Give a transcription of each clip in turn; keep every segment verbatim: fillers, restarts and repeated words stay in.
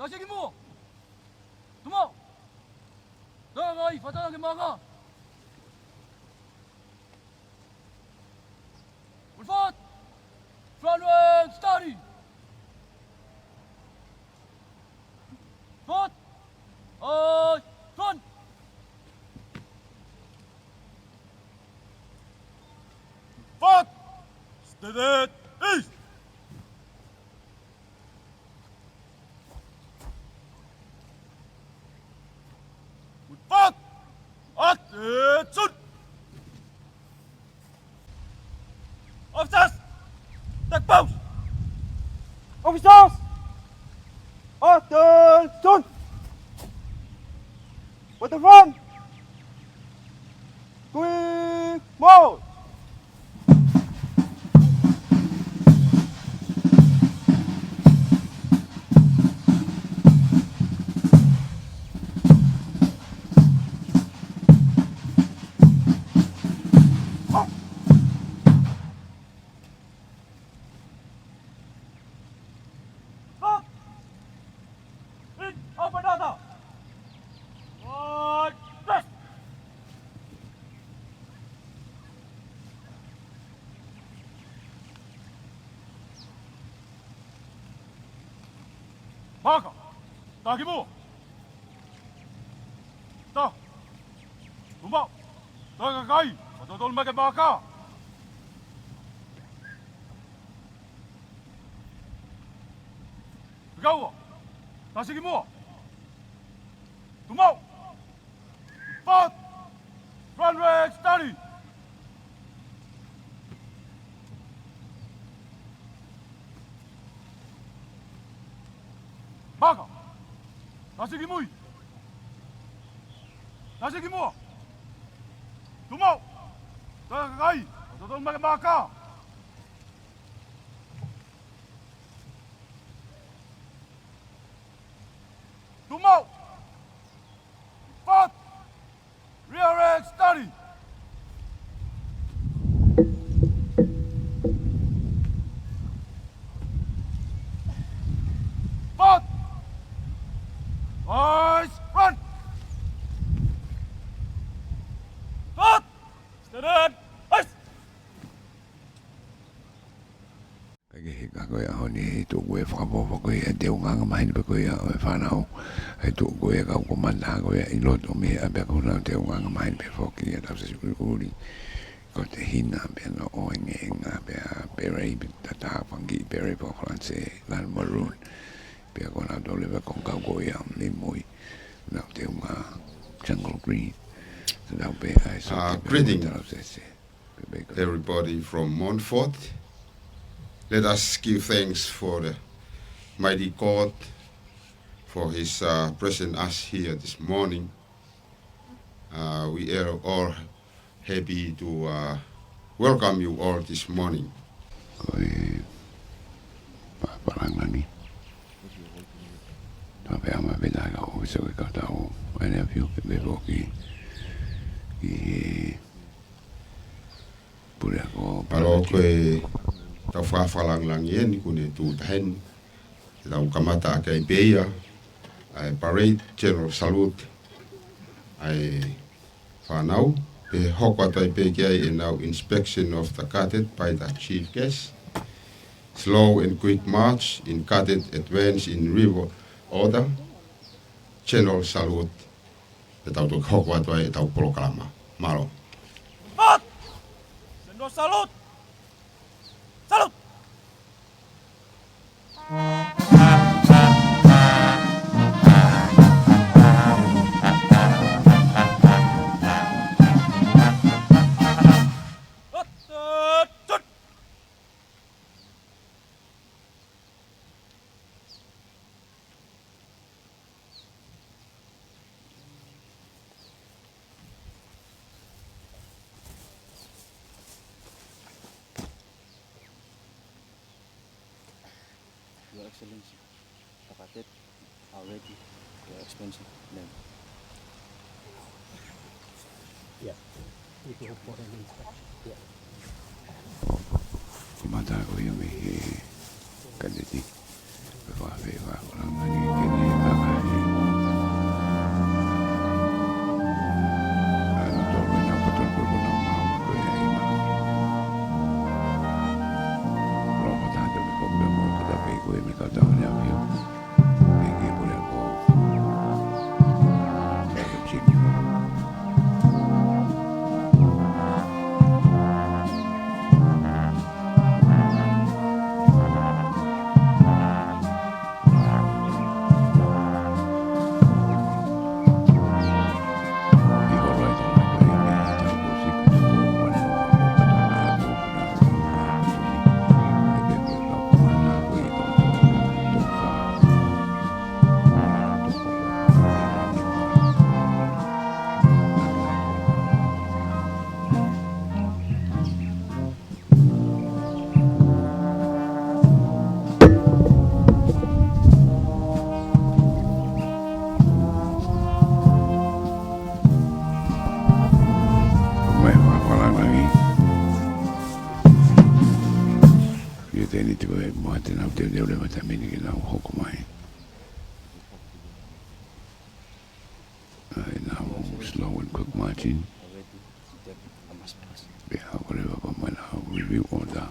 Tasi ki muʻa. Tuʻu maʻu. Toe ngaahi, fakatatau ki he maaka. Move forward. Front rank, study. Forward. Aye, front. Forward. Steady. East. Good fight! Attention! Officers! Take post! Officers! Attention! With the front! Quick march! Stop! In, open order! One, press! Maaka! Taki mo! Tuʻu maʻu! Toe kakai! Fakatatau mai ki he maaka! Fika ua! Tasi ki muʻa! Tuʻu maʻu! Forward! Front rank, study! Maaka! Tasi ki mui! Tasi ki muʻa! Tuʻu maʻu! Toe kakai! Fakatatau mai ki he maaka! Tuʻu maʻu! Forward! Rear rank, study! Forward! Eyes, front! Forward! Stand! Eyes! Kae kehe, ka ko e ʻaho ni he tuʻu ko e fakafoki ko e teunga anga maheni pē ko ia ʻo e fānau. He tuʻu ko e kau komanda ko ia ʻi loto mei he ʻapi ko ʻenau teunga anga maheni pē foki ʻa Tausese ʻUliʻuli. Ko Tehina pea mo ʻEngeenga pea Perei pea Tata Fangki Perei pea Falanse Lana Maroon. Pea ko nautolu leva ko e kau ko ia mei mui. Nau teunga Jungle Green. Nau pē ai so Uh, te pē greeting. Tausese. Everybody from Montfort. Let us give thanks for the mighty God for his, uh, present us here this morning. Uh, we are all happy to, uh, welcome you all this morning. Ko e pāpālangilangi. Pea pea ma pena ka o se ka tau ane a fiu ke me foki ki he Pule ako. Mālō ko e tau fakalangilangi eni kuo ne tuʻu taha eni. Te tau kamata ʻaki ai pē ia ʻa e parade, general salute ʻa e fānau. Pea hoko atu ai pē ki ai ʻenau inspection of the cadet by the chief guest. Slow and quick march in cadet advance in reverse order. General salute. Te tau toki hoko atu ai ʻetau polokalama. Mālō. Forward! General salute! Salute! Attention! Your Excellency, the cadet are ready for your expansion. Then. Yeah. Kamata ko ia mei he kadeti. Pea fai e fakalangi ki he kakai. ʻA ʻenau tō mai ʻenau patonu ko e konau maama ko e ʻai mai. Loa ko tata me ko pea mo ko tata pē ko e me ka tau ne au hio. Pea ke pole ko. Pea ke tini. Mai fakalangi. Ia teni te koe mo te nau te neu le mata mini ke nau hoko mai. ʻAi, nau slow and quick marching. Pea ʻoku leva pea mo ʻenau review order.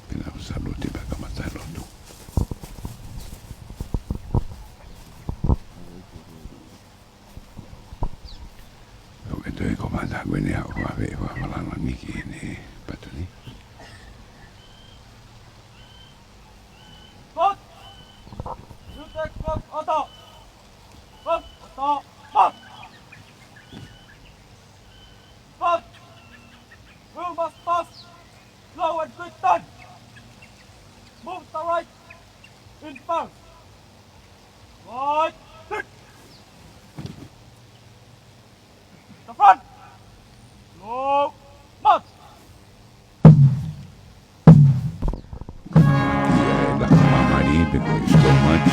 Pea nau salute pea kamata e lotu. ʻOku ke toe ko mata ko eni ʻa ʻoku ʻave ʻe fakalangi ki heʻene patoni. Put! Yute put oto! Put oto! Put! Put! Who must pass? Slow and quick turn! Move the right in first! Right, six! The front! Slow march! Ia, e la mamaʻi pe ko e slow march.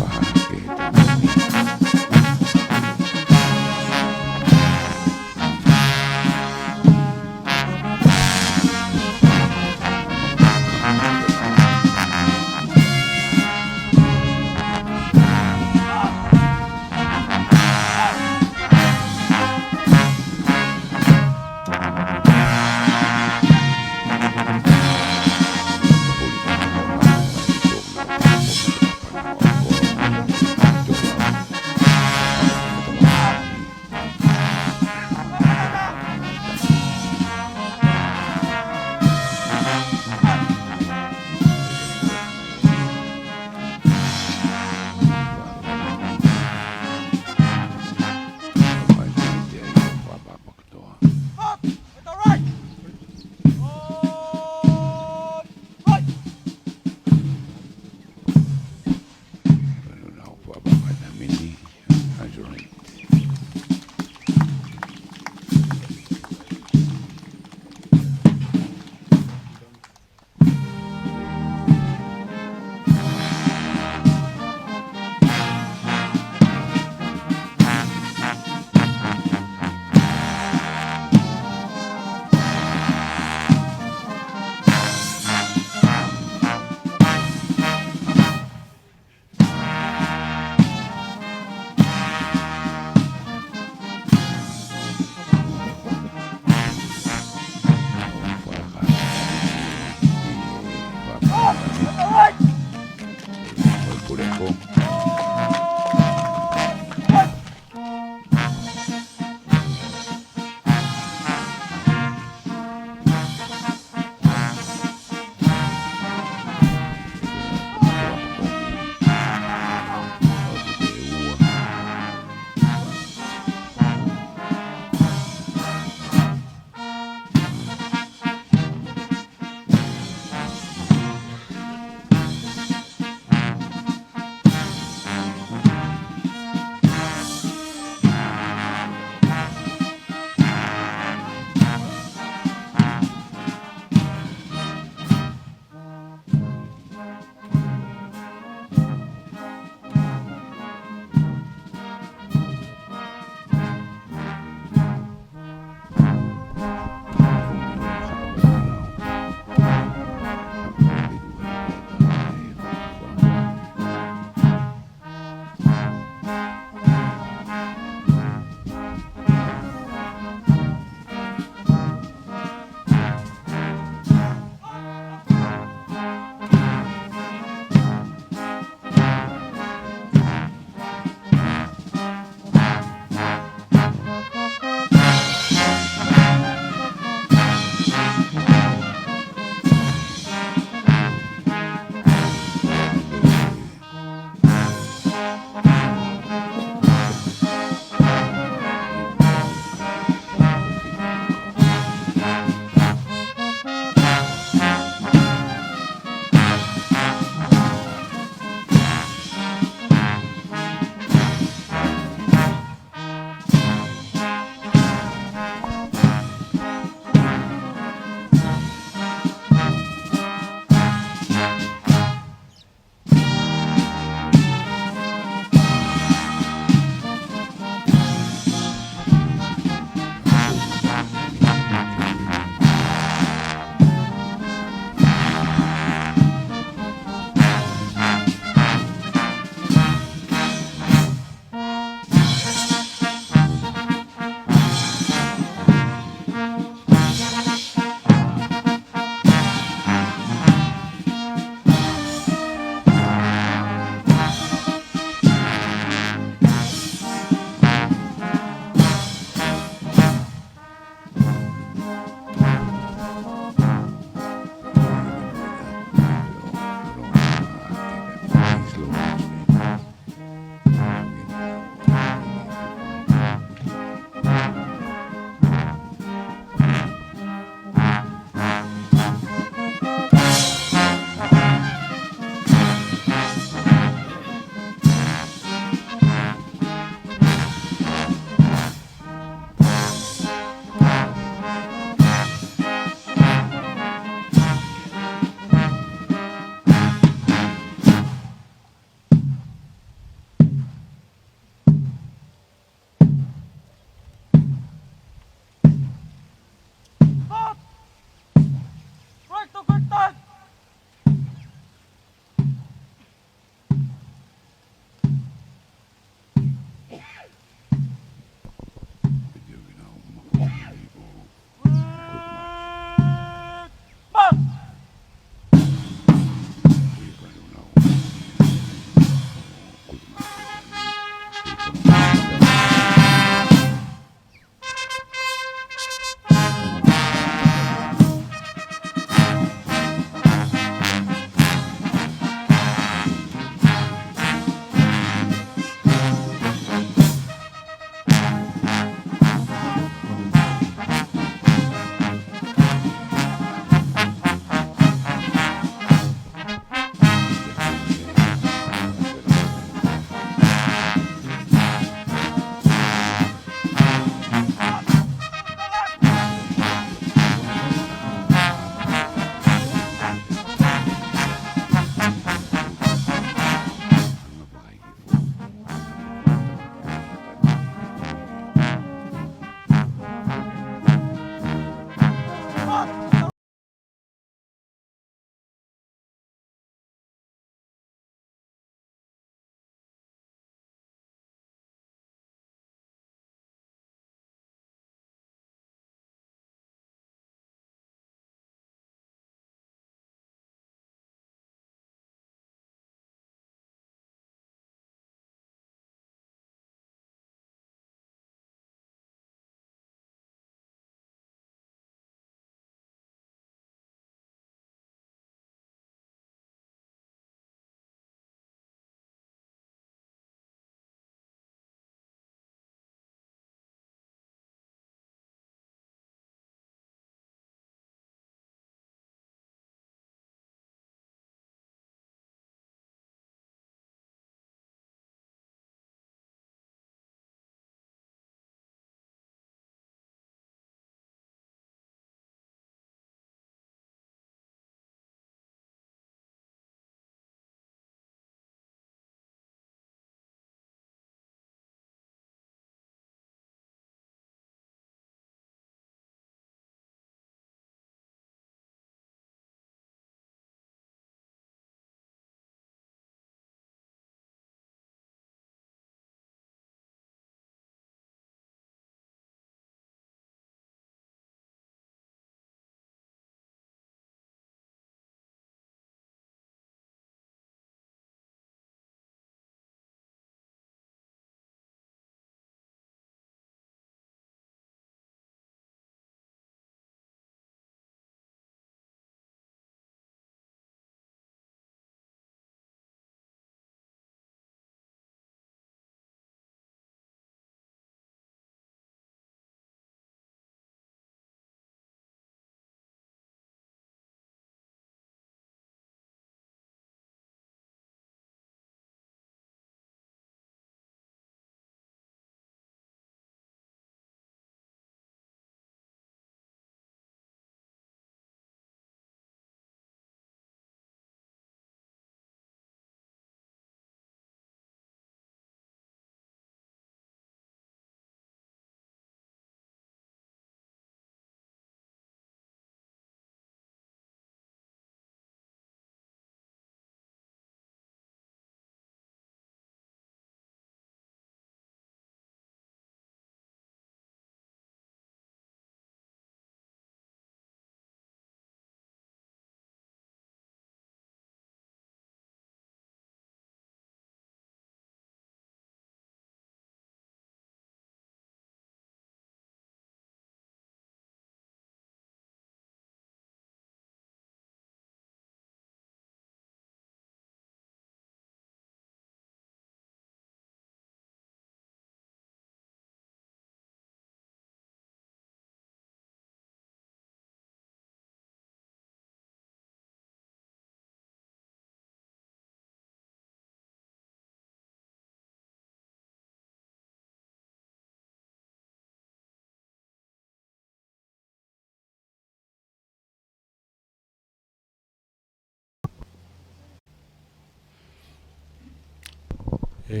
E,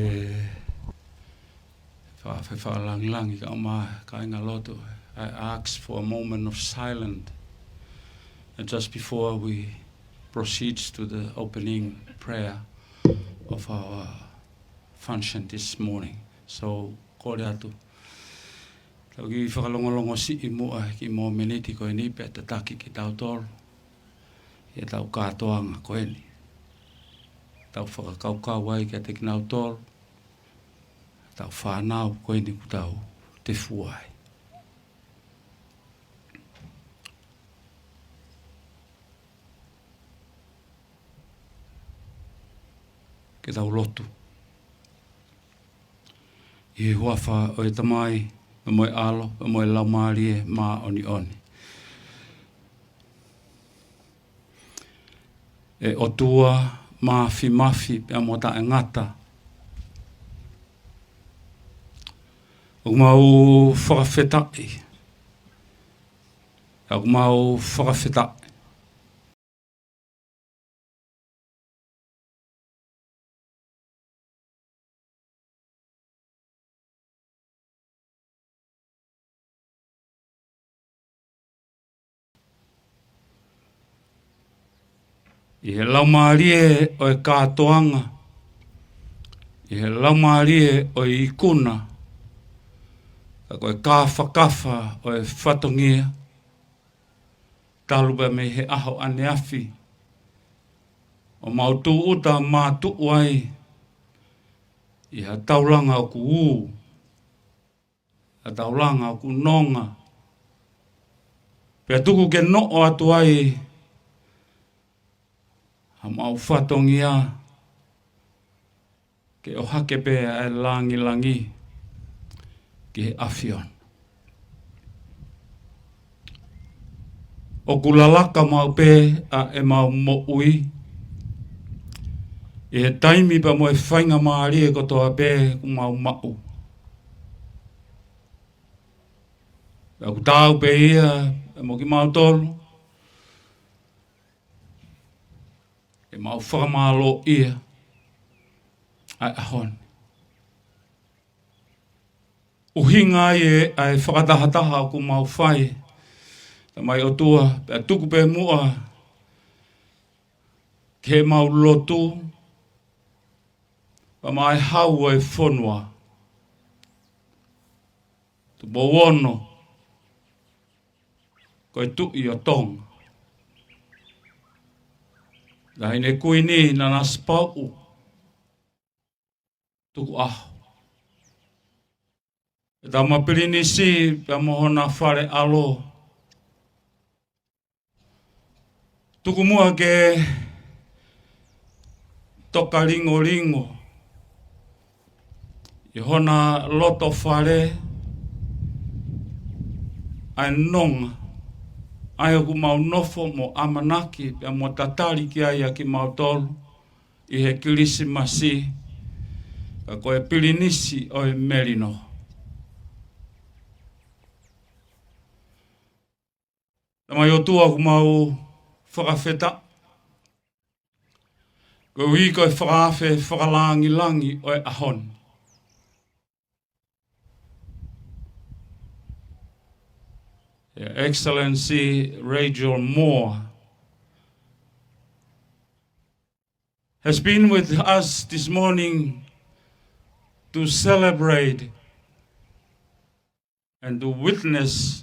fa-, fa-, fakalāngilangi kae ʻumaʻā e kāingalotu. I ask for a moment of silence. And just before we proceed to the opening prayer of our function this morning. So, kole atu. Tau kiʻi fakalongolongo siʻi muʻa e kiʻi mōmeniti ko eni pea tataki kitautolu ʻi heʻetau kātoanga ko eni. Tau fakakaukau ai kiate kinautolu, tau fānau ko eni kuo tau tefua ai. Ke tau lotu. ʻI he huafa ʻo e Tamai, pea mo e ʻAlo, pea mo e Laumālie Māʻoniʻoni. ʻE ʻOtua Māfimafi pea mo Taʻengata, ʻoku mau fakafetaʻi. ʻOku mau fakafetaʻi. ʻI he laumālie ʻo e kātoanga, ʻi he laumālie ʻo e ikuna, ka ko e kāfakafa ʻo e fatongia, talu pē mei he ʻaho ʻaneafi, ʻo mau tūʻuta mātuʻu ai ʻi ha taulanga ʻoku ū, ha taulanga ʻoku nonga, pea tuku ke noʻo atu ai haʻamau fatongia, ke ʻohake pē ʻa e langilangi ki he ʻAfiona. ʻOku lalaka maʻu pē ʻa ʻemau moʻui ʻi he taimi pea mo e faingamālie kotoa pē ʻoku mau maʻu. Pea ʻoku taau pē ia pea mo kimautolu, ke mau fakamālōʻia ʻa e ʻaho ni. ʻUhinga ai ē ʻa e fakatahataha ʻoku mau fai, Tamai ʻOtua, pea tuku pē muʻa ke mau lotu, pea maʻu e hau ʻo e fonua. Tupou Ono, ko e Tuʻi ʻo Tonga. Taʻahine Kuini Nanasipauʻu Tukuʻaho. E Tama Pilinisi pea mo hona fale ʻalo. Tuku muʻa ke toka lingolingo ʻi hona loto fale ʻa e nonga, ʻa ia ʻoku mau nofo mo ʻamanaki pea mo tatali ki ai ʻa kimautolu ʻi he Kilisimasi, ka ko e Pilinisi ʻo e Melino. Tamai ʻOtua, ʻoku mau fakafetaʻi koeʻuhi ko e fakaafe fakalāngilangi ʻo e ʻaho ni. Her Excellency Rachel Moore has been with us this morning to celebrate and to witness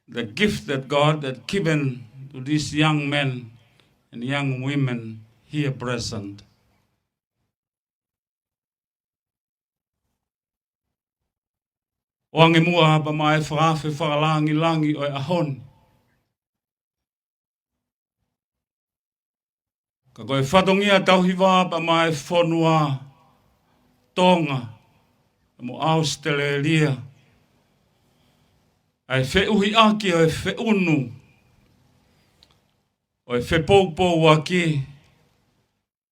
the gift that God had given to these young men and young women here present. ʻOange muʻa pea maʻu e fakaafe fakalāngilangi ʻo e ʻaho ni. Ka ko e fatongia tauhi vā pea maʻu e fonua Tonga mo ʻAositelēlia, ʻa e feʻuhiʻaki ʻo e feʻunu, ʻo e fepoupouaki,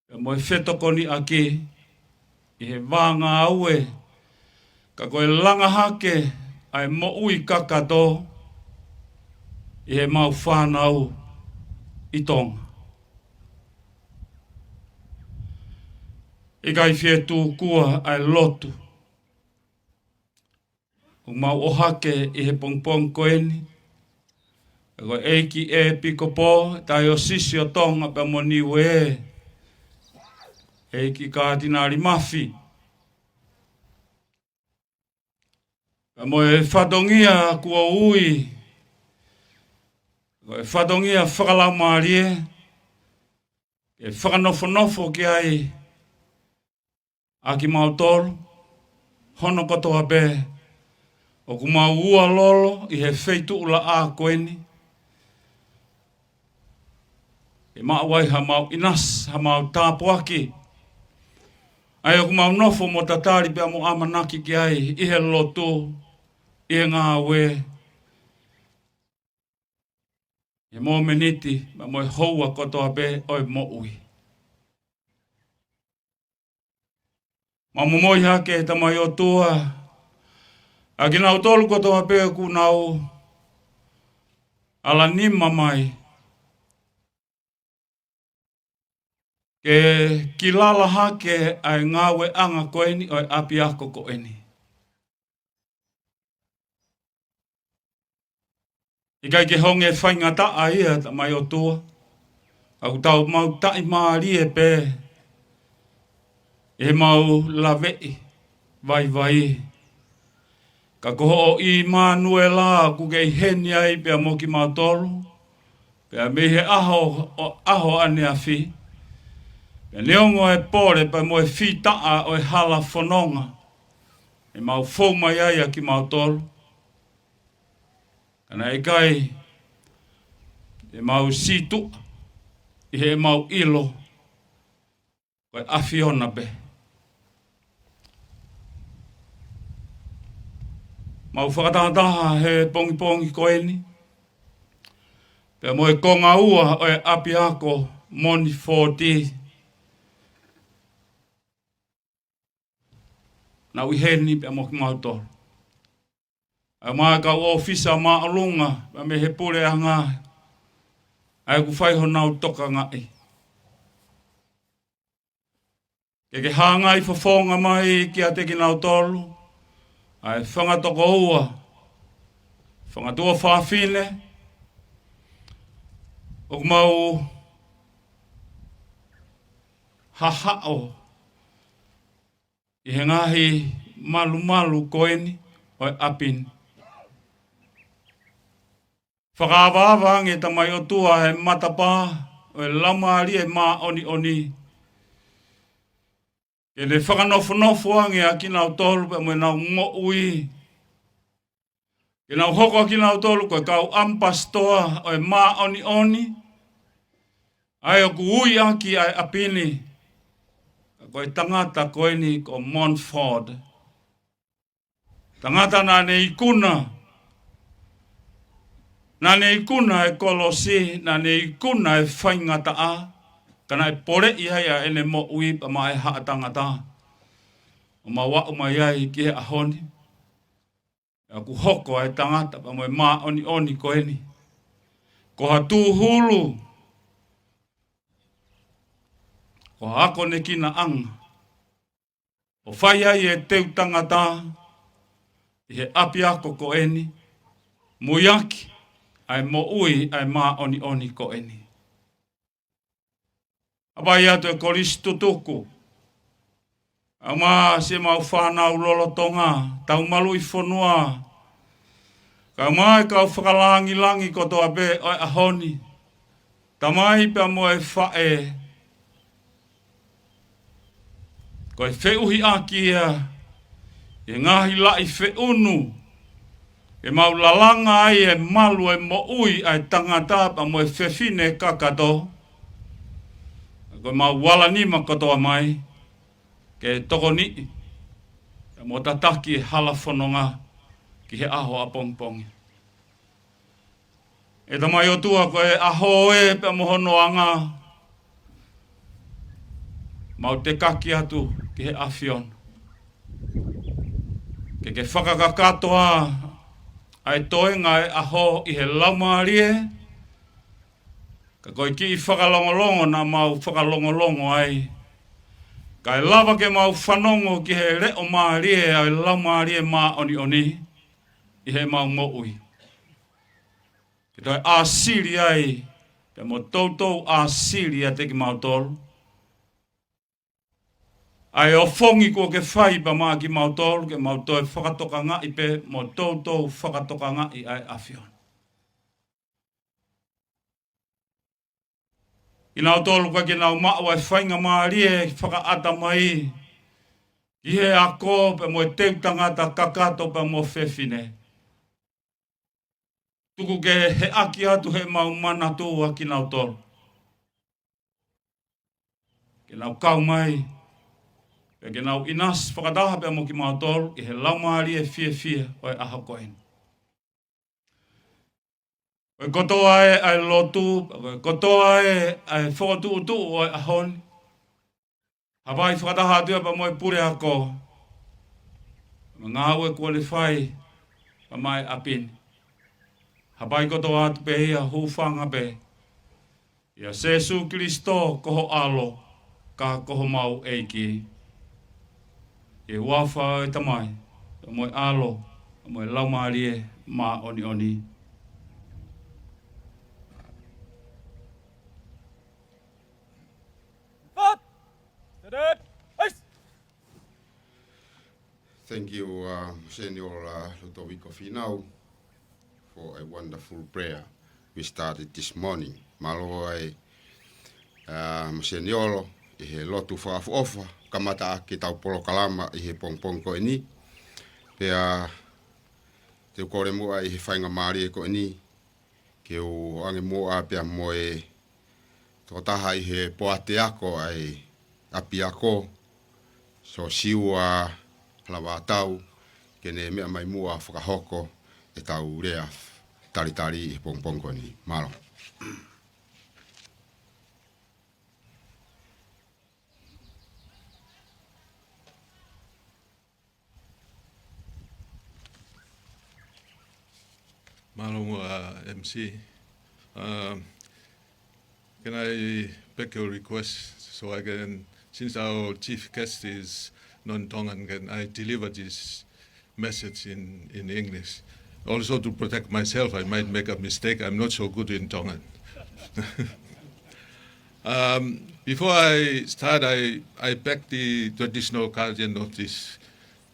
pea mo e fetokoniʻaki ʻi he vā ngāue, ka ko e langa hake ʻa e moʻui kakato ʻi heʻemau fānau ʻi Tonga. ʻIkai fie tūkua ʻa e lotu ʻoku mau ʻohake ʻi he pongipongi ko eni. Ko e ʻEiki ʻEpikopō Taiosisi ʻo Tonga pea mo Niuē, ʻEiki Kātinali Mafi, pea mo e fatongia kuo ui ko e fatongia fakalaumālie, ke fakanofonofo ki ai ʻa kimautolu hono kotoa pē ʻoku mau ua lolo ʻi he feituʻulaʻā ko eni, ke maʻu ai haʻamau ʻinasi, haʻamau tāpuaki, ʻa ia ʻoku mau nofo mo tatali pea mo ʻamanaki ki ai ʻi he lotu, ʻi he ngāue, ʻi he momeniti, pea mo e houa kotoa pē ʻo e moʻui. Mau momoi hake, Tamai ʻOtua, ʻa kinautolu kotoa pē ʻoku nau ala nima mai ke kilala hake ʻa e ngāueʻanga ko eni ʻo e ʻapiako ko eni. ʻIkai ke honge faingataʻa ia, Tamai ʻOtua, ka ʻoku tau mau taʻimālie pē ʻi heʻemau laveʻi vaivai. Ka ko hoʻo ʻImanuela ʻoku kei ʻi heni ai pea mo kimautolu, pea mei he ʻaho, ʻo, ʻaho ʻaneafi, pea neongo e pole pea mo e fītaʻa ʻo e hala fononga ʻe mau fou mai ai ʻa kimautolu, ka naʻe ʻikai te mau sītuʻa ʻi heʻemau ʻilo ko e ʻAfiona pē. Mau fakatahataha he pongipongi ko eni pea mo e konga ua ʻo e ʻapiako Monifoti, naʻa nau ʻi heni pea mo kimautolu, ʻa e kau ʻōfisa māʻolunga pea mei he puleʻanga ʻa ia ʻoku fai honau tokangaʻi, ke ke hāngai fofonga mai kiate kinautolu ʻa e fanga tokoua, fanga tuofāfine ʻoku mau hahaʻo ʻi he ngaahi malumalu ko eni ʻo e ʻapi ni. Fakaavaava ange, Tamai ʻOtua, he matapā ʻo e Laumālie Māʻoniʻoni, ke ne fakanofonofo ange ʻa kinautolu pea mo ʻenau moʻui, ke nau hoko ʻa kinautolu ko e kau ʻamipasitoa ʻo e māʻoniʻoni, ʻa ia ʻoku ui ʻaki ʻa e ʻapi ni ko e tangata ko eni ko Montfort. Tangata naʻa ne ikuna, naʻa ne ikuna e kolosi, naʻa ne ikuna e faingataʻa, ka naʻe poleʻi ai ʻa ʻene moʻui pea maʻa e haʻa tangata, ʻo mau aʻu mai ai ki he ʻaho ni. ʻOku hoko ʻa e tangata pea mo e māʻoniʻoni ko eni ko ha tūhulu, ko ha akonekinaʻanga, ʻo fai ai e teu tangata ʻi he ʻapiako ko eni, muiaki ʻa e moʻui ʻa e māʻoniʻoni ko eni. ʻA ia ʻoatu e kolisi tutuku ʻa e mau siʻemau fānau lolotonga, tau maluʻi fonua, kae ʻumaʻā e kau fakalāngilangi kotoa pē ʻo e ʻaho ni, tamai pea mo e faʻē, ko e feʻuhiʻaki ia ʻi he ngaahi laʻi feʻunu ke mau lalanga ai e malu e moʻui ʻa e tangata pea mo e fefine kakato. Ko ʻemau ala nima kotoa mai ke tokoniʻi pea mo tataki e hala fononga ki he ʻaho ʻapongipongi. ʻE Tamai ʻOtua, ko e ʻaho ē pea mo hono anga, mau tekaki atu ki he ʻAfiona ke ke fakakakato ʻa e toenga e ʻaho ʻi he laumālie, ka ko e kiʻi fakalongolongo naʻa mau fakalongolongo ai, Kae lava ke mau fanongo ki he leʻo mālie ʻa e Laumālie Māʻoniʻoni ʻi heʻemau moʻui. Ke toe ʻāsili ai, pea mo toutou ʻāsili ʻiate kimautolu ʻa e ofongi kuo ke fai pea maʻa kimautolu, ke mau toe fakatokangaʻi pē mo toutou fakatokangaʻi ʻa e ʻAfiona. Kinautolu ka ke nau maʻu ʻa e faingamālie fakaʻatamai ki he ako pea mo e teu tangata kakato pea mo fefine. Tuku ke heʻaki atu heʻemau manatu ʻa kinautolu. Ke nau kau mai, pea ke nau ʻinasi fakataha pea mo kimautolu ʻi he laumālie fiefia ʻo e ʻaho ko eni. Ko e kotoa ē ʻa e lotu, ko e kotoa ē ʻa e fokotuʻutuʻu ʻo e ʻaho ni. Hapai fakataha atu ia pea mo e puleako. Mo e ngāue kuo ne fai pea maʻa e ʻapi ni. Hapai kotoa atu pē ia hūfanga pē ʻia Sēsū Kilisito ko ho ʻAlo, ka ko homau ʻEiki. ʻI he huafa ʻo e Tamai, pea mo e ʻAlo, pea mo e Laumālie Māʻoniʻoni. Thank you, uh, Monsignor, uh, Lutoviko Finau, for a wonderful prayer we started this morning. Mālō e, uh, Monsignor, ʻi he lotu fakaʻofoʻofa, kamata ʻaki ʻetau polokalama ʻi he pongipongi ko eni. Pea te u kole muʻa ʻi he faingamālie ko eni, ke u ʻoange muʻa pea mo e tokotaha ʻi he poate ako ʻa e ʻapiako, Siosiua Lavātau, ke ne meʻa mai muʻa fakahoko ʻetau lea talitali ʻi he pongipongi ko eni. Mālō. Mālō muʻa, uh, M C. Um, can I beg your request so I can, since our chief guest is non-Tongan, can I deliver this message in, in English? Also, to protect myself, I might make a mistake. I'm not so good in Tongan. Um, before I start, I, I beg the traditional guardian of this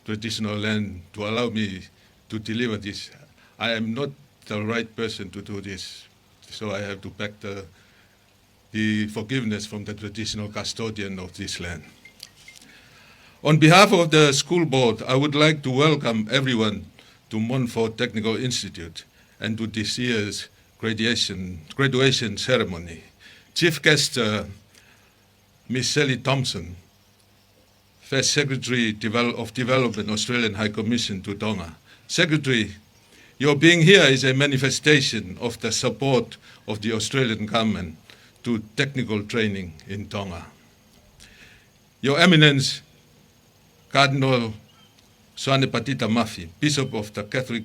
traditional land to allow me to deliver this. I am not the right person to do this, so I have to beg the, the forgiveness from the traditional custodian of this land. On behalf of the school board, I would like to welcome everyone to Montfort Technical Institute and to this year's graduation, graduation ceremony. Chief guest, uh, Miss Sally Thompson, First Secretary Devel-, of Development, Australian High Commission to Tonga. Secretary, your being here is a manifestation of the support of the Australian government to technical training in Tonga. Your Eminence, Cardinal Soane Patita Mafi, Bishop of the Catholic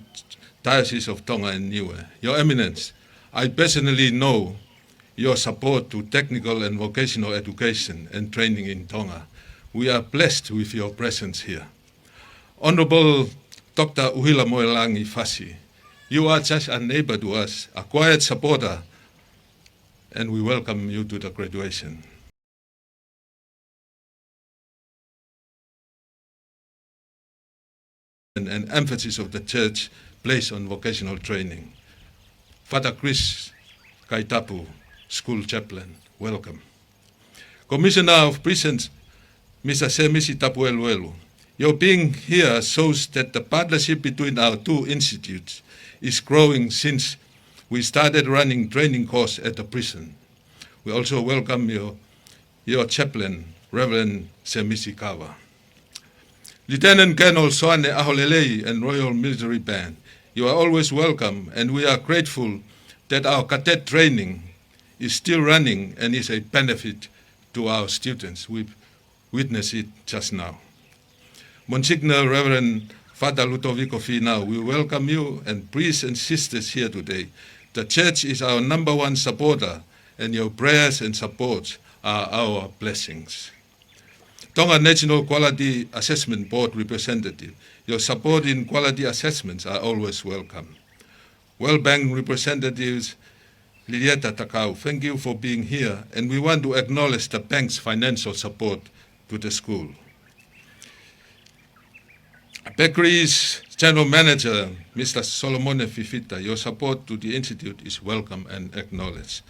Diocese of Tonga and Niue. Your Eminence, I personally know your support to technical and vocational education and training in Tonga. We are blessed with your presence here. Honorable Doctor ʻUhilamoelangi Fasi, you are just a neighbor to us, a quiet supporter, and we welcome you to the graduation. And, and emphasis of the church placed on vocational training. Father Chris Kaitapu, school chaplain, welcome. Commissioner of Prisons, Mister Semisi Tapueluelu, your being here shows that the partnership between our two institutes is growing since we started running training course at the prison. We also welcome your, your chaplain, Reverend Semisi Kava. Lieutenant Colonel Soane ʻAholelei and Royal Military Band, you are always welcome, and we are grateful that our cadet training is still running and is a benefit to our students. We witness it just now. Monsignor Reverend Father Lutoviko Finau, we welcome you and priests and sisters here today. The church is our number one supporter, and your prayers and support are our blessings. Tonga National Quality Assessment Board representative, your support in quality assessments are always welcome. World Bank representatives, Lilieta Takau, thank you for being here, and we want to acknowledge the bank's financial support to the school. Bakery's General Manager, Mister Solomone Fifita, your support to the institute is welcome and acknowledged.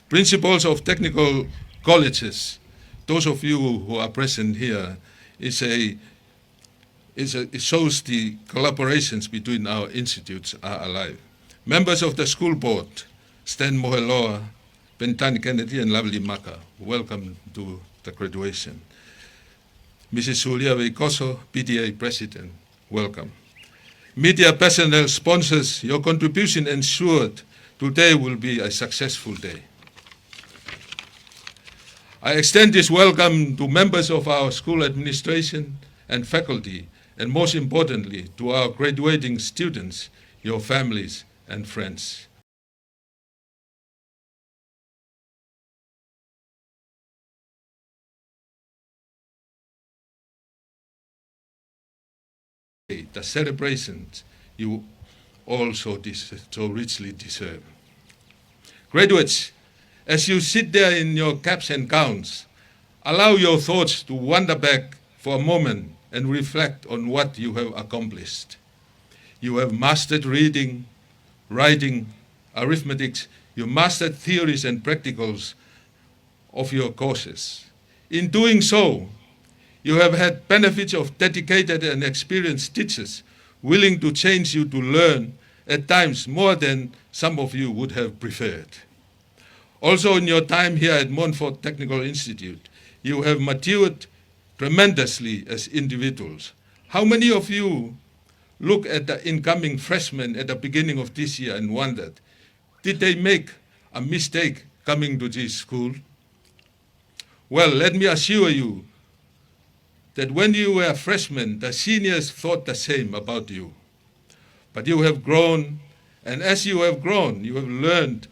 Principals of technical colleges, those of you who are present here, is a, is a, it shows the collaborations between our institutes are alive. Members of the school board, Stan Moheloa, Penitani Kennedy, and Lovely Maka, welcome to the graduation. Missus Sulia Veikoso, P T A President, welcome. Media personnel, sponsors, your contribution ensured today will be a successful day. I extend this welcome to members of our school administration and faculty, and most importantly, to our graduating students, your families and friends. The celebrations you all so des-, so richly deserve. Graduates, as you sit there in your caps and gowns, allow your thoughts to wander back for a moment and reflect on what you have accomplished. You have mastered reading, writing, arithmetics. You mastered theories and practicals of your courses. In doing so, you have had benefits of dedicated and experienced teachers willing to change you to learn, at times more than some of you would have preferred. Also, in your time here at Montfort Technical Institute, you have matured tremendously as individuals. How many of you look at the incoming freshmen at the beginning of this year and wondered, did they make a mistake coming to this school? Well, let me assure you that when you were freshmen, the seniors thought the same about you. But you have grown, and as you have grown, you have learned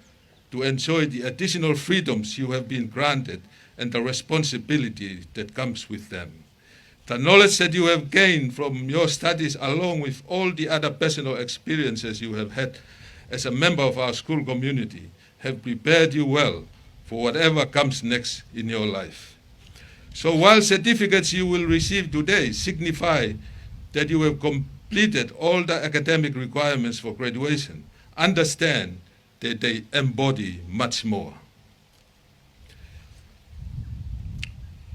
to enjoy the additional freedoms you have been granted and the responsibility that comes with them. The knowledge that you have gained from your studies, along with all the other personal experiences you have had as a member of our school community, have prepared you well for whatever comes next in your life. So while certificates you will receive today signify that you have completed all the academic requirements for graduation, understand that they embody much more.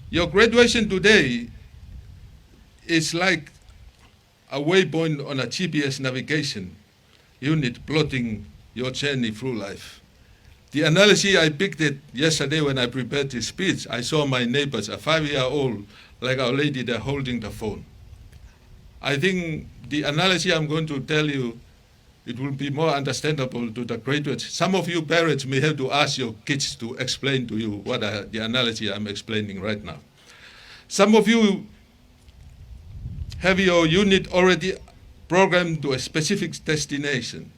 Your graduation today is like a waypoint on a G P S navigation unit plotting your journey through life. The analogy, I picked it yesterday when I prepared this speech. I saw my neighbors, a five-year-old, like our lady, they're holding the phone. I think the analogy I'm going to tell you, it will be more understandable to the graduates. Some of you parents may have to ask your kids to explain to you what I, the analogy I'm explaining right now. Some of you have your unit already programmed to a specific destination,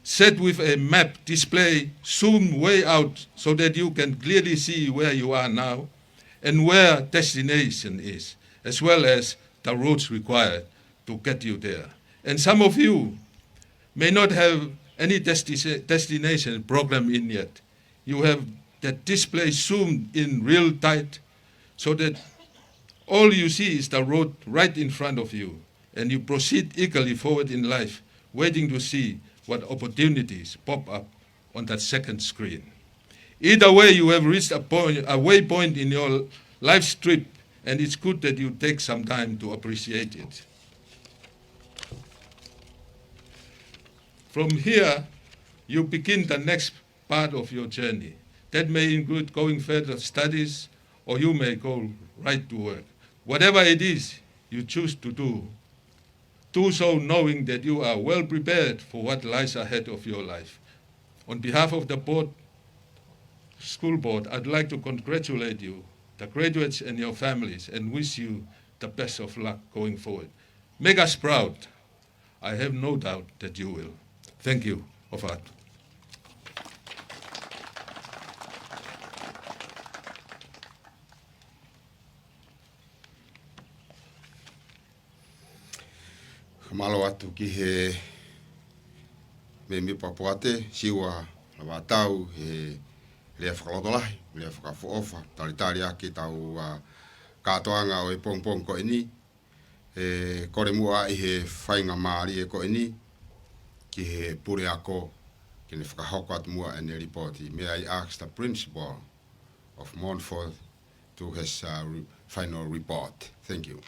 set with a map display zoomed way out so that you can clearly see where you are now and where destination is, as well as the routes required to get you there. And some of you may not have any desti-, destination programmed in yet. You have that display zoomed in real tight so that all you see is the road right in front of you, and you proceed eagerly forward in life, waiting to see what opportunities pop up on that second screen. Either way, you have reached a point, a waypoint in your life's trip, and it's good that you take some time to appreciate it. From here, you begin the next part of your journey. That may include going further studies, or you may go right to work. Whatever it is you choose to do, do so knowing that you are well prepared for what lies ahead of your life. On behalf of the board, school board, I'd like to congratulate you, the graduates and your families, and wish you the best of luck going forward. Make us proud. I have no doubt that you will. Thank you, ʻofa atu. Ka mālō atu ki he mēmipa Poate, Siua Lavatau, he lea fakalotolahi, lea fakaʻofoʻofa, talitali ʻaki ʻetau, ā, kātoanga ʻo e pongipongi ko eni, ʻe kole muʻa ʻi he faingamālie ko eni, ki he puleako, ke ne fakahoko atu muʻa ʻene lipooti. May I ask the principal of Montfort to his, uh, re-, final report. Thank you.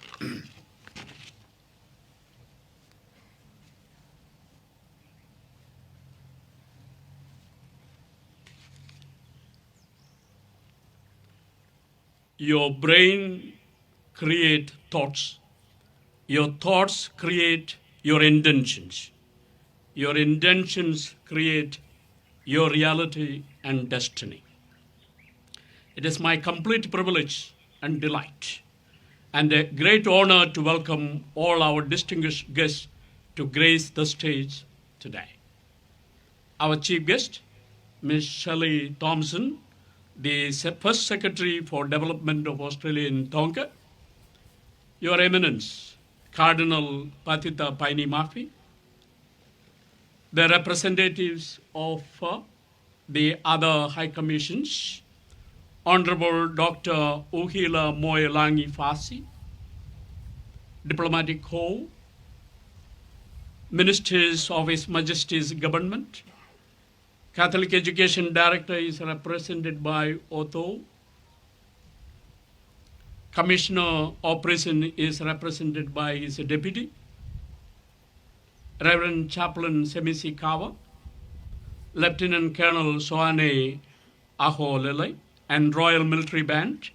Your brain create thoughts. Your thoughts create your intentions. Your intentions create your reality and destiny. It is my complete privilege and delight and a great honor to welcome all our distinguished guests to grace the stage today. Our chief guest, Miss Shirley Thompson, the se-, First Secretary for Development of Australia in Tonga, Your Eminence, Cardinal Pātita Paini Mafi, the representatives of, uh, the other high commissions, Honorable Doctor ʻUhila Moelangi Fasi, Diplomatic Corps, Ministers of His Majesty's Government, Catholic Education Director is represented by Otto, Commissioner of Prison is represented by his deputy, Reverend Chaplain Semisi Kawa, Lieutenant Colonel Soane Aholele, and Royal Military Band,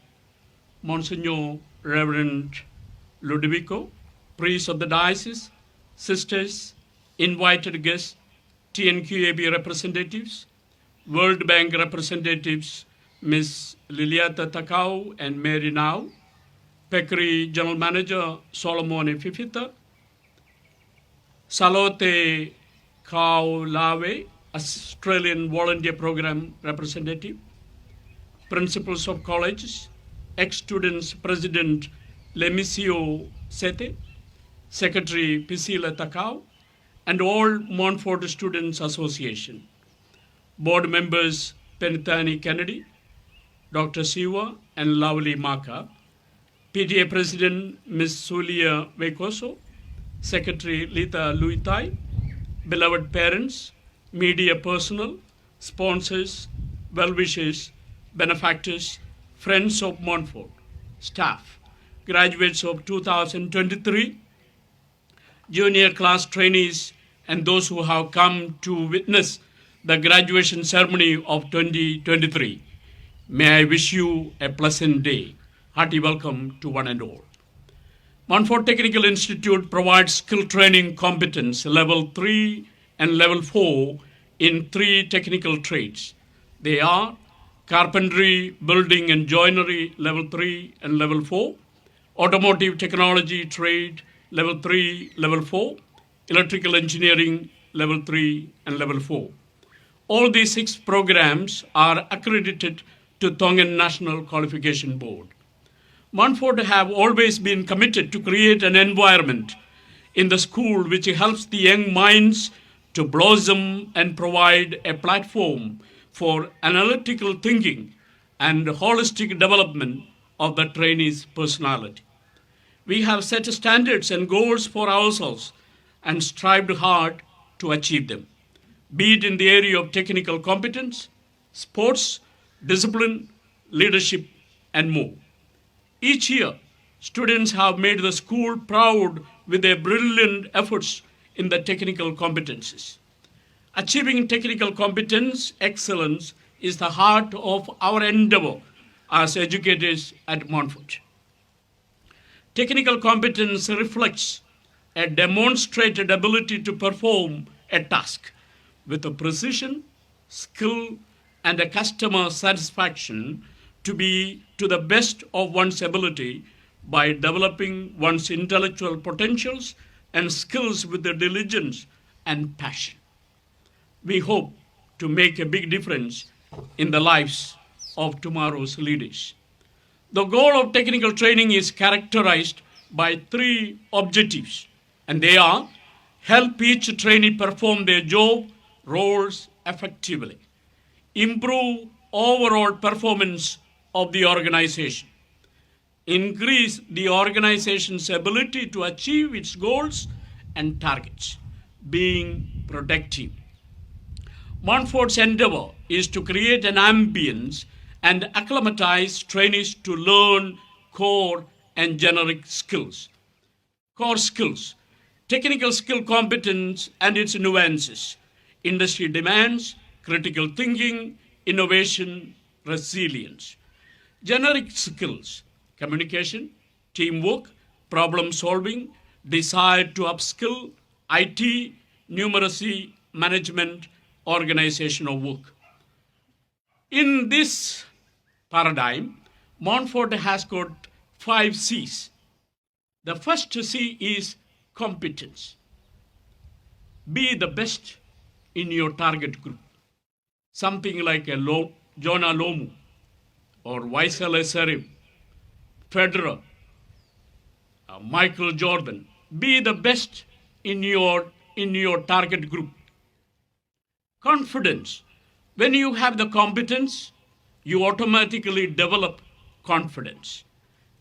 Monsignor Reverend Ludovico, priest of the diocese, sisters, invited guests, T N Q A B representatives, World Bank representatives, Miss Liliata Takau and Mary Nau, Peccary General Manager Solomone Fifita, Salote Kaulawe, Australian Volunteer Program representative, principals of colleges, ex-students President Lemisio Sete, Secretary Pisila Takau, and all Montfort Students Association. Board members Penitani Kennedy, Doctor Siua, and Lovely Maka, P T A President Miss Sulia Veikoso, Secretary Lita Luitai, beloved parents, media personnel, sponsors, well-wishers, benefactors, friends of Montfort, staff, graduates of two thousand twenty-three, junior class trainees, and those who have come to witness the graduation ceremony of twenty twenty-three. May I wish you a pleasant day. Hearty welcome to one and all. Montfort Technical Institute provides skill training competence level three and level four in three technical trades. They are carpentry, building and joinery level three and level four, automotive technology trade level three, level four, electrical engineering level three and level four. All these six programs are accredited to Tongan National Qualification Board. Montfort have always been committed to create an environment in the school which helps the young minds to blossom and provide a platform for analytical thinking and holistic development of the trainee's personality. We have set standards and goals for ourselves and strived hard to achieve them, be it in the area of technical competence, sports, discipline, leadership, and more. Each year, students have made the school proud with their brilliant efforts in the technical competencies. Achieving technical competence excellence is the heart of our endeavor as educators at Montfort. Technical competence reflects a demonstrated ability to perform a task with a precision, skill, and a customer satisfaction to be to the best of one's ability by developing one's intellectual potentials and skills with the diligence and passion. We hope to make a big difference in the lives of tomorrow's leaders. The goal of technical training is characterized by three objectives, and they are Help each trainee perform their job roles effectively. Improve overall performance of the organization. Increase the organization's ability to achieve its goals and targets. Being productive. Montfort's endeavor is to create an ambience and acclimatize trainees to learn core and generic skills. Core skills, technical skill competence and its nuances, industry demands, critical thinking, innovation, resilience. Generic skills, communication, teamwork, problem solving, desire to upskill, I T, numeracy, management, organizational work. In this paradigm, Montfort has got five C's. The first C is competence. Be the best in your target group. Something like a Lo-, Jonah Lomu or Waisale Serif, Federer, uh, Michael Jordan. Be the best in your, in your target group. Confidence. When you have the competence, you automatically develop confidence.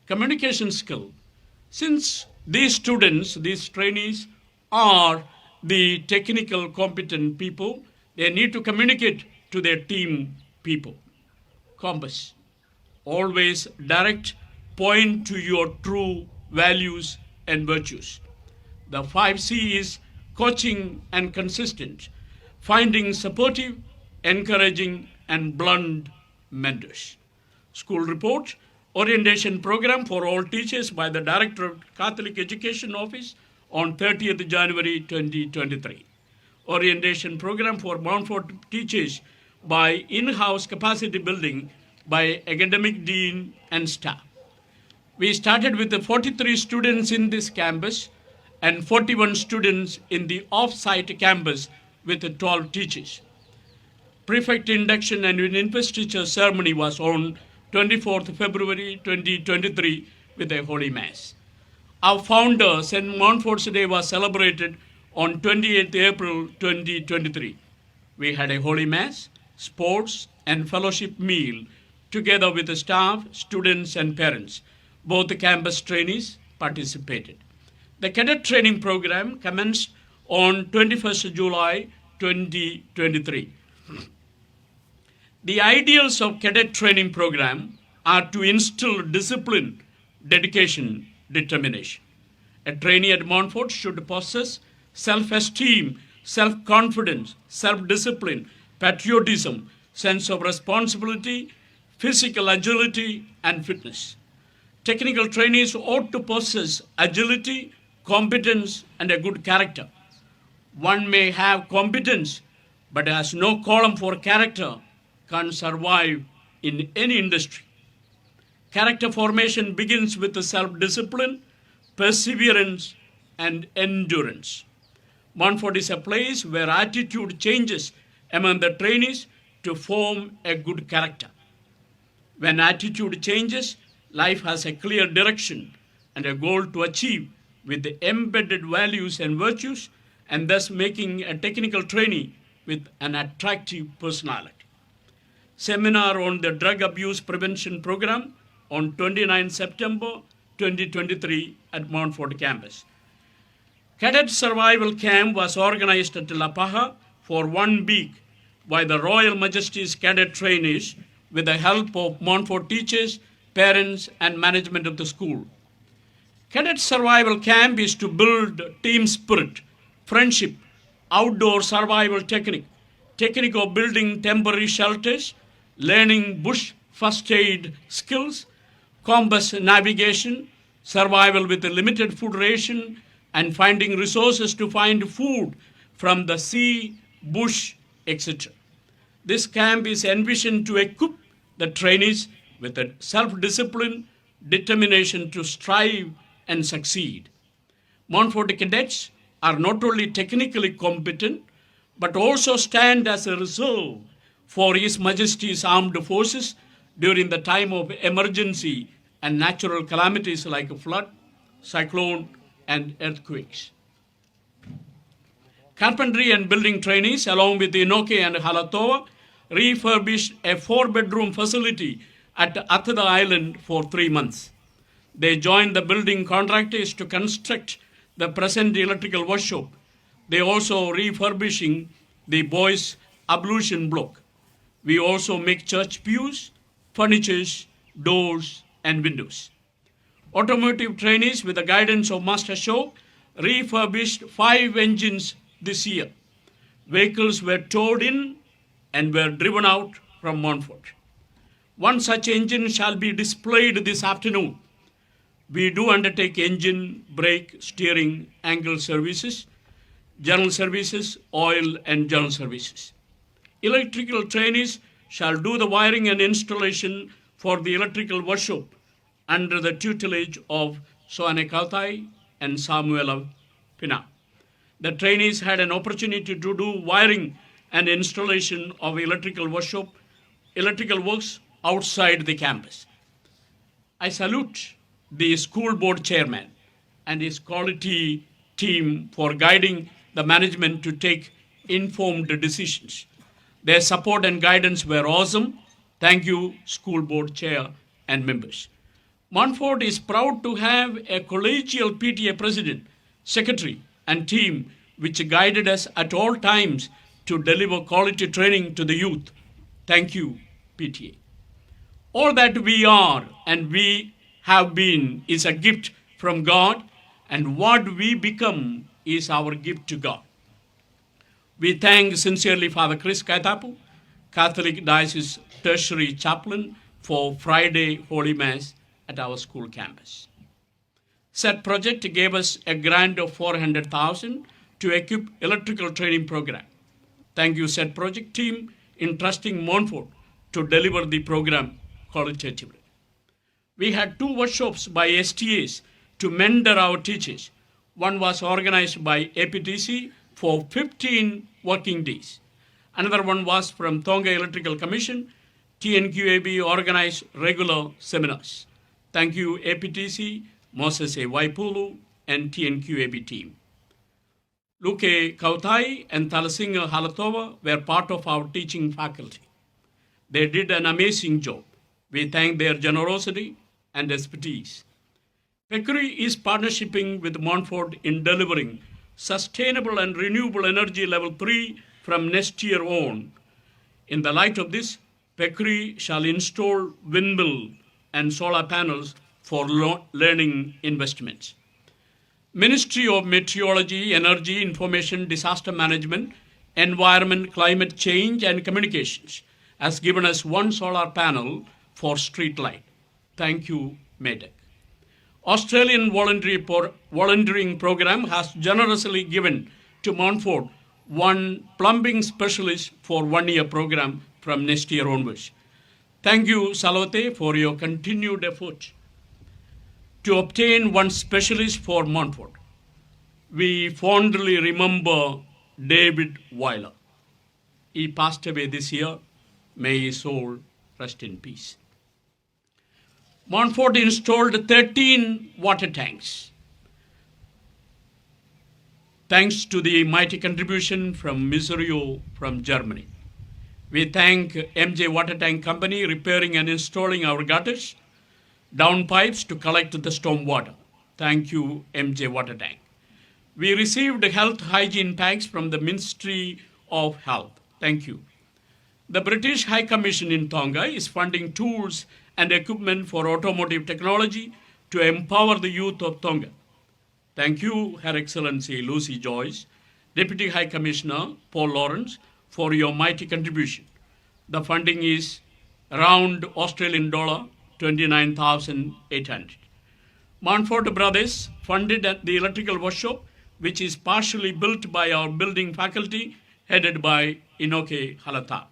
Communication skill. Since these students, these trainees are the technical competent people, they need to communicate to their team people. Compass. Always direct, point to your true values and virtues. The five C is coaching and consistent, finding supportive, encouraging, and blunt mentors. School report, orientation program for all teachers by the Director of Catholic Education Office on thirtieth January twenty twenty-three. Orientation program for Montfort teachers by in-house capacity building by academic dean and staff. We started with the forty-three students in this campus and forty-one students in the off-site campus with the twelve teachers. Prefect induction and investiture ceremony was on twenty-fourth February twenty twenty-three with a Holy Mass. Our founder, Saint Montfort's Day, was celebrated on twenty-eighth April twenty twenty-three. We had a Holy Mass, sports, and fellowship meal together with the staff, students, and parents. Both the campus trainees participated. The cadet training program commenced on twenty-first July twenty twenty-three. The ideals of cadet training program are to instill discipline, dedication, determination. A trainee at Montfort should possess self-esteem, self-confidence, self-discipline, patriotism, sense of responsibility, physical agility, and fitness. Technical trainees ought to possess agility, competence, and a good character. One may have competence, but has no column for character, can't survive in any industry. Character formation begins with the self-discipline, perseverance, and endurance. Montfort is a place where attitude changes among the trainees to form a good character. When attitude changes, life has a clear direction and a goal to achieve with the embedded values and virtues, and thus making a technical trainee with an attractive personality. Seminar on the drug abuse prevention program on twenty-ninth September twenty twenty-three at Montfort campus. Cadet Survival Camp was organized at Lapaha for one week by the Royal Majesty's Cadet Trainees with the help of Montfort teachers, parents, and management of the school. Cadet Survival Camp is to build team spirit, friendship, outdoor survival technique, technique of building temporary shelters, learning bush first aid skills, compass navigation, survival with a limited food ration, and finding resources to find food from the sea, bush, et cetera. This camp is envisioned to equip the trainees with a self-discipline, determination to strive and succeed. Montfort cadets are not only technically competent, but also stand as a reserve for His Majesty's Armed Forces during the time of emergency and natural calamities like a flood, cyclone, and earthquakes. Carpentry and building trainees, along with Inoke and Halatoa, refurbished a four-bedroom facility at Atata Island for three months. They joined the building contractors to construct the present electrical workshop. They also refurbishing the boys' ablution block. We also make church pews, furnitures, doors, and windows. Automotive trainees, with the guidance of Master Show, refurbished five engines this year. Vehicles were towed in and were driven out from Montfort. One such engine shall be displayed this afternoon. We do undertake engine, brake, steering, angle services, general services, oil and general services. Electrical trainees shall do the wiring and installation for the electrical workshop under the tutelage of Soane Kautai and Samuela Pina. The trainees had an opportunity to do wiring and installation of electrical workshop, electrical works outside the campus. I salute the school board chairman and his quality team for guiding the management to take informed decisions. Their support and guidance were awesome. Thank you, school board chair and members. Montfort is proud to have a collegial P T A president, secretary, and team which guided us at all times to deliver quality training to the youth. Thank you, P T A. All that we are and we have been is a gift from God, and what we become is our gift to God. We thank sincerely Father Chris Kaitapu, Catholic Diocese Tertiary Chaplain, for Friday Holy Mass at our school campus. Said project gave us a grant of four hundred thousand to equip electrical training program. Thank you, said project team, in trusting Montfort to deliver the program qualitatively. We had two workshops by S T As to mentor our teachers. One was organized by A P T C for fifteen working days. Another one was from Tonga Electrical Commission. T N Q A B organized regular seminars. Thank you, A P T C, Moses A. Waipulu, and T N Q A B team. Luke Kautai and Talasinga Halatoa were part of our teaching faculty. They did an amazing job. We thank their generosity and expertise. PECRI is partnershiping with Montfort in delivering sustainable and renewable energy level three from next year on. In the light of this, PECRI shall install windmill and solar panels for lo-, learning investments. Ministry of Meteorology, Energy, Information, Disaster Management, Environment, Climate Change and Communications has given us one solar panel for street light. Thank you, MEDEC. Australian voluntary por-, volunteering program has generously given to Montfort one plumbing specialist for one year program from next year onwards. Thank you, Salote, for your continued effort to obtain one specialist for Montfort. We fondly remember David Weiler. He passed away this year. May his soul rest in peace. Montfort installed thirteen water tanks, thanks to the mighty contribution from Miserio from Germany. We thank M J Water Tank Company repairing and installing our gutters, downpipes to collect the storm water. Thank you, M J Water Tank. We received health hygiene packs from the Ministry of Health. Thank you. The British High Commission in Tonga is funding tools and equipment for automotive technology to empower the youth of Tonga. Thank you, Her Excellency Lucy Joyce, Deputy High Commissioner Paul Lawrence, for your mighty contribution. The funding is around Australian dollar twenty-nine thousand eight hundred. Montfort Brothers funded at the electrical workshop, which is partially built by our building faculty, headed by Inoke Halata.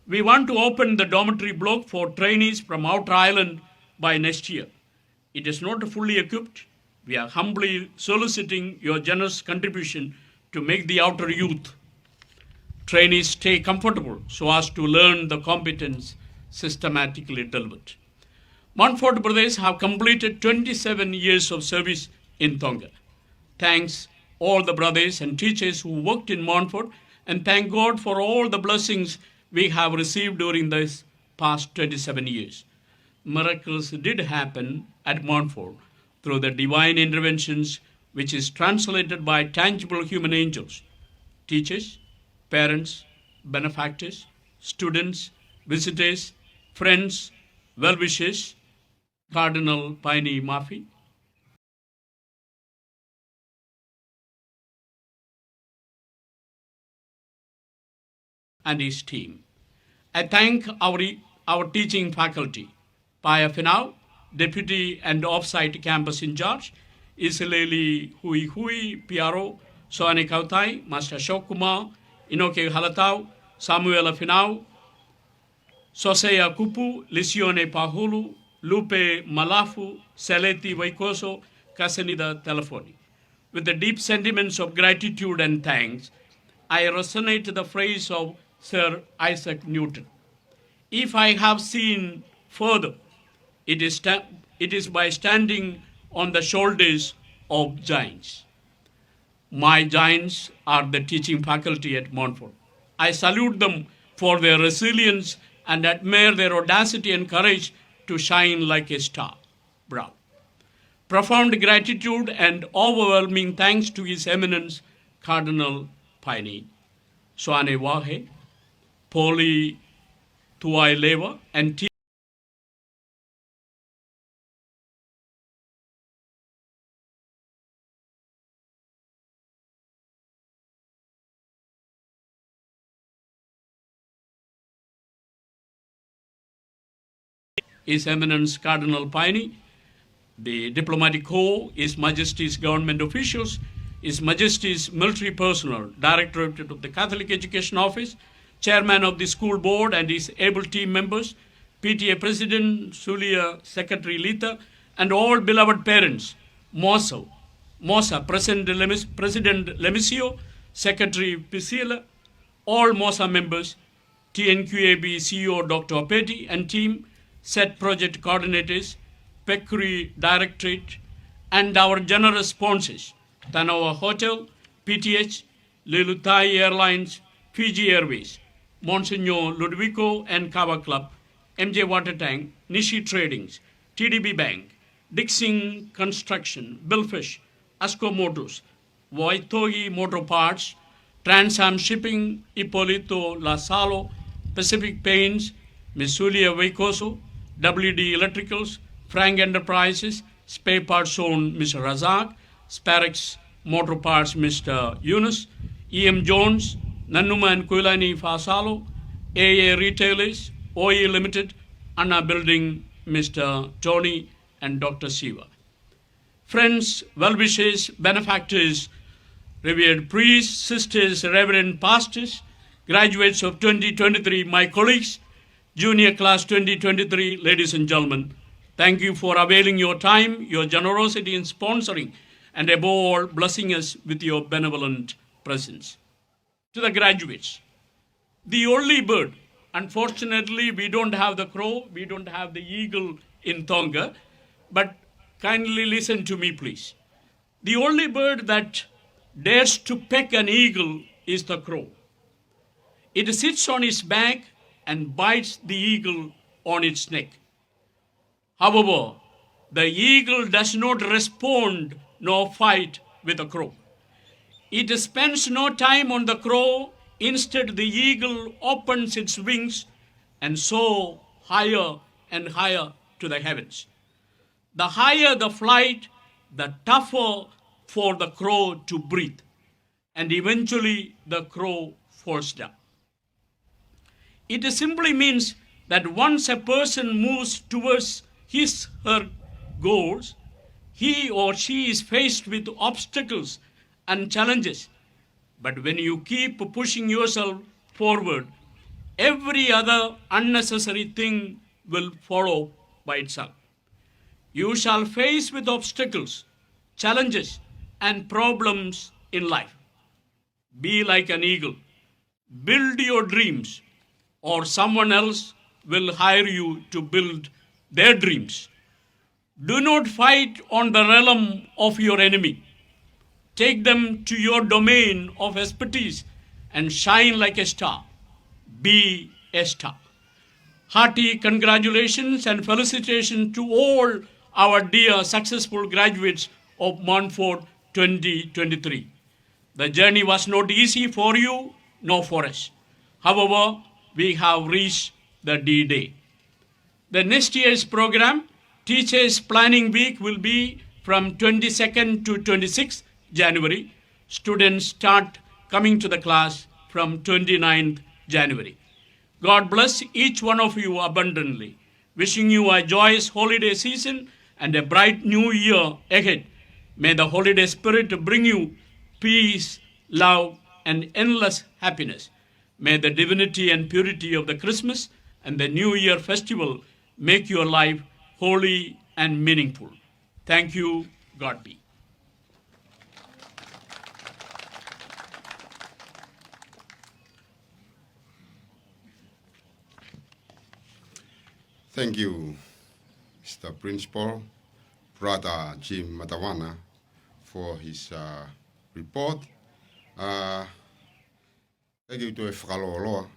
We want to open the dormitory block for trainees from outer island by next year. It is not fully equipped. We are humbly soliciting your generous contribution to make the outer youth trainees stay comfortable so as to learn the competence systematically delivered. Montfort Brothers have completed twenty-seven years of service in Tonga. Thanks all the brothers and teachers who worked in Montfort, and thank God for all the blessings we have received during this past twenty-seven years. Miracles did happen at Montfort through the divine interventions, which is translated by tangible human angels, teachers, parents, benefactors, students, visitors, friends, well-wishers, Cardinal Paini Mafi, and his team. I thank our, our teaching faculty, Paea Finau, Deputy and Offsite Campus in Charge, Isileli Huihui, P R O, Soane Kautai, Master Shokuma, Inoke Halatau, Samuela Finau, Sosea Kupu, Lisione Pahulu, Lupe Malafu, Seleti Vaikoso, Kasenida Telefoni. With the deep sentiments of gratitude and thanks, I resonate the phrase of Sir Isaac Newton: "If I have seen further, it is sta-, it is by standing on the shoulders of giants." My giants are the teaching faculty at Montfort. I salute them for their resilience and admire their audacity and courage to shine like a star. Bravo. Profound gratitude and overwhelming thanks to His Eminence Cardinal Paini, Soane Vahe, Poli Tuailewa, and team. His Eminence Cardinal Paini, the diplomatic corps, His Majesty's government officials, His Majesty's military personnel, Directorate of the Catholic Education Office, Chairman of the School Board and his able team members, P T A President Sulia, Secretary Lita, and all beloved parents, Mosa, Mosa, President Lemis-, President Lemisio, Secretary Pisila, all Mosa members, T N Q A B C E O Doctor Apeti and team, set project coordinators, Pekuri Directorate, and our generous sponsors, Tanoa Hotel, P T H, Lilutai Airlines, Fiji Airways, Monsignor Ludovico and Kava Club, M J Water Tank, Nishi Tradings, T D B Bank, Dixon Construction, Billfish, Asco Motors, Waitohi Motor Parts, Transam Shipping, Ippolito Lasalo, Pacific Paints, Misulia Veikoso, W D Electricals, Frank Enterprises, Spare Parts Zone, Mister Razak, Sparex Motor Parts, Mister Yunus, E M Jones, Nanuma and Kuilani Fasalo, A A Retailers, Oi Limited, Ana Building, Mister Tony, and Doctor Siva. Friends, well-wishers, benefactors, revered priests, sisters, reverend pastors, graduates of twenty twenty-three, my colleagues, junior class twenty twenty-three, ladies and gentlemen, thank you for availing your time, your generosity in sponsoring, and above all, blessing us with your benevolent presence. To the graduates, the only bird, unfortunately, we don't have the crow, we don't have the eagle in Tonga, but kindly listen to me, please. The only bird that dares to peck an eagle is the crow. It sits on its back and bites the eagle on its neck. However, the eagle does not respond nor fight with the crow. It spends no time on the crow. Instead, the eagle opens its wings and soar higher and higher to the heavens. The higher the flight, the tougher for the crow to breathe, and eventually the crow falls down. It simply means that once a person moves towards his, her goals, he or she is faced with obstacles and challenges. But when you keep pushing yourself forward, every other unnecessary thing will follow by itself. You shall face with obstacles, challenges, and problems in life. Be like an eagle. Build your dreams, or someone else will hire you to build their dreams. Do not fight on the realm of your enemy. Take them to your domain of expertise and shine like a star. Be a star. Hearty congratulations and felicitations to all our dear successful graduates of Montfort twenty twenty-three. The journey was not easy for you nor for us. However, we have reached the D-Day. The next year's program, Teachers Planning Week, will be from twenty-second to twenty-sixth January. Students start coming to the class from twenty-ninth January. God bless each one of you abundantly. Wishing you a joyous holiday season and a bright new year ahead. May the holiday spirit bring you peace, love, and endless happiness. May the divinity and purity of the Christmas and the New Year festival make your life holy and meaningful. Thank you. God be. Thank you, Mister Principal, Brother Jim Matawana, for his, uh, report. Uh, ʻEiki, ʻoku toe fakalōloa.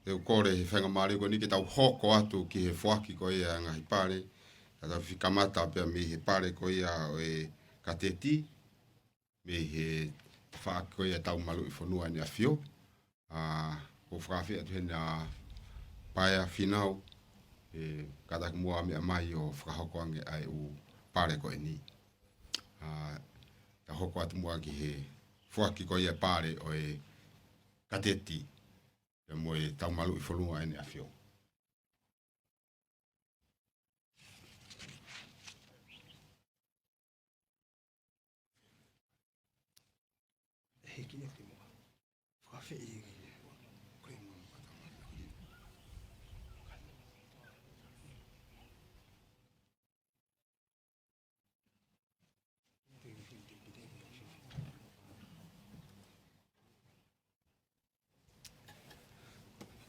Te u kole he faingamālie ko eni ke tau hoko atu ki he foaki ko ia e ngaahi pale. Ka tau fie kamata pea mei he pale ko ia ʻo e kateti, mei he foaki ko ia Taumaluʻifonua ʻEne ʻAfio. ʻA, ʻoku ou fakaafeʻi atu heni ʻa Paea Finau, ʻe kātaki muʻa meʻa mai ʻo fakahoko ange ʻa e ʻū pale ko eni. ʻA, tau hoko atu muʻa ki he foaki ko ia e pale ʻo e kateti, pea mo e Taumaluʻifonua ʻEne ʻAfio.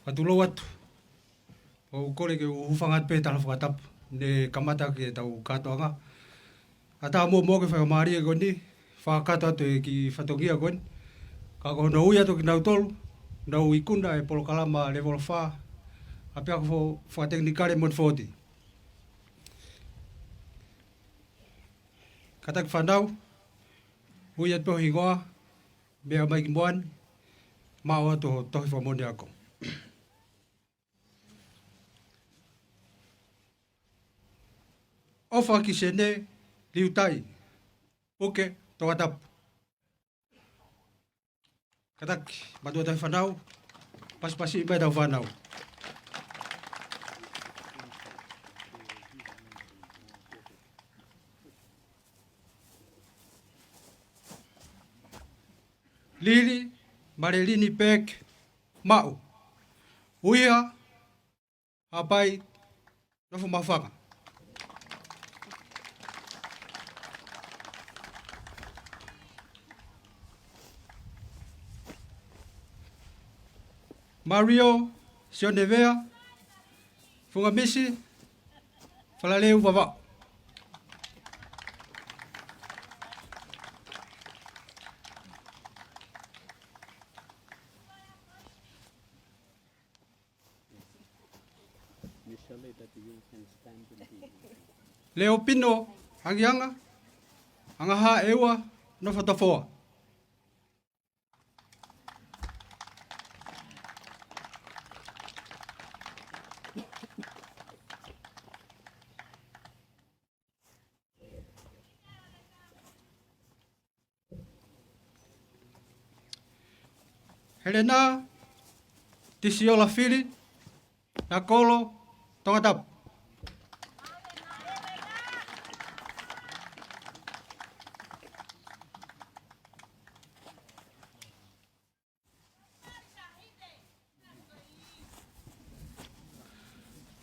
Ka tulou atu. ʻOku ou kole ke u hūfanga atu pē he tala fakatapu. Ne kamata ki heʻetau kātoanga. ʻAtā muʻa muʻa ke fakamālie ko eni, fakakakato atu e kiʻi fatongia ko eni. Ka ko hono ui atu kinautolu, nau ikuna e polokalama Levolo Fā, ʻa e ʻApiako Fo-, Fakatekinikale Montfort. Kātaki fānau, ui atu pē ho hingoa, meʻa mai ki muʻa ni, maʻu atu ho tohi fakamoʻoni ako. ʻOfa Kisene Liutai, Puke, Tongatapu. Kātaki, mātuʻa tauhi fānau, pasipasi mai ʻetau fānau. Lili Malelini Peeki, Maʻu. Uia Haʻapai, Nofo Maʻufanga. Mario Sionevea, Fungamisi, Falaleu, Vavaʻu. Leopino Angianga, Angahā ʻEua, Nofo Tofoa. Helena Tisiola Fili, Nakolo, Tongatapu.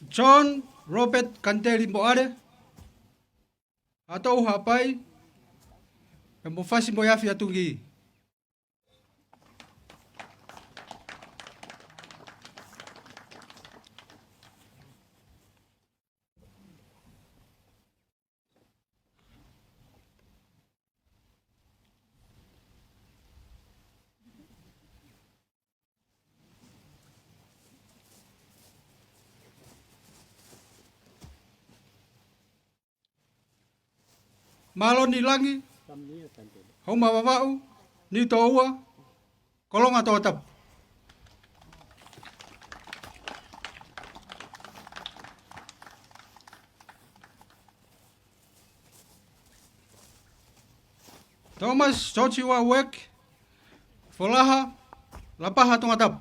John Robert Kanteli Moʻale, Haʻatoʻou Haʻapai, pea mo Fasi mo e Afi ʻa Tungī. Māloni Langi, Houma Vavaʻu, Niutōua, Kolonga Tongatapu. Thomas George Uek, Folaha, Lapaha, Tongatapu.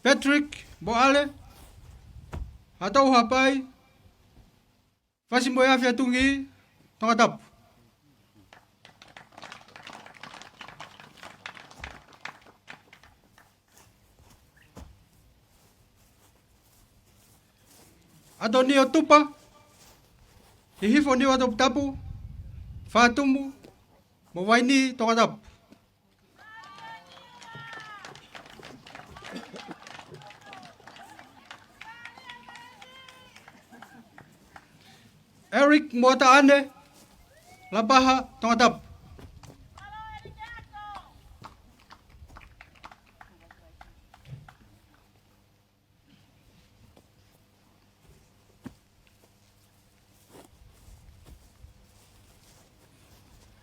Patrick Moale, Haʻatouhapai, Fasi mo e Afi ʻa Tungī, Tongatapu. ʻAtonio Tupa, Hihifo, Niuatoputapu, Fatumu mo Vainī, Tongatapu. Eric Moataʻane, Lapaha, Tongatapu.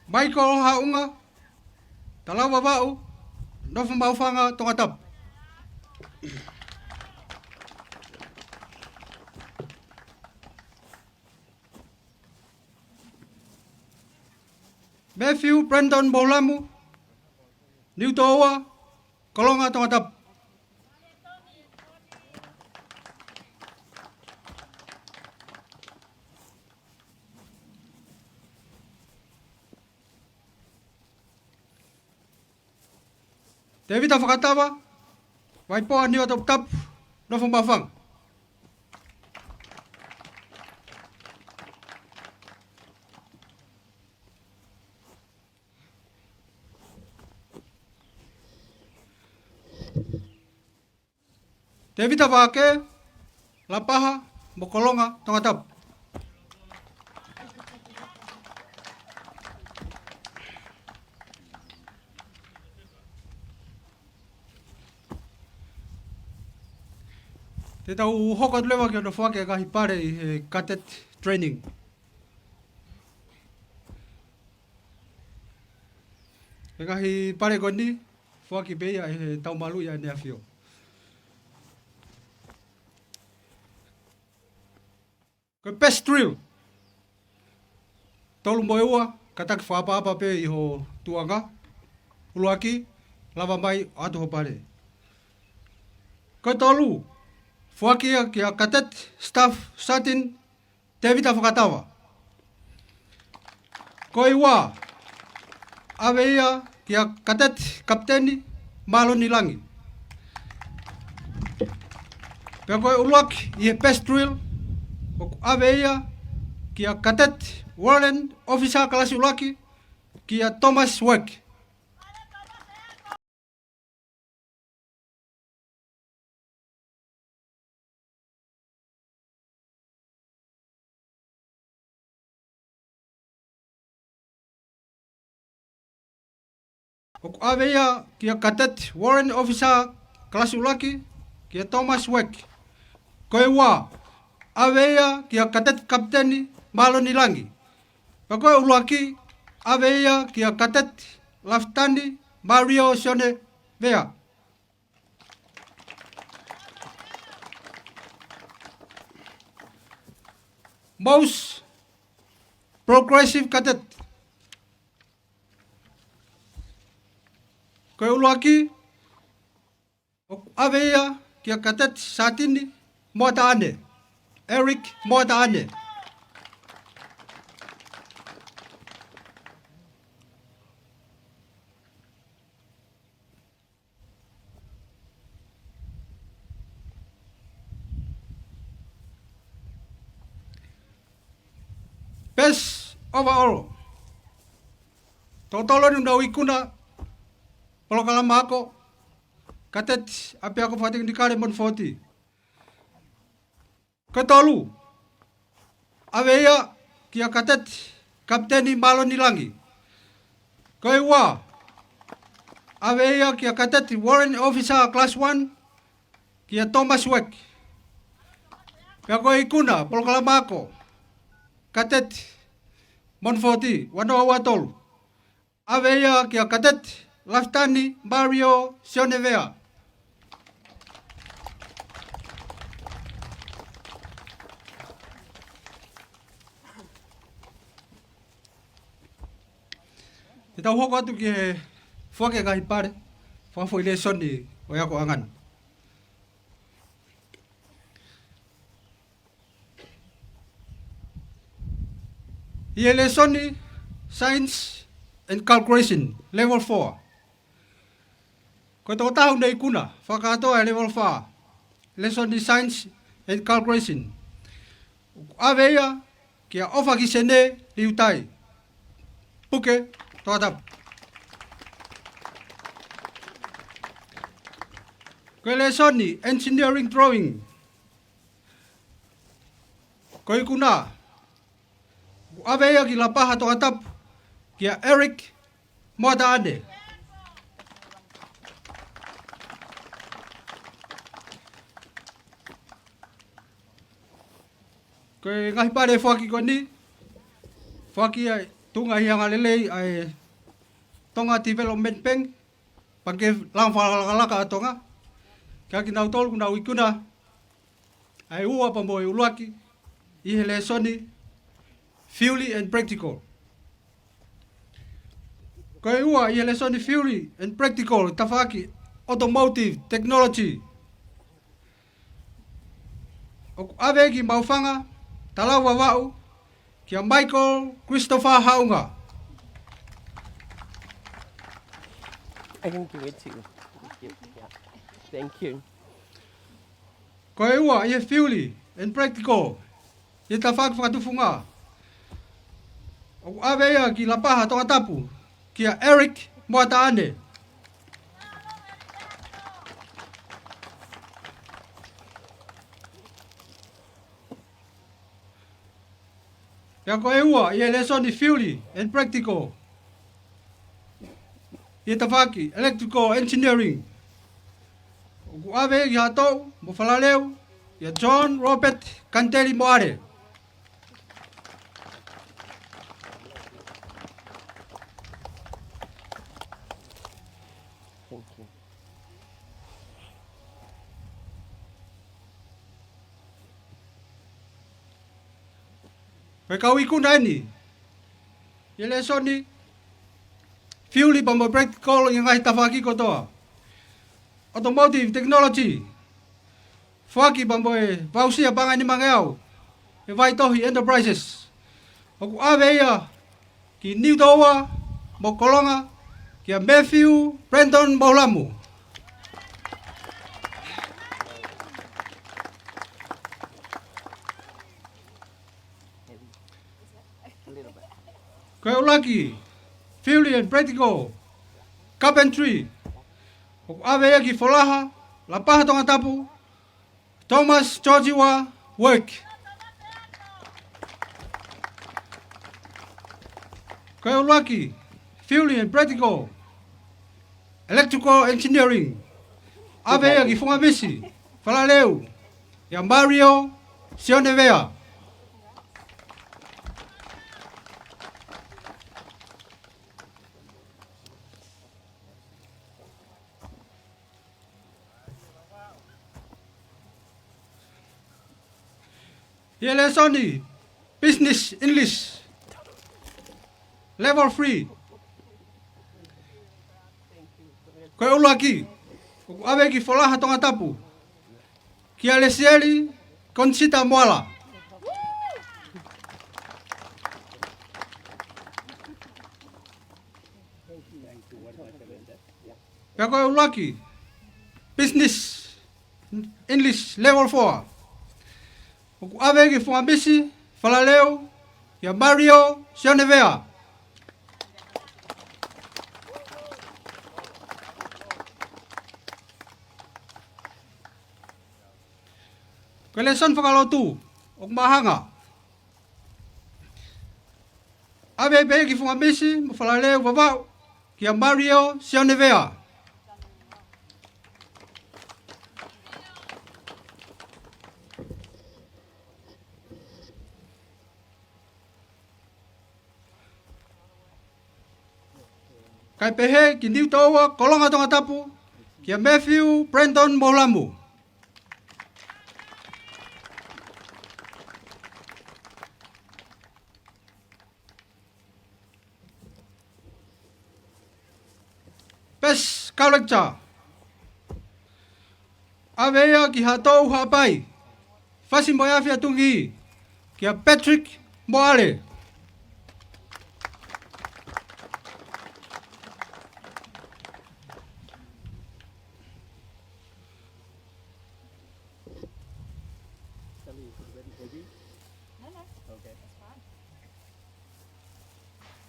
Michael Haʻunga, Talau Vavaʻu, Nofo Maʻufanga, Tongatapu. Matthew Brandon Moulamu, Niutōua, Kolonga Tongatapu. Tevita Fakatava, Vaipoa, Niuatoputapu, Nofo Maʻufanga. Tevita Vake, Lapaha mo Kolonga Tongatapu. Te tau hoko atu leva ki hono foaki e ngaahi pale ʻi he cadet training. He ngaahi pale ko eni, foaki pē ia ʻe he Taumalu ʻi ʻEne ʻAfio. Ko e best drill, tolu mo e ua, kātaki fakaʻapaʻapa pē ʻi ho tuʻunga. ʻUluaki, lava mai ʻo ʻatu ho pale. Ko e tolu, foaki ia kia Cadet Staff Sergeant Tevita Fakatava. Ko e ua, ʻave ia kia Cadet Kapiteni Māloni Langi. Pea ko e ʻuluaki ʻi he best drill, ʻoku ʻave ia kia Cadet Warrant Officer kalasi ʻuluaki, kia Thomas Work. ʻOku ʻave ia kia Cadet Warrant Officer kalasi ʻuluaki, kia Thomas Work. Ko e ua, ʻave ia kia Cadet Kapiteni Māloni Langi. Pea ko e ʻuluaki, ʻave ia kia Cadet Lafitani Mario Sione Vea. Most Progressive Cadet. Ko e ʻuluaki, ʻoku ʻave ia kia Cadet Satini Moataʻane, Eric Moataʻane. Best overall. Toko tolu eni ʻoku nau ikuna polokalama ako, Cadet ʻApiako Fakatekinikale Monofoti. Ko e tolu, ʻave ia kia Cadet Kapiteni Māloni Langi. Ko e ua, ʻAve ia kia Cadet Warrant Officer Class one, kia Thomas Weck. Pea ko e ikuna polokalama ako, Cadet Monfoti, ua noa ua tolu. ʻAve ia kia Cadet Lafitani Mario Sionevea. Te tau hoko atu ki he foaki e ngaahi pale fakafoʻi lēsoni ʻo e akoʻanga ni. ʻI he lēsoni Science and Calculation, Level four. Ko e tokotaha ʻoku ne ikuna fakakātoa e Level four, lēsoni Science and Calculation. ʻAve ia kia ʻOfakisene Liutai, Puke, Tongatapu. Ko e lēsoni Engineering Drawing, ko e ikuna, ʻave ia ki Lapaha, Tongatapu, kia Eric Moataʻane. Ko e ngaahi pale foaki ko eni, foaki ʻi he tuʻunga ʻi he anga lelei ʻa e Tonga Development Bank, Pangikē Langa Fakalakalaka ʻa Tonga, kia kinautolu ʻoku nau ikuna ʻa e ua pea mo e ʻuluaki ʻi he lēsoni Theory and Practical. Ko e ua ʻi he lēsoni Theory and Practical, tafaʻaki Automotive Technology, ʻoku ʻave ki Maʻufanga, Talau, Vavaʻu, kia Michael Christopher Haʻunga. I can give it to you. Thank you. Ko e ua ʻi he Theory and Practical, ʻi he tafaʻaki fakatufunga, ʻoku ʻave ia ki Lapaha, Tongatapu, kia Eric Moataʻane. Pea ko e ua ʻi he lēsoni Theory and Practical, ʻi he tafaʻaki Electrical Engineering, ʻoku ʻave ki Haʻatoʻu mo Falaleu, kia John Robert Kanteli Moale. Thank you. Ko e kau ikuna eni ʻi he lēsoni Theory pea mo e Practical ʻi he ngaahi tafaʻaki kotoa. Automotive Technology, foaki pea mo e Vausia Paʻanga ʻe Nimangeau ʻe he Vaitohi Enterprises, ʻoku ʻave ia ki Niutōua mo Kolonga, kia Matthew Brandon Moulamu. Ko e ʻuluaki Theory and Practical, Carpentry, ʻoku ʻave ia ki Folaha, Lapaha, Tongatapu, Thomas Joshua Work. Ko e ʻuluaki Theory and Practical, Electrical Engineering, ʻave ia ki Fungamisi, Falaleu, kia Mario Sionevea. ʻI he lēsoni Business English, Level three, ko e ʻuluaki, ʻoku ʻave ki Folaha, Tongatapu, kia Lesieli Conchita Moala. Pea ko e ʻuluaki Business English Level four, ʻoku ʻave ki Fungamisi, Falaleu, kia Mario Sionevea. Ko e lēsoni fakalotu ʻoku mahanga, ʻave pē ki Fungamisi mo Falaleu, Vavaʻu, kia Mario Sionevea. Kae pehē ki Niutōua, Kolonga Tongatapu, kia Matthew Brandon Moulamu. Best Character. ʻAve ia ki Haʻatou Haʻapai, Fasi mo e Afi ʻa Tungī, kia Patrick Moale.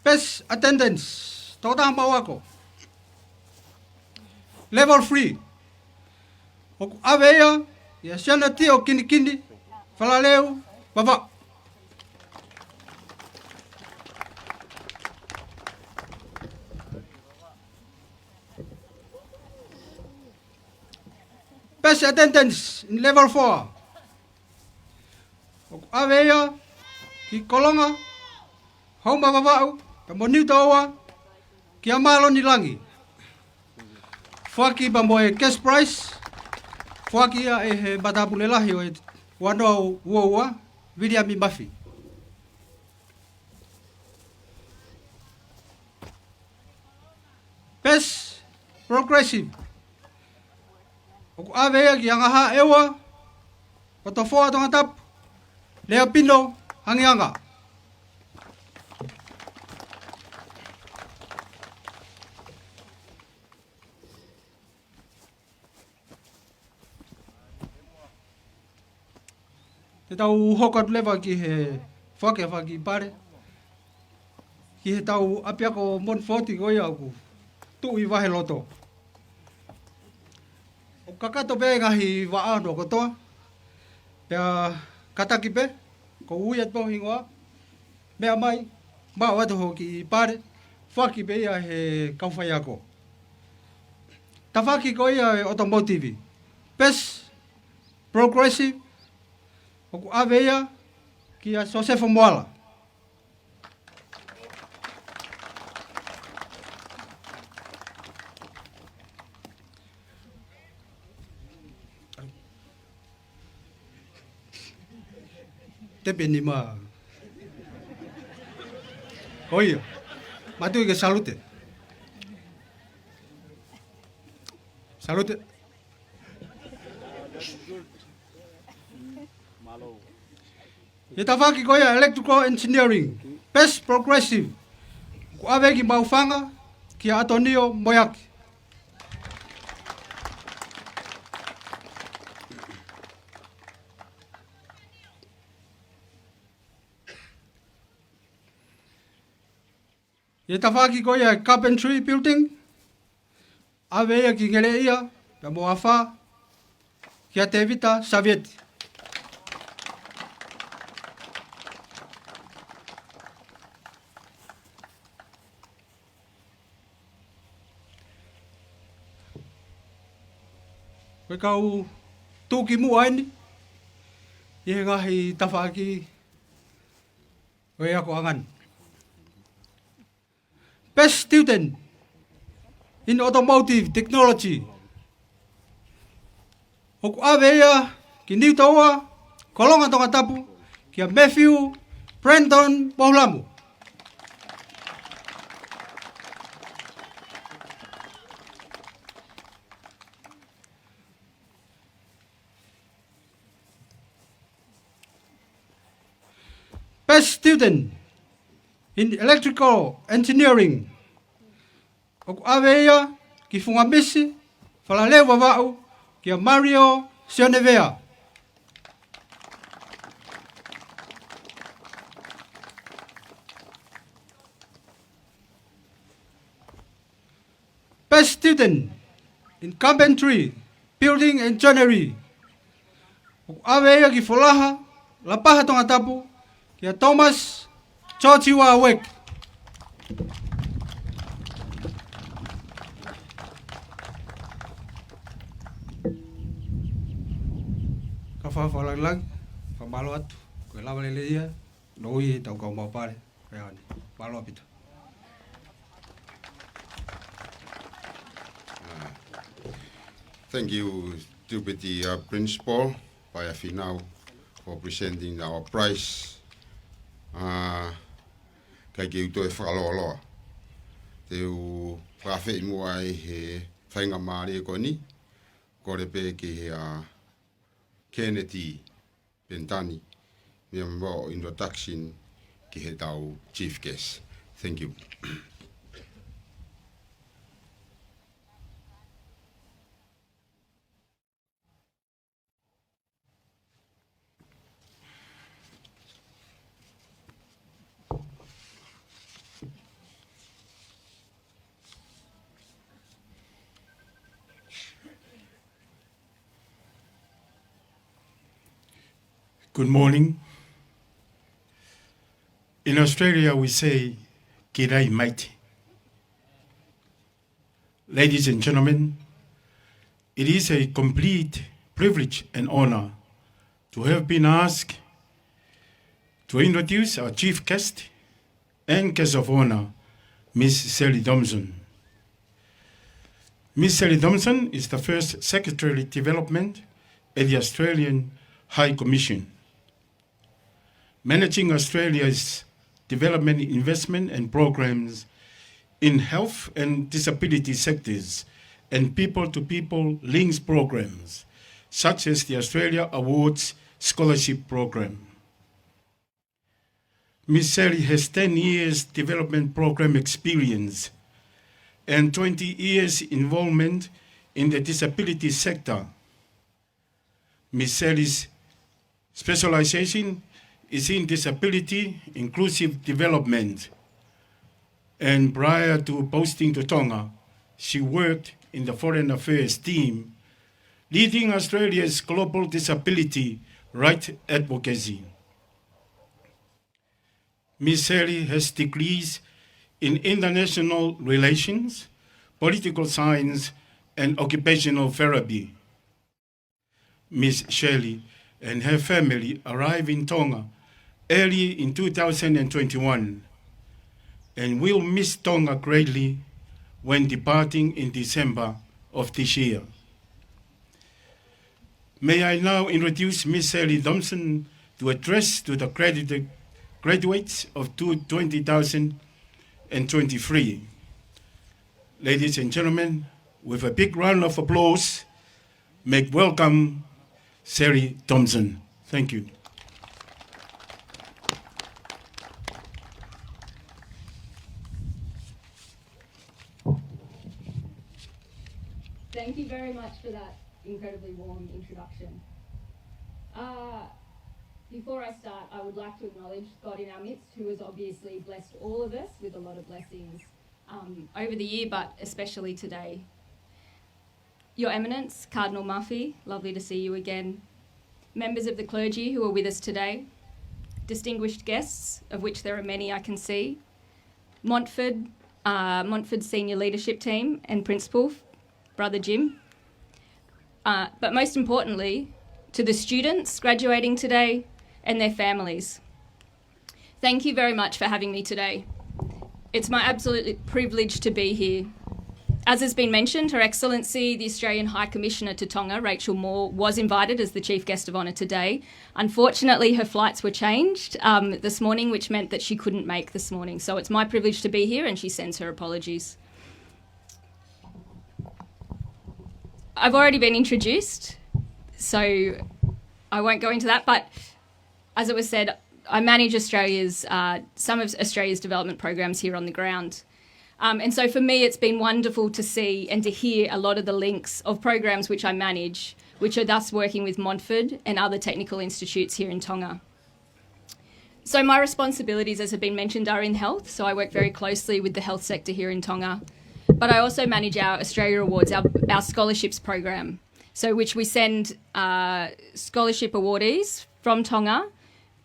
Best Attendance, tokotaha maʻu ako. Level three. ʻOku ʻave ia kia Siana Tio Kinikini Falaleu Vavaʻu. Best Attendance in Level four. ʻOku ʻave ia ki Kolonga, Houma Vavaʻu, pea mo Niutōua, kia Maloni Langi. Foaki pea mo e cash prize, foaki ia ʻe he matāpule lahi ʻo e ua noa ua ua, Viliami Mafi. Best Progressive. ʻOku ʻave ia kia Ngahāʻeua Potofoa Tongatapu, Leapino Angianga. Te tau hoko atu leva ki he foaki ʻa e foaki pale ki heʻetau ʻapiako Montfort ko ia ʻoku tuʻu ʻi Vaheloto. ʻOku kakato pē ngaahi vaʻa ʻo kotoa. Pea kātaki pē, ko e ui atu pē hingoa, meʻa mai, maʻu atu hoʻo kiʻi pale, foaki pē ia he kau faiako. Tafaʻaki ko ia e automotive. Best Progressive, ʻoku ʻave ia kia Sosefo Moala. Tepe nima. Ko ia. Mātuʻaki salute. Salute. Mālō. ʻI he tafaʻaki ko ia Electrical Engineering, Best Progressive, ʻoku ʻave ki Maʻufanga, kia ʻAtonio Moeaki. ʻI he tafaʻaki ko ia Carpentry Building, ʻave ia ki Ngeleʻia, pea mo Afā, kia Tevita Savieti. Ko e kau tuʻukimuʻa eni ʻi he ngaahi tafaʻaki ʻo e akoʻanga ni. Best Student in Automotive Technology, ʻoku ʻave ia ki Niutōua, Kolonga Tongatapu, kia Matthew Brandon Pohulamu. Best Student in Electrical Engineering, ʻoku ʻave ia ki Fungamisi, Falaleu Vavaʻu, kia Mario Sionevea. Best Student in Carpentry, Building and Joinery, ʻoku ʻave ia ki Folaha, Lapaha Tongatapu, kia Thomas George Wawek. Ka fakalāngilangi, fakamālō atu, ko e lava lelei ia, no ui ʻetau kau maʻu pale, ko ia eni. Mālō ʻaupito. Thank you, Deputy, uh, Principal Paea Finau, for presenting our prize. Uh, ʻIkai ke u toe fakalōloa. Te u fakafeʻiloaki muʻa ʻi he faingamālie ko eni, kole pē ki he, uh, Kennedy Penitani, meʻa mo e introduction ki heʻetau chief guest. Thank you. Good morning. In Australia, we say, "G'day, mate." Ladies and gentlemen, it is a complete privilege and honor to have been asked to introduce our chief guest and guest of honor, Miss Sally Thompson. Miss Sally Thompson is the first Secretary Development at the Australian High Commission, managing Australia's development investment and programs in health and disability sectors and people-to-people links programs, such as the Australia Awards Scholarship Program. Miss Sally has ten years development program experience and twenty years involvement in the disability sector. Miss Sally's specialization is in disability inclusive development, and prior to posting to Tonga, she worked in the Foreign Affairs team, leading Australia's global disability rights advocacy. Miss Sally has degrees in international relations, political science, and occupational therapy. Miss Sally and her family arrived in Tonga early in two thousand and twenty-one and will miss Tonga greatly when departing in December of this year. May I now introduce Miss Sally Thompson to address to the gradu-, graduates of two, twenty thousand and twenty-three. Ladies and gentlemen, with a big round of applause, make welcome Sally Thompson. Thank you. Thank you very much for that incredibly warm introduction. Uh, before I start, I would like to acknowledge God in our midst, who has obviously blessed all of us with a lot of blessings, um, over the year, but especially today. Your Eminence, Cardinal Muffy, lovely to see you again. Members of the clergy who are with us today, distinguished guests, of which there are many I can see, Montford, uh, Montford Senior Leadership Team and Principal, Brother Jim, uh, but most importantly, to the students graduating today and their families. Thank you very much for having me today. It's my absolute privilege to be here. As has been mentioned, Her Excellency, the Australian High Commissioner to Tonga, Rachel Moore, was invited as the Chief Guest of Honour today. Unfortunately, her flights were changed, um, this morning, which meant that she couldn't make this morning. So it's my privilege to be here, and she sends her apologies. I've already been introduced, so I won't go into that, but as it was said, I manage Australia's, uh, some of Australia's development programs here on the ground. Um, and so for me, it's been wonderful to see and to hear a lot of the links of programs which I manage, which are thus working with Montford and other technical institutes here in Tonga. So my responsibilities, as have been mentioned, are in health. So I work very closely with the health sector here in Tonga. But I also manage our Australia Awards, our, our scholarships program. So which we send, uh, scholarship awardees from Tonga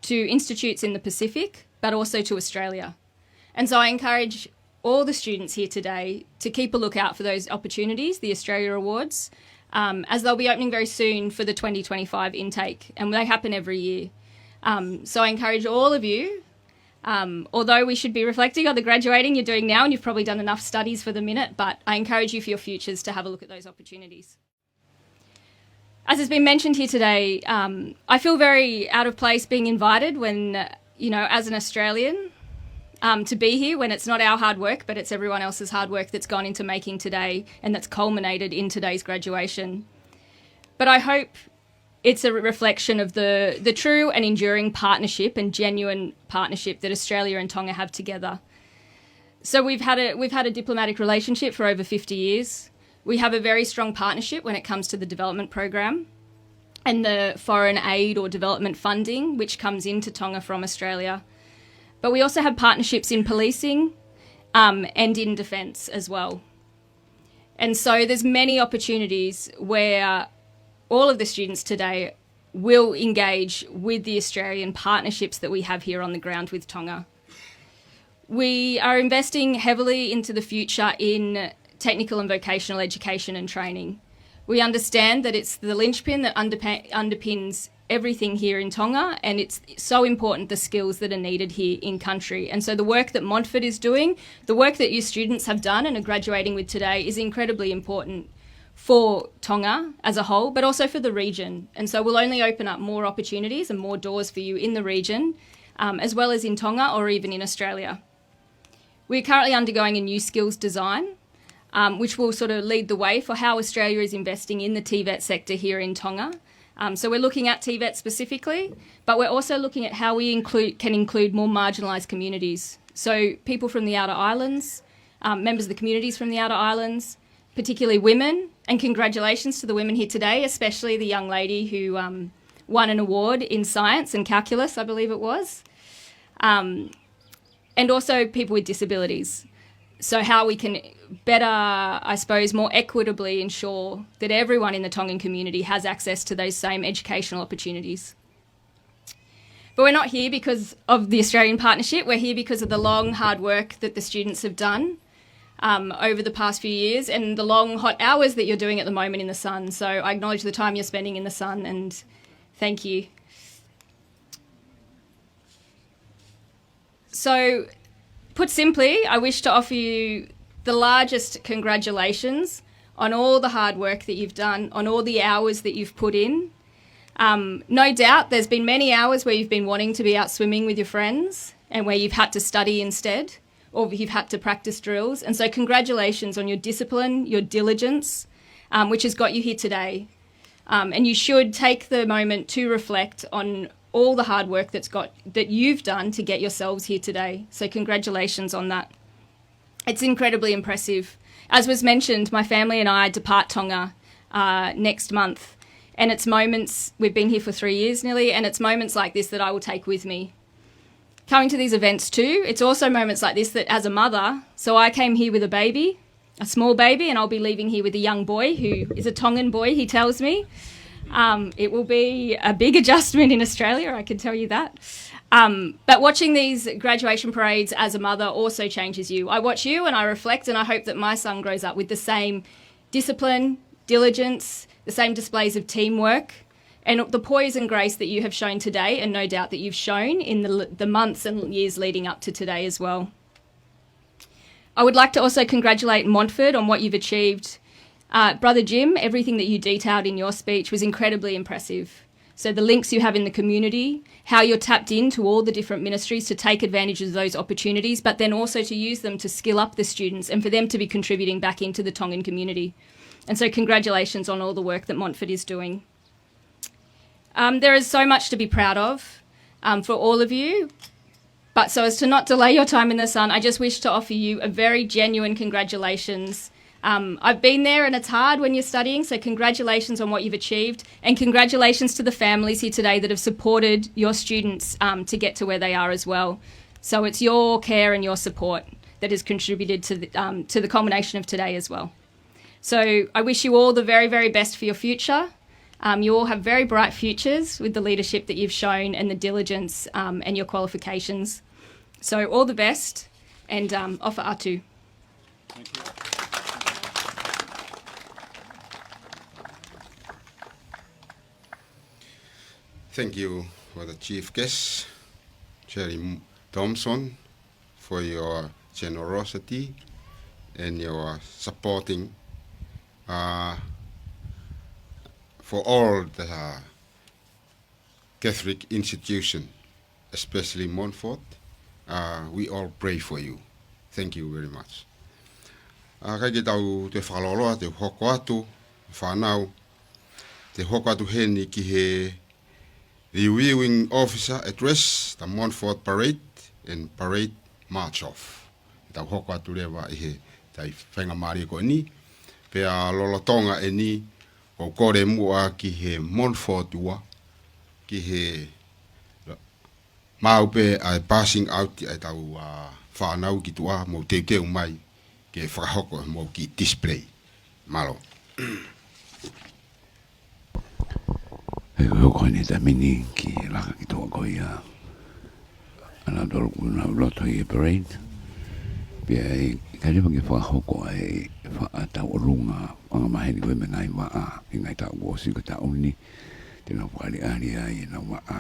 to institutes in the Pacific, but also to Australia. And so I encourage all the students here today to keep a lookout for those opportunities, the Australia Awards, um, as they'll be opening very soon for the twenty twenty-five intake, and they happen every year. Um, so I encourage all of you, um, although we should be reflecting on the graduating you're doing now, and you've probably done enough studies for the minute, but I encourage you for your futures to have a look at those opportunities. As has been mentioned here today, um, I feel very out of place being invited when, uh, you know, as an Australian, um, to be here when it's not our hard work, but it's everyone else's hard work that's gone into making today and that's culminated in today's graduation. But I hope it's a re-, reflection of the, the true and enduring partnership and genuine partnership that Australia and Tonga have together. So we've had a, we've had a diplomatic relationship for over fifty years. We have a very strong partnership when it comes to the development program and the foreign aid or development funding, which comes into Tonga from Australia. But we also have partnerships in policing, um, and in defence as well. And so there's many opportunities where all of the students today will engage with the Australian partnerships that we have here on the ground with Tonga. We are investing heavily into the future in technical and vocational education and training. We understand that it's the linchpin that underpa-, underpins everything here in Tonga, and it's so important the skills that are needed here in country. And so the work that Montfort is doing, the work that your students have done and are graduating with today is incredibly important for Tonga as a whole, but also for the region. And so we'll only open up more opportunities and more doors for you in the region, um, as well as in Tonga or even in Australia. We're currently undergoing a new skills design, um, which will sort of lead the way for how Australia is investing in the TVET sector here in Tonga. Um, so we're looking at TVET specifically, but we're also looking at how we include, can include more marginalised communities. So people from the outer islands, um, members of the communities from the outer islands, particularly women, and congratulations to the women here today, especially the young lady who, um, won an award in science and calculus, I believe it was. Um, and also people with disabilities. So how we can better, I suppose, more equitably ensure that everyone in the Tongan community has access to those same educational opportunities. But we're not here because of the Australian partnership. We're here because of the long, hard work that the students have done, um, over the past few years and the long, hot hours that you're doing at the moment in the sun. So I acknowledge the time you're spending in the sun, and thank you. So, put simply, I wish to offer you the largest congratulations on all the hard work that you've done, on all the hours that you've put in. Um, no doubt there's been many hours where you've been wanting to be out swimming with your friends and where you've had to study instead, or you've had to practice drills. And so congratulations on your discipline, your diligence, um, which has got you here today. Um, and you should take the moment to reflect on all the hard work that's got, that you've done to get yourselves here today. So congratulations on that. It's incredibly impressive. As was mentioned, my family and I depart Tonga, uh, next month. And it's moments, we've been here for three years nearly, and it's moments like this that I will take with me. Coming to these events too, it's also moments like this that as a mother, so I came here with a baby, a small baby, and I'll be leaving here with a young boy who is a Tongan boy, he tells me. Um, it will be a big adjustment in Australia, I can tell you that. Um, but watching these graduation parades as a mother also changes you. I watch you and I reflect, and I hook that my son grows up with the same discipline, diligence, the same displays of teamwork, and the poise and grace that you have shown today, and no doubt that you've shown in the, the months and years leading up to today as well. I would like to also congratulate Montfort on what you've achieved. Uh, Brother Jim, everything that you detailed in your speech was incredibly impressive. So the links you have in the community, how you're tapped into all the different ministries to take advantage of those opportunities, but then also to use them to skill up the students and for them to be contributing back into the Tongan community. And so congratulations on all the work that Montfort is doing. Um, there is so much to be proud of, um, for all of you. But so as to not delay your time in the sun, I just wish to offer you a very genuine congratulations. Um, I've been there and it's hard when you're studying, so congratulations on what you've achieved, and congratulations to the families here today that have supported your students, um, to get to where they are as well. So it's your care and your support that has contributed to the, um, to the culmination of today as well. So I wish you all the very, very best for your future. Um, you all have very bright futures with the leadership that you've shown and the diligence, um, and your qualifications. So all the best, and, um, ʻofa atu. Thank you. Thank you for the chief guest, Jerry Thompson, for your generosity and your supporting, uh, for all the, uh, Catholic institution, especially Montfort. Uh, we all pray for you. Thank you very much. Uh, ʻikai ke tau toe fakalōloa, te u hoko atu, fānau, te u hoko atu heni ki he reviewing officer address, the Montfort Parade and Parade March Off. Tau hoko atu leva ʻi he taimi faingamālie ko eni, pea lolotonga eni, ʻoku ou kole muʻa ki he Montfort Ua, ki he maʻu pē ʻa e passing out ʻa e tau, ā, fānau ki tuʻa, mou teuteu mai ke fakahoko homou kiʻi display. Mālō. ʻE hoko eni taimi ni ki he laka ki tuʻa ko ia ʻa nautolu ʻoku nau loto ʻi he parade. Pea ʻe, ʻikai leva ke fakahoko ʻa e faʻa tauʻolunga angamaheni ko ē mei he ngaahi vaʻa, he ngaahi taʻu kuo ʻosi ko e taʻu ni, te nau fakaʻaliʻali ai ʻenau vaʻa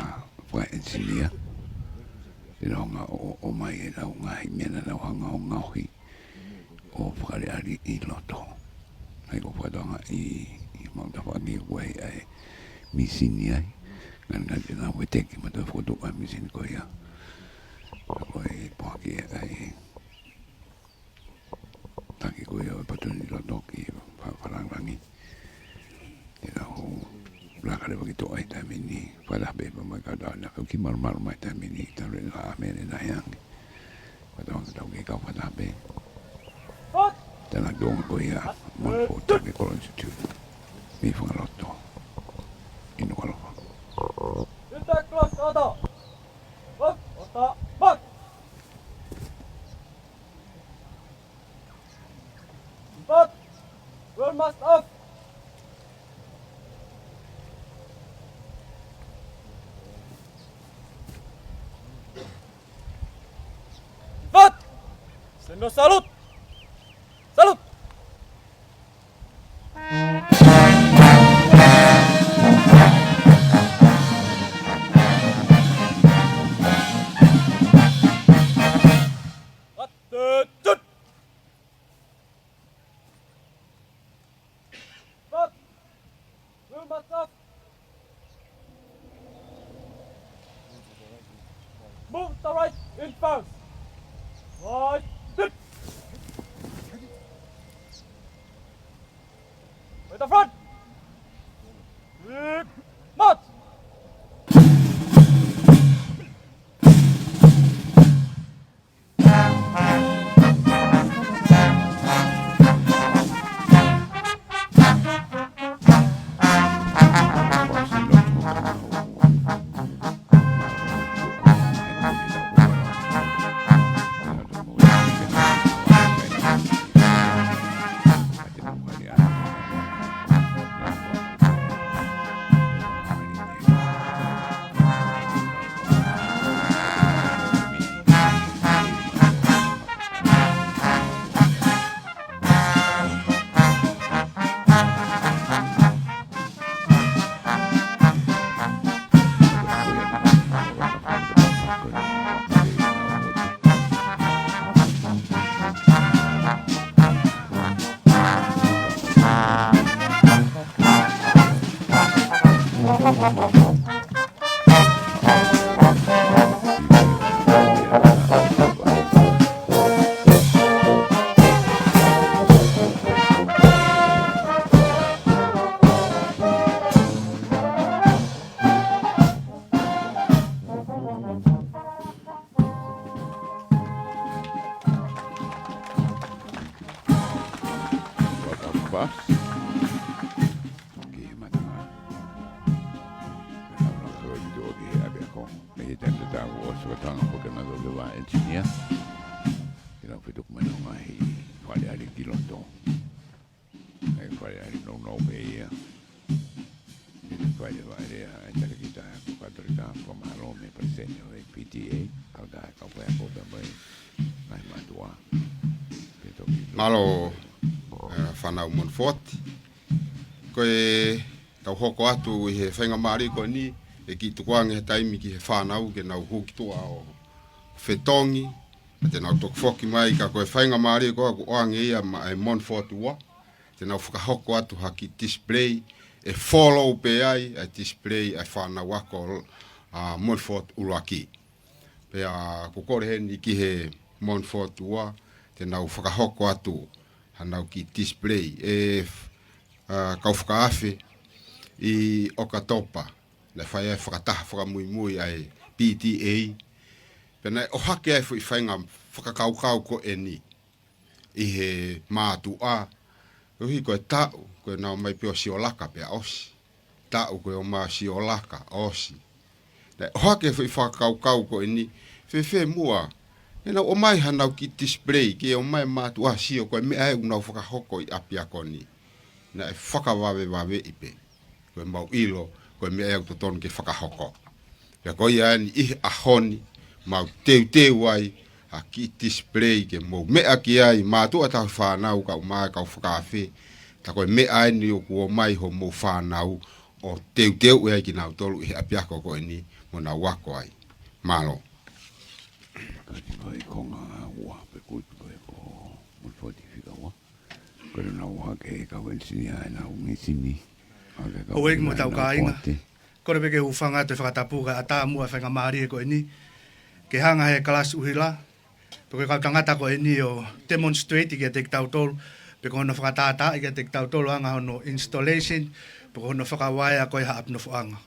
fakaʻenisinia. Te nau hanga ʻo, ʻo, ʻomai ʻenau ngaahi meʻa naʻa nau hanga ʻo ngaohi ʻo fakaʻaliʻali ʻi loto. ʻA ia ko e fakatauange ʻi, ʻi he maʻu tafaʻaki ko ē ʻa e mīsini ai. Ngalingali te nau veteki mo toe fokotuʻu ʻa e mīsini ko ia. Ka ko e pōpoaki ʻa e taki ko ia ʻo e Potungāue ʻi loto ki he fa-, fakalāngilangi. Te nau laka leva ki tuʻa ʻi he taimi ni, fakataha pē pea mo e kau tau na kau kiʻi malumalu mai taimi ni, talu ʻenau ʻā mei he ngaahi angi. Fakatauange tau kei kau fakataha pē. Tānaki ʻo ngā ko ia, Montfort Take Kolo Institute. Mei Fangaloto. ʻI Nukuʻalofa. Take close order. Mark, order, mark. But, drill mast off. But, send your salute. Salute. Attitude. But, drill mast off. Move the right in first. Right. Sit. With the front. Kick. March. Ki he matanga. Naʻa nau laka ʻo tuʻu ki he ʻapiako. Mei he taimi tatau ʻosi fakatauange foki naʻa nau ke vaʻa ʻenisinia. Ke nau fetuku mai ʻenau ngaahi fakaʻaliʻali ki loto. Ngaahi fakaʻaliʻali nounou pē ia. Ke fai leva ʻa e lea ʻa e talēkita ko Katolika, fakamālō mei he palesiteni ʻo e P T A, kae ʻumaʻā e kau faiako pea mo e ngaahi mātuʻa. Ke toki mālō, ē, fānau Montfort. Ko e tau hoko atu ʻi he faingamālie ko eni, ʻe kiʻi tukuange he taimi ki he fānau ke nau hū ki tuʻa ʻo fetongi, te nau toki foki mai ka ko e faingamālie ko ē ʻoku ʻoange ia maʻa e Montfort Ua, te nau fakahoko atu ha kiʻi display, ʻe follow pē ai ʻa e display ʻa e fānau ako ʻa Montfort ʻUluaki. Pea ʻoku kole heni ki he Montfort Ua, te nau fakahoko atu hanau kiʻi display ʻe, ʻa, kau fakaafe ʻi ʻOkatopa. Naʻe fai ai e fakataha fakamuimui ʻa e P T A. Pea naʻe ʻohake ai e foʻi faʻahinga fakakaukau ko eni ʻi he mātuʻa. Koeʻuhi ko e taʻu, ko ʻenau ō mai pē ʻo siolaka pea ʻosi. Taʻu ko e ō mai ʻo siolaka, ʻosi. Naʻe ʻohake e foʻi fakakaukau ko eni, fēfē muʻa ʻenau ō mai hanau kiʻi display, ke ō mai e mātuʻa ʻo sio ko e meʻa ē ʻoku nau fakahoko ʻi ʻapiako ni. Naʻe fakavavevaveʻi pē. Ko e mau ʻilo, ko e meʻa ē ʻoku totonu ke fakahoko. Pea ko ia eni ʻi he ʻaho ni, mau teuteu ai ha kiʻi display ke mou meʻa ki ai, mātuʻa tauhi fānau kae ʻumaʻā e kau fakaafe. Tā ko e meʻa eni ʻoku ō mai hoʻomou fānau ʻo teuteu ai kinautolu ʻi he ʻapiako ko eni mo nau ako ai. Mālō. Kātaki ko e konga ua pe ko e ko e ko Montfort Fika Ua. Ko e nau hake e kau enisinia ʻenau ngisini. Hake e kau ʻOiauē mo e tau kāinga. Kole pē ke u hūfanga atu he fakatapu kae ʻatā muʻa e faingamālie ko eni ke hanga he kalasi ʻuhila pe ko e kau tangata ko eni ʻo demonstrate kiate kitautolu, pe ko hono fakatātaaʻi kiate kitautolu ʻa e anga hono installation, pe ko hono fakavaea ko ē ha ʻapi nofoʻanga.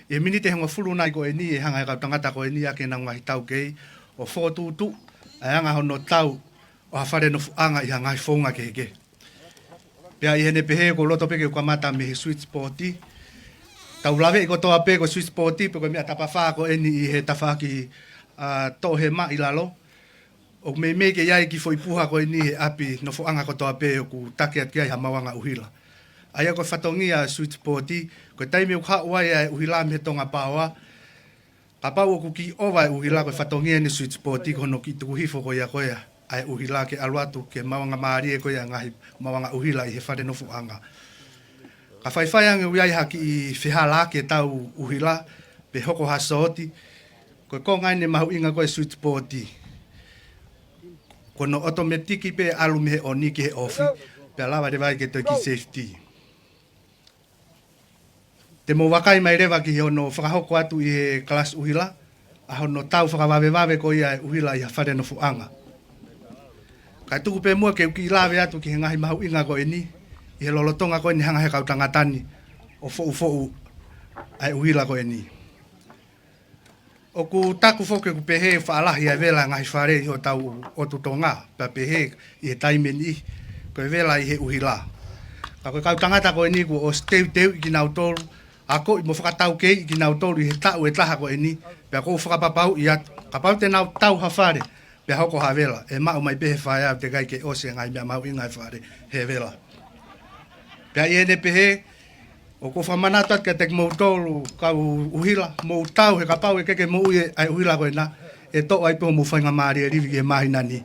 ʻI he miniti ʻe hongofulu nai ko eni ʻe hanga he kau tangata ko eni ʻaki ʻenau ngaahi taukei ʻo fokotuʻutuʻu ʻa e anga hono tau ʻo ha fale nofoʻanga ʻi ha ngaahi founga kehekehe. Pea ʻi heʻene pehē, ʻoku ou loto pē ke u kamata mei he switchboard. Tau laveʻi kotoa pē ko e switchboard, pe ko e meʻa tapafā ko eni ʻi he tafaʻaki, ʻa, toʻohema ʻi lalo. ʻOku meimei ke ʻi ai e kiʻi foʻi puha ko eni he ʻapi nofoʻanga kotoa pē ʻoku taki atu ki ai ha maʻuʻanga ʻuhila. ʻA ia ko e fatongia e switchboard, ko e taimi ʻoku haʻu ai ʻa e ʻuhila mei he Tonga Power, kapau ʻoku kiʻi ʻova e ʻuhila, ko e fatongia eni e switchboard ko hono kiʻi tuku hifo ko ia ko ia ʻa e ʻuhila ke ʻalu atu ki he maʻuʻanga mālie ko ia ʻa e ngaahi maʻuʻanga ʻuhila ʻi he fale nofoʻanga. Ka faifai ange ʻoku ʻi ai ha kiʻi fehālaaki e tau ʻuhila pe hoko ha sōti, ko e konga eni mahuʻinga ko e switchboard. Ko hono ʻotometiki pē ʻalu mei he ʻoni ki he ʻofi, pea lava leva ai ke toe kiʻi safety. Te mou vakai mai leva ki hono fakahoko atu ʻi he kalasi ʻuhila ʻa hono tau fakavavevave ko ia e ʻuhila ʻi ha fale nofoʻanga. Kae tuku pē muʻa ke u kiʻi lave atu ki he ngaahi mahuʻinga ko eni ʻi he lolotonga ko eni hanga he kau tangata ni ʻo foʻufoʻu ʻa e ʻuhila ko eni. ʻOku taku foki ʻoku pehē faʻa lahi ʻa e vela ngaahi fale ʻi hotau ʻotu Tonga, pea pehē ʻi he taimi ni ko e vela ʻi he ʻuhila. Ka ko e kau tangata ko eni kuo ʻosi teuteuʻi kinautolu, akoʻi mo fakataukeiʻi kinautolu ʻi he taʻu ʻe taha ko eni, pea ʻoku ou fakapapauʻi atu kapau te nau tau ha fale pea hoko ha vela, ʻe maʻu mai pē he faiʻanga ʻo teʻeki ai ke ʻosi e ngaahi meʻa mahuʻinga e fale he vela. Pea ʻi heʻene pehē, ʻoku ou fakamanatu atu kiate kimoutolu kau ʻuhila, mou tau he kapau ʻe ʻikai ke mou ʻi ai e ʻuhila ko ena, ʻe toʻo ai pē hoʻomou faingamālie livi ki he māhina ni.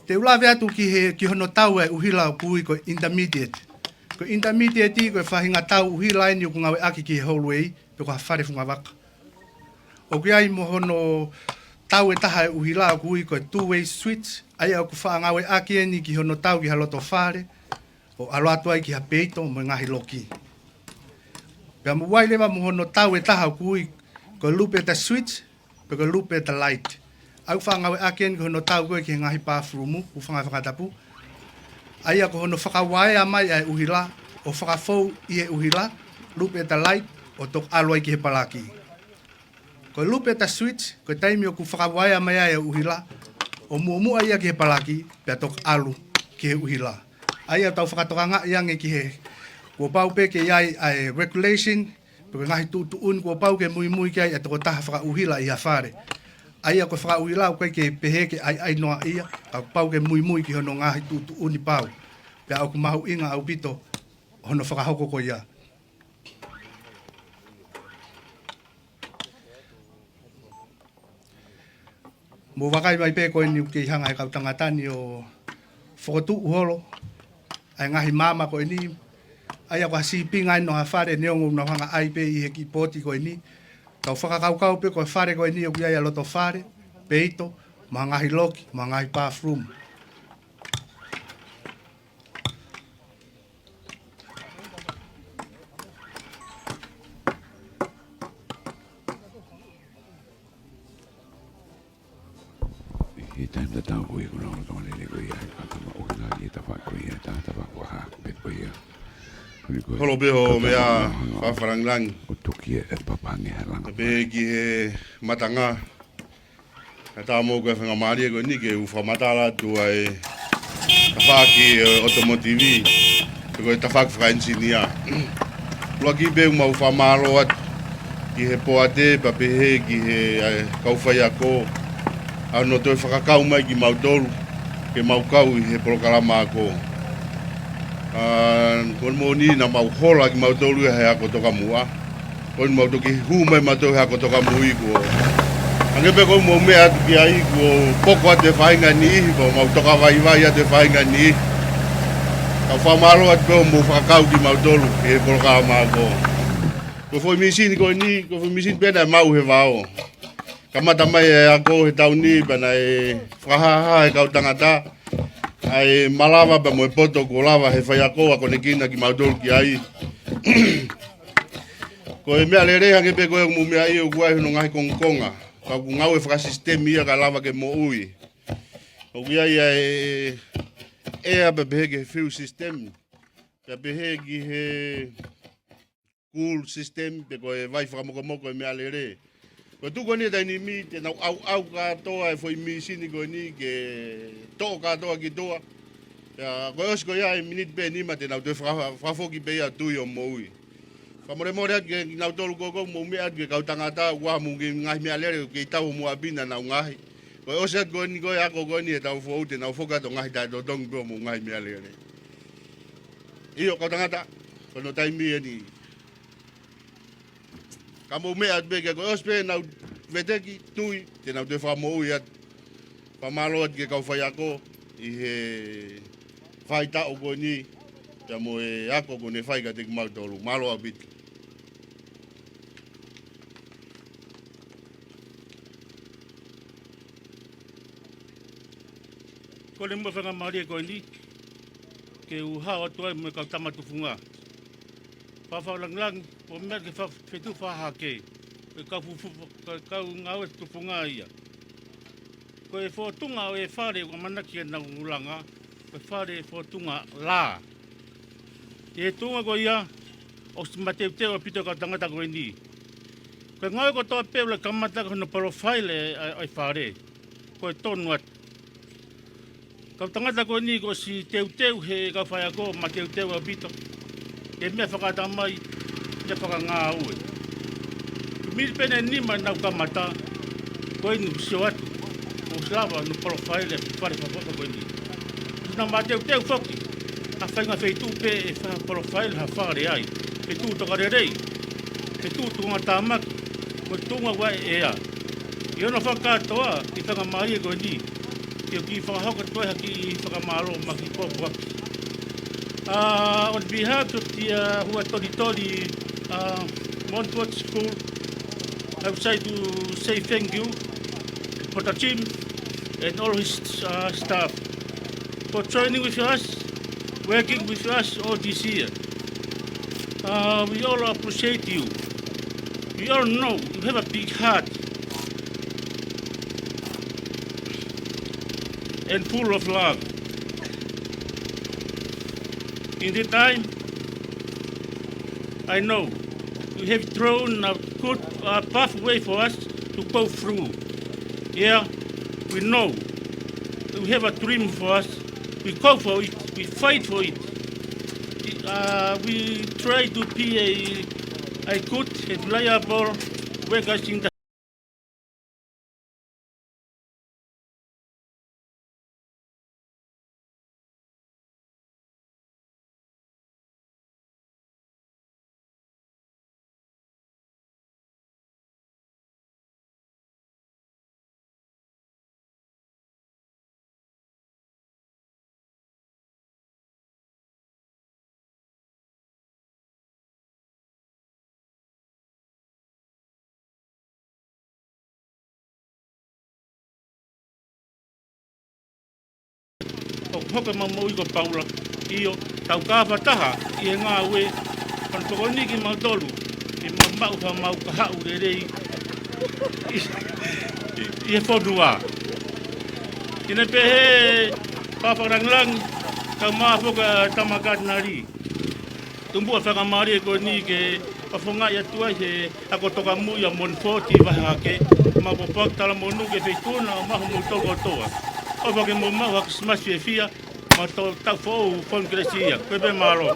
Te u lave atu ki he, ki hono tau e ʻuhila ʻoku ui ko e intermediate. Ko e intermediate ko e faʻahinga tau ʻuhila eni ʻoku ngāueʻaki ki he hallway pe ko ha fale fungavaka. ʻOku ʻi ai mo hono tau ʻe taha e ʻuhila ʻoku ui ko e two-way switch, ʻa ia ʻoku faʻa ngāueʻaki eni ki hono tau ki ha loto fale, ʻo ʻalu atu ai ki ha peito mo e ngaahi loki. Pea mo ʻi ai leva mo hono tau ʻe taha ʻoku ui ko e lupeta switch, pe ko e lupeta light. ʻA ia ʻoku faʻa ngāueʻaki eni ki hono tau ko ē ki he ngaahi bathroom, hūfanga he fakatapu. ʻA ia ko hono fakavaea mai ʻa e ʻuhila, ʻo fakafou ʻi he ʻuhila, lupeta light, ʻo toki ʻalu ai ki he palaki. Ko e lupeta switch, ko e taimi ʻoku fakavaea mai ai e ʻuhila, ʻo muʻomuʻa ia ki he palaki, pea toki ʻalu ki he ʻuhila. ʻA ia tau fakatokangaʻi ange ki he, kuo pau pē ke ʻi ai ʻa e regulation, pe ko e ngaahi tuʻutuʻuni kuo pau ke muimui ki ai e tokotaha fakaʻuhila ʻi ha fale. ʻA ia ko e fakaʻuhila ʻoku ʻikai ke pehē ke ʻaiʻai noa ia, ka kuo pau ke muimui ki hono ngaahi tuʻutuʻuni pau. Pea ʻoku mahuʻinga ʻaupito hono fakahoko ko ia. Mou vakai mai pē ko eni ʻoku kei hanga he kau tangata ni ʻo fokotuʻu holo ʻa e ngaahi maama ko eni. ʻA ia ko ha sīpinga eni ʻo ha fale neongo ʻoku nau hanga ʻai pē ʻi he kiʻi pooti ko eni. Tau fakakaukau pē ko e fale ko eni ʻoku ʻi ai ʻa e loto fale, peito, mo e ngaahi loki, mo e ngaahi bathroom. Tau ui ko na o tau lele ko ia, ʻa e kata ma ui na i tafaʻaki ko ia, ta tafaʻaki ko ha, pe ko ia. Ko ni ko ia. Holo pē ho meʻa, fafalangilangi. ʻO tuki e papangi he langa. Pē ki he matanga. Ka ta mo ko e faingamālie ko eni ke u fakamatala atu ʻa e tafaʻaki ʻo e automotive, pe ko e tafaʻaki fakaʻenisinia. ʻUluaki pē ʻoku mau fakamālō atu ki he poate, pea pehē ki he, ʻa e kau faiako, ʻa hono toe fakakau mai kimautolu, ke mau kau ʻi he polokalama ako. ʻA, ko e moʻoni naʻa mau hola kimautolu ia he ako tokamuʻa. Ko eni mau toki hū mai mautolu he ako tokamui kuo. Hangē pē ko ʻemau meʻa atu ki ai kuo poko atu e faʻahinga niʻihi, pea mau toka vaivai atu e faʻahinga niʻihi. Ka u fakamālō atu pē hoʻomou fakakau kimautolu ki he polokalama ako. Ko e foʻi mīsini ko eni, ko e foʻi mīsini pē naʻe maʻu he vao. Kamata mai e ako he taʻu ni pea naʻe fakahāhā he kau tangata ʻa e malava pea mo e poto kuo lava he faiako ʻo akonekina kimautolu ki ai. Ko e meʻalele hangē pē ko e ʻoku mou meaʻi ʻoku ʻi ai hono ngaahi kongokonga. Ka ʻoku ngāue fakasisitemi ia ka lava ke moʻui. ʻOku ʻi ai ʻa e ʻea pea pehē ki he fuel system. Pea pehē ki he cool system, pe ko e vai fakamokomoko e meʻalele. Ko e tuʻu ko eni he taimi ni, te nau ʻauʻau kātoa e foʻi mīsini ko eni ke toʻo kātoa ki tuʻa. Pea ko e ʻosi ko ia e miniti pē ʻe nima te nau toe faka-, fakafoki pē ia ʻo tui ʻo moʻui. Fakamolemole atu kiate kinautolu ko ē ʻoku mou meʻa atu ki he kau tangata, ʻoku ʻi ai homou ngaahi meʻalele, ʻoku kei tau homou ʻapi naʻa nau ngaohi. Ko e ʻosi atu ko eni ko e ako ko eni he taʻu foʻou te nau foki atu ʻo ngaohi taʻetotongi pē homou ngaahi meʻalele. ʻIo, kau tangata, ko hono taimi eni. Ka mou meʻa atu pē ke ko e ʻosi pē ʻenau veteki, tui, te nau toe fakamoʻui atu. Fakamālō atu ki he kau faiako ʻi he faʻahitaʻu ko eni, pea mo e ako kuo ne fai kiate kimautolu. Mālō ʻaupito. Ko e lele mo e faingamālie ko eni, ke u hao atu ai mo e kau tama tufunga. Fafalangilangi, ʻo meʻa ke fa-, fetuʻu fakahake, ko e kau fufu, ko e kau ngāue tufunga ia. Ko e fōtunga ʻo e fale ʻoku ʻamanaki ke nau langa, ko e fale fōtunga lā. ʻI he tuʻunga ko ia, ʻosi mateuteu ʻaupito e kau tangata ko eni. Ko e ngāue kotoa pē ʻoku kamata ko hono polofaile ʻa e, ʻa e fale. Ko e tonu atu. Kau tangata ko eni kuo ʻosi teuteu he kau faiako, mateuteu ʻaupito. He meʻa fakaʻatamai, meʻa fakangāue. Ko e miniti pē ʻe nima naʻa nau kamata, ko eni kuo sio atu. Kuo ʻosi lava hono polofaile fale fakafoʻou ko eni. Kuo nau mateuteu foki ha faʻahinga feituʻu pē ʻe fai ha polofaile ha fale ai. Feituʻu tokalelei. Feituʻu tuʻungatāmaki. Ko e tuʻunga ʻoku ʻi ai e ʻea. ʻI hono fakakātoa e faingamālie ko eni, ke u kiʻi fakahoko atu ai ha kiʻi fakamālō mo ha kiʻi pōpoaki. Uh, on behalf of the, uh, Huʻatolitoli, uh, Montfort School, I would like to say thank you for the team and all his, uh, staff for training with us, working with us all this year. Uh, we all appreciate you. We all know you have a big heart and full of love. In the time, I know you have drawn a good, uh, pathway for us to go through. Yeah, we know you have a dream for us. We go for it. We fight for it. Uh, we try to be a, a good and reliable workers in the ʻOku hoko ʻemau moʻui ko Paula, ʻio, tau kava taha ʻi he ngāue, pea tokoni kimautolu ke mau maʻu haʻamau kahaʻu lelei ʻi, ʻi, ʻi he fonua. Ke ne pehē ʻa e fakalāngilangi, kae ʻumaʻā foki ʻa e tama katinali. Tupu ʻa e faingamālie ko eni ke fakafofongaʻi atu ai he ako tokamui ʻa Monifoti Vahe Hahake, mo e Pōpoaki Talamonū ki he Feituʻu na, ʻo maʻu ʻe moutolu kotoa. ʻOfa ke mou maʻu ha Kilisimasi fiefia, mo e taʻu foʻou fonu kelesi ia. Ko ia pē, mālō.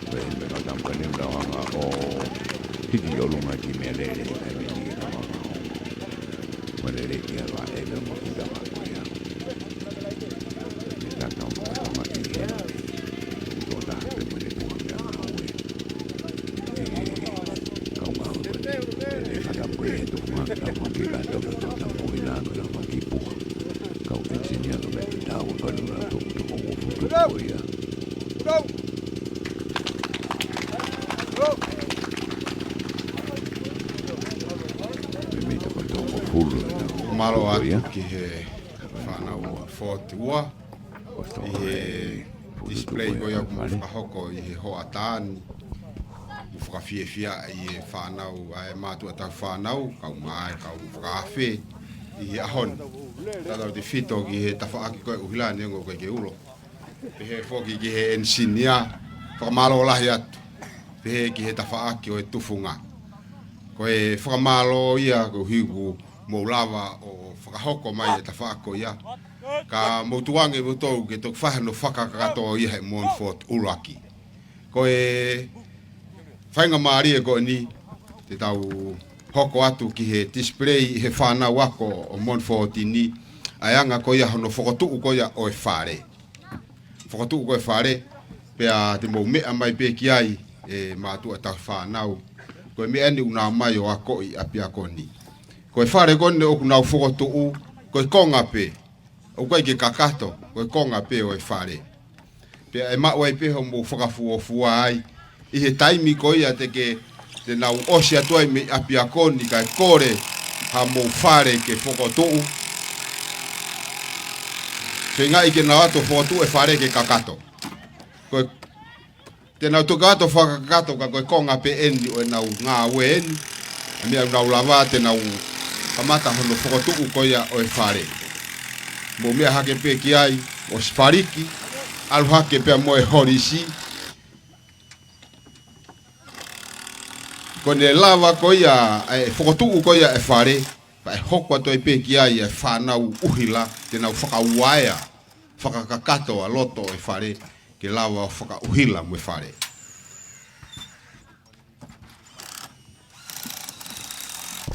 Ko e meʻa ka tau ka neu lau anga ʻo hiki ʻolunga ki meʻalele, ʻa e meʻa ni ke tau anga ʻo malele ia ʻa e meʻa mo kita ma ko ia. Meʻa ka tau ka tau ma ki he. Tō taha pē mo e puha meʻa ngāue. ʻE, kau ngāue ko eni. ʻE, ka tau ko e tuʻunga, ka tau ma ki ka tau ka tau ma ki nā, ka tau ma ki puha. Kau ʻenisinia ka me tau ka nuna toko toko ua futu ko ia. Pea mei tokotoko fulu ʻena. Mālō atu ki he fānau ʻa Fort Ua ʻi he display ko ia ʻoku mou fakahoko ʻi he hoʻatā ni. Mou fakafiefia ʻi he fānau, ʻa e mātuʻa tauhi fānau, kau mai, kau fakaafe ʻi he ʻaho ni. Tautautefito ki he tafaʻaki ko ē ʻuhila, neongo ʻoku ʻikai ke ulo. Pehē foki ki he ʻenisinia, fakamālō lahi atu. Pehē ki he tafaʻaki ʻo e tufunga. Ko e fakamālō ia koeʻuhi kuo mou lava ʻo fakahoko mai e tafaʻaki ko ia. Ka mou tuku ange moutolu ke toki fai hano fakakakato ia he Montfort ʻuluaki. Ko e faingamālie ko eni, te tau hoko atu ki he display ʻi he fānau ako ʻo Montfort ni, ʻa e anga ko ia hono fokotuʻu ko ia ʻo e fale. Fokotuʻu ko e fale, pea te mou meʻa mai pē ki ai, ʻe mātuʻa tauhi fānau. Ko e meʻa eni ʻoku nau ō mai ʻo akoʻi ʻapiako ni. Ko e fale ko eni ʻoku nau fokotuʻu, ko e konga pē. ʻOku ʻikai ke kakato, ko e konga pē ʻo e fale. Pea ʻe maʻu ai pē hoʻomou fakafuofua ai, ʻi he taimi ko ia te ke, te nau ʻosi atu ai mei ʻapiako ni kae kole hamou fale ke fokotuʻu. Feingaʻi ke nau ō atu ʻo fokotuʻu e fale ke kakato. Ko e, te nau toki ō atu ʻo fakakakato ka ko e konga pē eni ʻo ʻenau ngāue eni. ʻA e meʻa ʻoku nau lava te nau kamata hono fokotuʻu ko ia ʻo e fale. Mou meʻa hake pē ki ai, ʻosi faliki, ʻalu hake pea mo e holisi. Ko ʻene lava ko ia, ʻa e fokotuʻu ko ia e fale, pea ʻe hoko atu ai pē ki ai e fānau ʻuhila, te nau fakauaea, fakakakato ʻa loto e fale, ke lava ʻo fakaʻuhila mo e fale.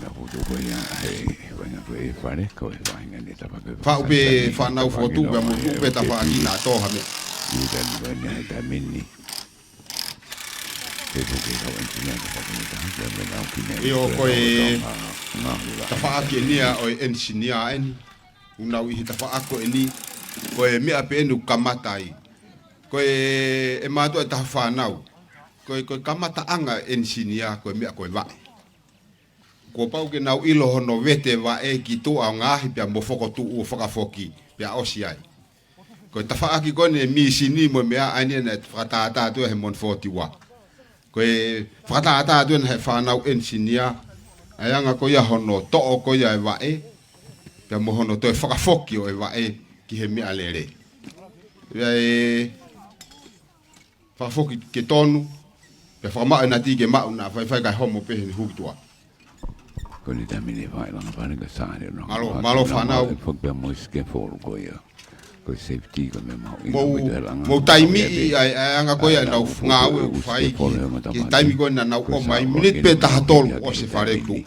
Na ko tō ko ia, he, ko ia ko e fale, ko e faʻahinga ni tapa ko e faʻu pē fānau fokotuʻu, pea mou tuʻu pē tafaʻaki na tō ha meʻa. Iu tani ko ia he taimi ni. He ko ke kau ʻenisinia ka fakaʻuta, pea me nau ki mea. ʻIo, ko e tafaʻaki eni ia ʻo e ʻenisinia eni. ʻOku nau ʻi he tafaʻaki ko eni, ko e meʻa pē eni ʻoku kamata ai. Ko e, e mātuʻa tauhi fānau. Ko e, ko e kamataʻanga ʻenisinia, ko e meʻa ko e vaʻe. Kuo pau ke nau ʻilo hono vete vaʻe ki tuʻa ʻo ngaahi pea mo fokotuʻu ʻo fakafoki, pea ʻosi ai. Ko e tafaʻaki ko eni e mīsini mo e meʻa ʻa eni naʻe fakatātā atu he Montfort Ua. Ko e fakatātā atu ena he fānau ʻenisinia, ʻa e anga ko ia hono toʻo ko ia e vaʻe, pea mo hono toe fakafoki ʻo e vaʻe ki he meʻalele. ʻIo, ʻe fakafoki ke tonu, pea fakamaʻu e nati ke maʻu naʻa faifai kae homo pē he huki tuʻa. Ko eni taimi ni fai langa fale ka sāne no. Mālō, mālō fānau. Foki pea mo e sikefolo ko ia. Ko e safety ko e meʻa mahuʻinga. Mou, mou taimi ʻi ai, ʻa e anga ko ia ʻenau ngāue ʻoku fai ki he taimi ko ena naʻa nau ʻomai miniti pē taha tolu ʻosi e fale kuo tuʻu.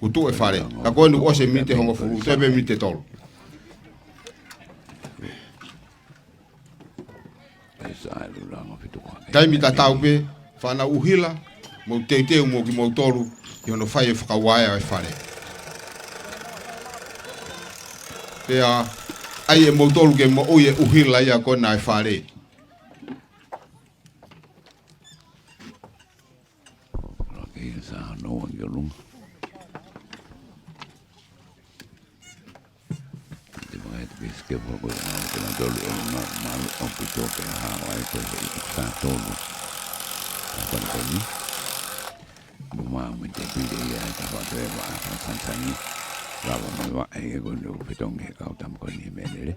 Kuo tuʻu e fale. Ka ko eni ʻosi e miniti hongofulu, toe pē miniti tolu. Taimi tatau pē, fānau ʻuhila, mou teuteu mo kimoutolu, ʻi hono fai e fakauaea e fale. Pea, ʻai ʻe moutolu ke moʻui e ʻuhila ia ko ena e fale. Laki sa no ʻi ʻolunga. Te manga e te pisi ke poko na te na tolu o na malu o pito ke ha o ai ko e sa tolu. Ka ko ni. Mo ma me te pili ia e tapa te va a sansani. Lava me va e ko ni o pitongi e kau tam ko ni me lele.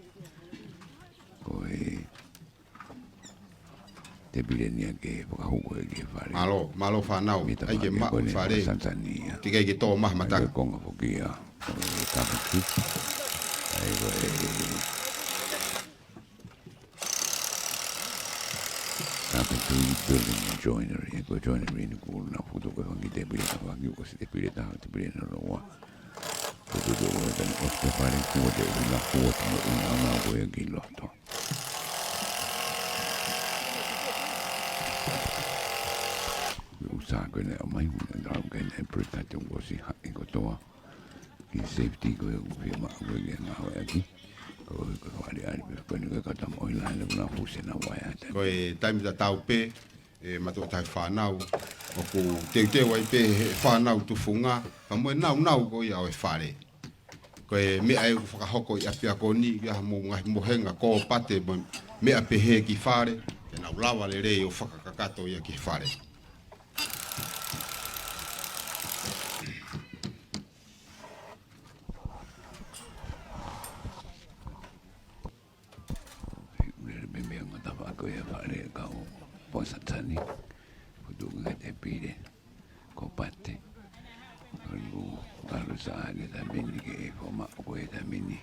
Ko e Te pile ni ake fakahoko e ke fale. Mālō, mālō fānau. ʻAi ke maʻu e fale. Tikai ke tō maha mata. Ai ko e konga foki ia. Ko e kapiti. Ai ko e kapiti building joinery. Ai ko e joinery ni kuo na futu ko e fangi te pile ka fangi ko si te pile ta te pile na loa. Ko e tutu ko e tani ko si te fale kuo te ui na kuo te mo ui na na ko e ki loto. Usa ko ne mai, ne lau ke ne preka te ʻosi haʻi kotoa. Ki safety ko e ʻuhi ma ko e ngāue ʻaki. Ko e ko e fale ali pe ko e ni ko e kata mo i la ne kuna fuse na wai ata. Ko e taimi tatau pē, e matuʻa tahi fānau. ʻOku teuteu ai pē he fānau tufunga. Ka mo e naunau ko ia ʻo e fale. Ko e meʻa ʻe fakahoko ʻi ʻapiako ni, ʻi ha mo ngaahi mohenga ko pate mo meʻa pehē ki fale, te nau lava lelei ʻo fakakakato ia ki fale. Lele me meʻa ngata fako ia fale ka o posatani. Futu ngai te pile. Ko pate. Ko lu kalu sa ane tamini ke e foma o ko e tamini.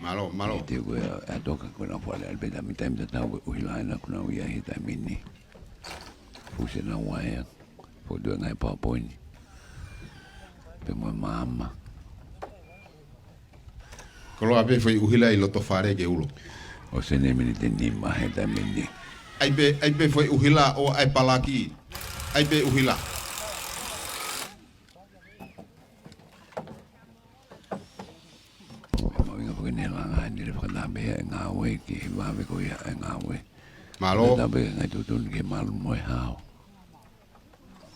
Mālō, mālō. Te ko e atoka ko na fale albe tamini taimi tatau ko e ʻuhila na kuna uia he tamini. Fuse na waea. Futu ngai PowerPoint. Pe mo mama. Koloa pē foʻi ʻuhila ʻi loto fale ke ulo. ʻOsi eni miniti nima he tamini. ʻAi pē, ʻai pē foʻi ʻuhila ʻo ʻai palaki. ʻAi pē ʻuhila. Mo inga foki ne langa ni le fakataha pē he ngāue ki he vave ko ia e ngāue. Mālō. Tabe ngai tutun ke malu mo e hao.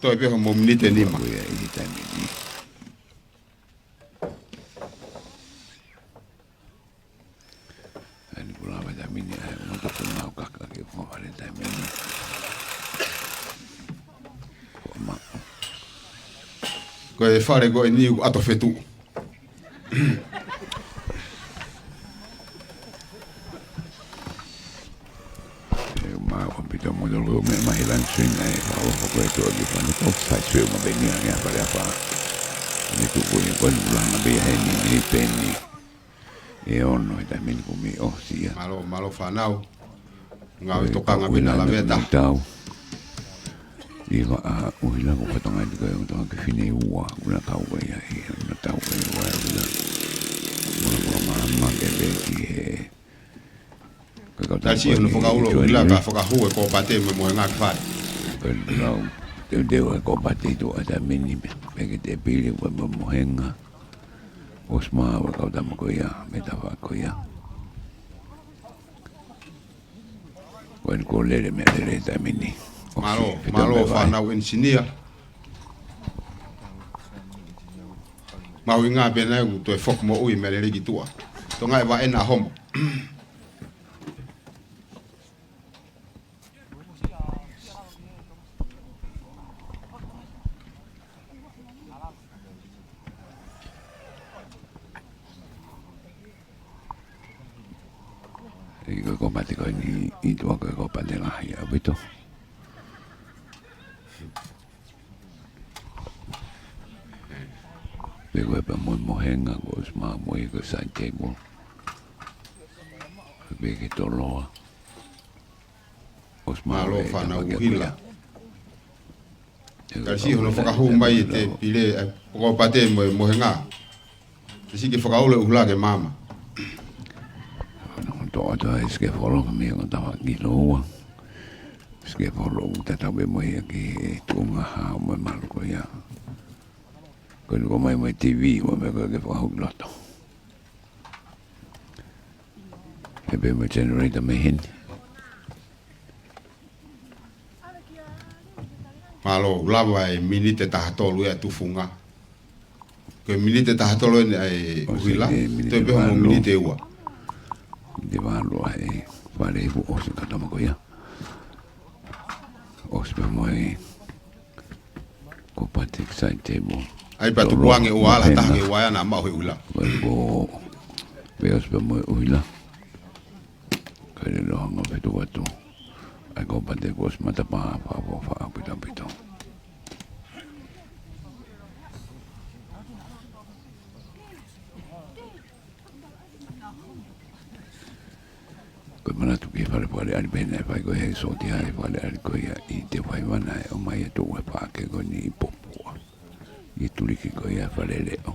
Toe pē ho mo miniti nima. Ko ia ʻi he tamini. Ani kula mai tamini ai mo to ko mau kaka ke ko mai tamini. Ko ma. Ko e fale ko eni ʻoku ʻato fetu. E ma ko pito mo to lo me ma hilan sin ai pa o ko e to di pa no ko sai sue ma beni ai a fale a fa. Ni tu ko ni ko ni kula na be he ni ni peni. E ono he tamini kumi ʻosi ia. Mālō, mālō fānau. Ngāue tokanga pē na laveta. Tau. ʻI he vaʻa ʻuhila ko Fatonga ni ko e ʻutonga ke fine ua. Una tau ko ia ʻi he una tau ko ia ua e ʻuhila. Una ko maama ke le ʻi he. Ko e kau tasi hono fakaulo ʻuhila ka fakahū e ko pate mo e mohenga ki fale. Ko e lau. Teuteu e ko pate ʻi tuʻa tamini me. Me ke te pili ko e mo mohenga. ʻOsi maʻu e kau tama ko ia, me tafa ko ia. Ko eni ko lele me lele tamini. Mālō, mālō fānau enisinia. Mau inga pē nai ʻoku toe foki mo ui me lele ki tuʻa. Tonga e vaʻe na homo. ʻI ko Ko e pāti ko eni ʻi tuʻa ko e, ko e pāti lahi ʻaupito. Pea ko e pea mo e mohenga kuo ʻosi maʻu mo ia ko e side table. Pea ke toloa. ʻOsi maʻu Mālō e fānau tapa ke ʻuhila. Kuia. Ka siʻi hono fakahū mai e te pile, ʻa e poko pāti mo e mohenga. Te siʻi ke fakaʻulo e ʻuhila ke maama. Hono toʻotoʻo e sikefolo ka mei ʻo tava ki loua. Sikefolo ʻoku tatau pē mo ia ki he tuʻunga hao mo e malu ko ia. Ko eni ko mai mo e T V, mo e meʻa ko ē ke fakahū ki loto. ʻE pē mo e generator mei heni. Mālō, lava e miniti ʻe taha tolu ia tufunga. Ko e miniti ʻe taha tolu eni ʻa e ʻOsi ʻuhila, e miniti toe pē mo valu. Miniti ʻe ua. Miniti valu ʻa e fale ʻi fuʻu ʻosi ka tama ko ia. ʻOsi pē mo e ko e pāti side table. ʻAi pea tukuange ua ala taha ke ua ia naʻa maʻu he ʻuhila. Ko e ko, pea ʻosi pē mo e ʻuhila. Ka le lo hanga fetu atu. ʻAi ko e pāti kuo ʻosi matapā, fa, fa, fa, pito, pito. Ko e manatu ki he fale fale ali pehē naʻe fai ko e he sōtia e fale ali ko ia ʻi Teufaiva naʻe ʻomai atu e paʻake ko eni ʻi Popua. ʻI Tuliki ko ia Fale Leʻo.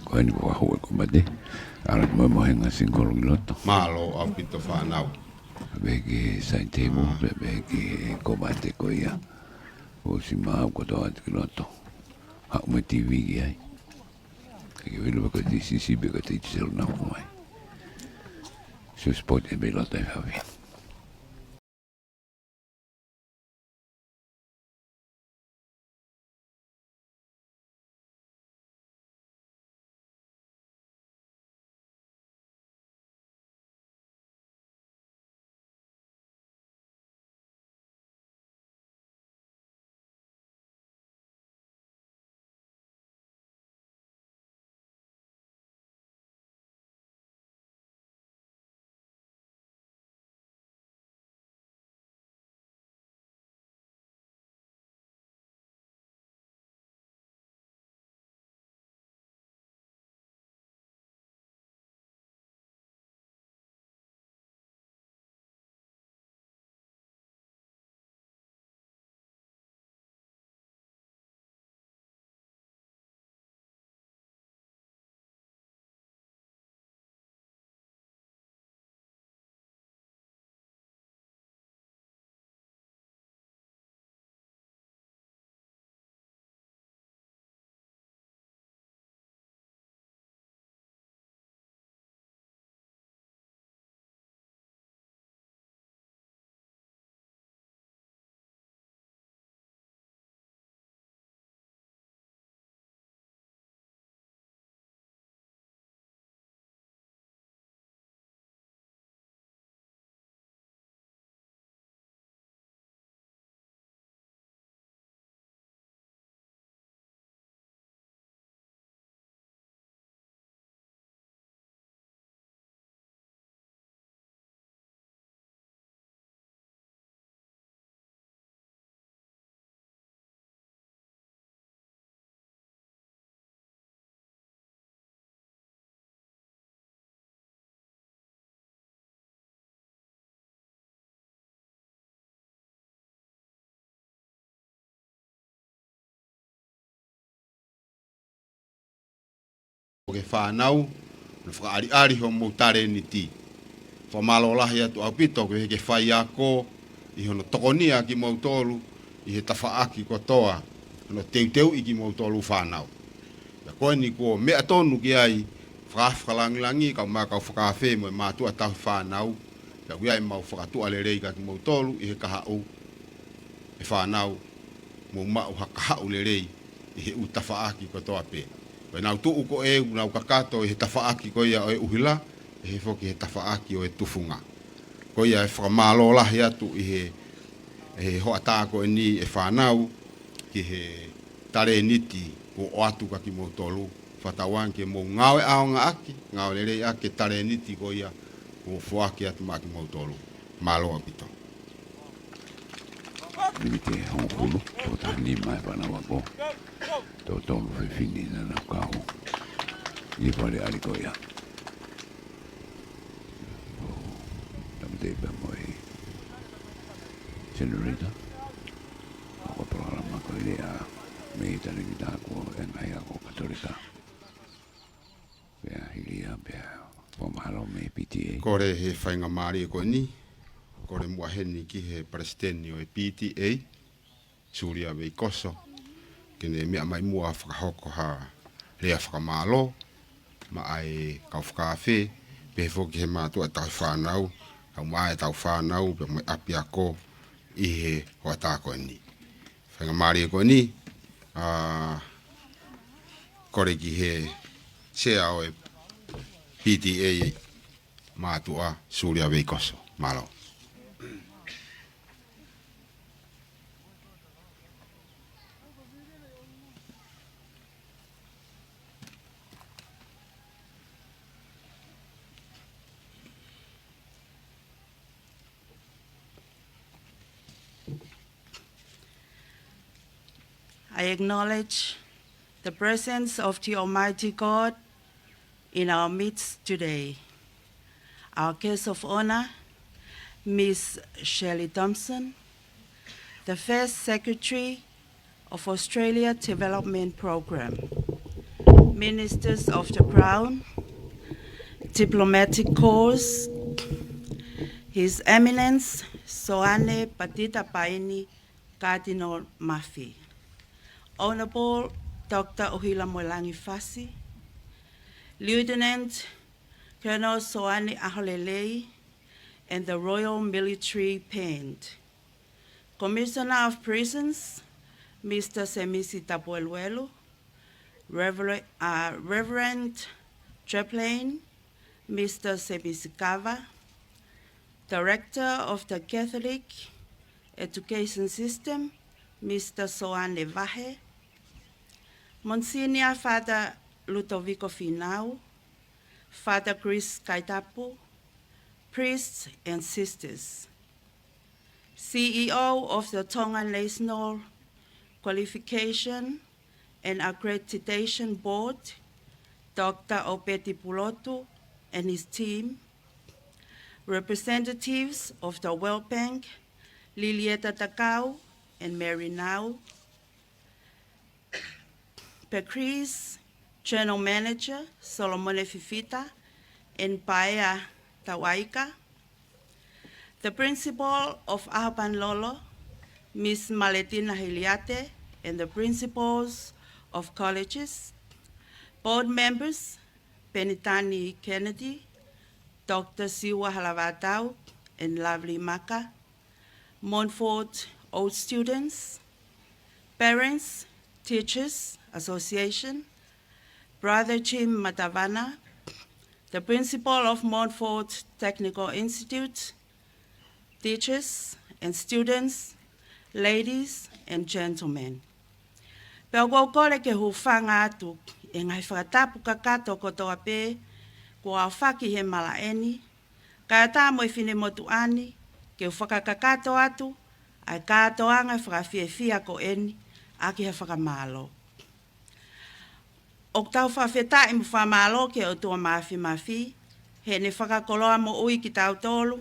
Ko eni ko e hū e ko e pāti. Ala mo e mohenga singikolo ki loto. Mālō ʻaupito fānau. Pea ki he side table, pea, pea ki he ko e pāti ko ia. ʻOsi maʻu kotoa atu ki loto. Haʻu mo e T V ki ai. Ke ke vilo ko e T C C pe ko e T C L na ʻomai. So sport e vilo tai havi. Ko e fānau, naʻe fakaʻaliʻali hoʻomou talēniti. Fakamālō lahi atu ʻaupito, ko e he ke faiako, ʻi hono tokonia kimoutolu, ʻi he tafaʻaki kotoa, hono teuteuʻi kimoutolu fānau. Pea ko eni kuo meʻa tonu ki ai, fakaafe fakalāngilangi, kau mai kau fakaafe mo e mātuʻa tauhi fānau, pea ʻoku ʻi ai ʻemau fakatuʻa lelei kia kimoutolu, ʻi he kahaʻu, ʻe fānau, mou maʻu ha kahaʻu lelei, ʻi he ʻū tafaʻaki kotoa pē. Ko ʻenau tuʻu ko ē, ʻoku nau kakato, ʻi he tafaʻaki ko ia ʻo e ʻuhila, ʻi he foki he tafaʻaki ʻo e tufunga. Ko ia ʻe fakamālō lahi atu ʻi he, ʻi he hoʻatā ko eni ʻe fānau, ki he talēniti kuo ʻoatu kia kimoutolu, fakatauange ke mou ngāue ʻaonga ʻaki, ngāue lelei ʻaki e talēniti ko ia, ʻOku foaki atu maʻa kimoutolu. Mālō ʻaupito. Miniti ʻe hongofulu, toko taha nima e fānau ako. Toko tolu fefine naʻa nau kau ʻi he fale ʻaliko ia. ʻO tāmateʻi pē mo e senerita. ʻA ko e polokalama ko e lea mei he talēkita ako ʻo e ngaahi ako Katolika. Pea hili ia pea fakamahalo mei he P T A. Kole he faingamālie ko eni, kole muʻa heni ki he palesiteni ʻo e P T A, Sulia Veikoso, ke ne meʻa mai muʻa fakahoko ha lea fakamālō, maʻa e kau fakaafe, pehē foki he mātuʻa ʻetau fānau, kau maʻa ʻetau fānau, pea mo e ʻapiako ʻi he hoʻatā ko eni. Faingamālie ko eni, ʻa, kole ki he sea ʻo e P T A mātuʻa Sulia Veikoso. Mālō. I acknowledge the presence of the Almighty God in our midst today. Our guest of honor, Miss Shirley Thompson, the First Secretary of Australia Development Program, Ministers of the Crown, Diplomatic Corps, His Eminence Soane Patita Paini, Cardinal Mafi. Honorable Doctor ʻUhila Moelangi Fasi, Lieutenant Colonel Soane ʻAholelei, and the Royal Military Band. Commissioner of Prisons, Mister Semisi Tapueluelu, Reverend, uh, Reverend Chaplain, Mister Semisi Kava, Director of the Catholic Education System, Mister Soane Vahe, Monsignor Father Ludovico Finau, Father Chris Kaitapu, priests and sisters, C E O of the Tonga National Qualification and Accreditation Board, Doctor ʻOpeti Pulotu and his team, representatives of the World Bank, Lilieta Takau and Mary Nau, Pecris, General Manager, Solomone Fifita and Paea Tauaika, the Principal of ʻAhopanilolo, Miss Maletina Hiliate, and the Principals of Colleges, Board Members, Penitani Kennedy, Doctor Siua Halavātau and Lovely Maka, Montfort Old Students, Parents, Teachers Association, Brother Jim Matavana, the Principal of Montfort Technical Institute, teachers and students, ladies and gentlemen. Pea ʻoku ou kole ke hūfanga atu ʻi he ngaahi fakatapu kakato kotoa pē kuo aofaki he malaʻe ni, kae ʻatā mo e finemotuʻa ni ke u fakakakato atu ʻa e kātoanga fakafiefia ko eni ʻaki ha fakamālō. ʻOku tau fakafetaʻi mo fakamālō ki he ʻOtua Māfimafi, heʻene fakakoloa moʻui kitautolu,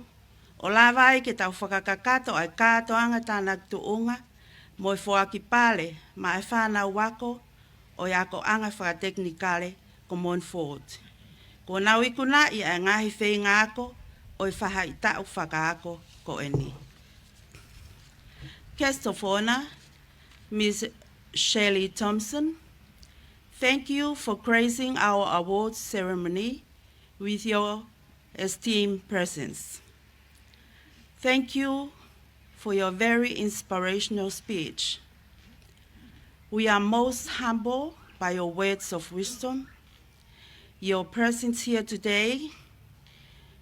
ʻo lava ai ke tau fakakakato ʻa e kātoanga tānaki tuʻunga mo e foaki pale maʻa e fānau ako ʻo e akoʻanga fakatekinikale ko Montfort. Kuo nau ikunaʻi ʻa e ngaahi feinga ako ʻo e faʻahitaʻu fakaako ko eni. Guest of Honor, Miss Shirley Thompson, thank you for gracing our awards ceremony with your esteemed presence. Thank you for your very inspirational speech. We are most humbled by your words of wisdom. Your presence here today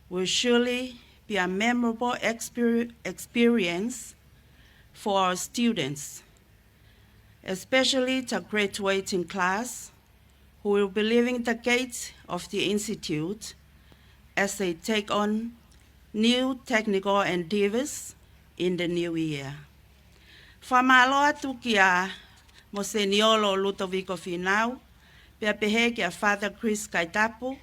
will surely be a memorable exper-, experience for our students, especially the graduating class, who will be leaving the gates of the Institute as they take on new technical endeavors in the new year. Fakamālō atu kia Moseniolo Lutoviko Fīnau, pea pehē kia Father Chris Kaitapu,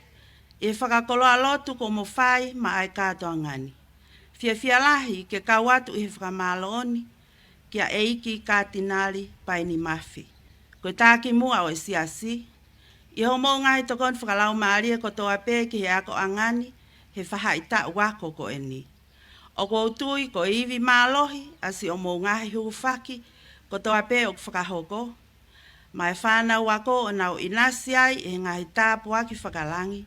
ʻi he fakakoloa lotu kuo mo fai maʻa e kātoanga ni. Fiefia lahi ke kau atu ʻi he fakamālō ni kia ʻEiki Katinali Paini Mafi, ko e Takimuʻa ʻo e Siasi, ʻi hoʻomou ngaahi tokoni fakalaumālie kotoa pē ki he akoʻanga ni he faʻahitaʻu ako ko eni. ʻOku ou tui ko e ivi mālohi ʻa siʻomou ngaahi hūfaki kotoa pē ʻoku fakahoko, maʻa e fānau ako ʻo nau ʻinasi ai ʻi he ngaahi tāpuaki fakalangi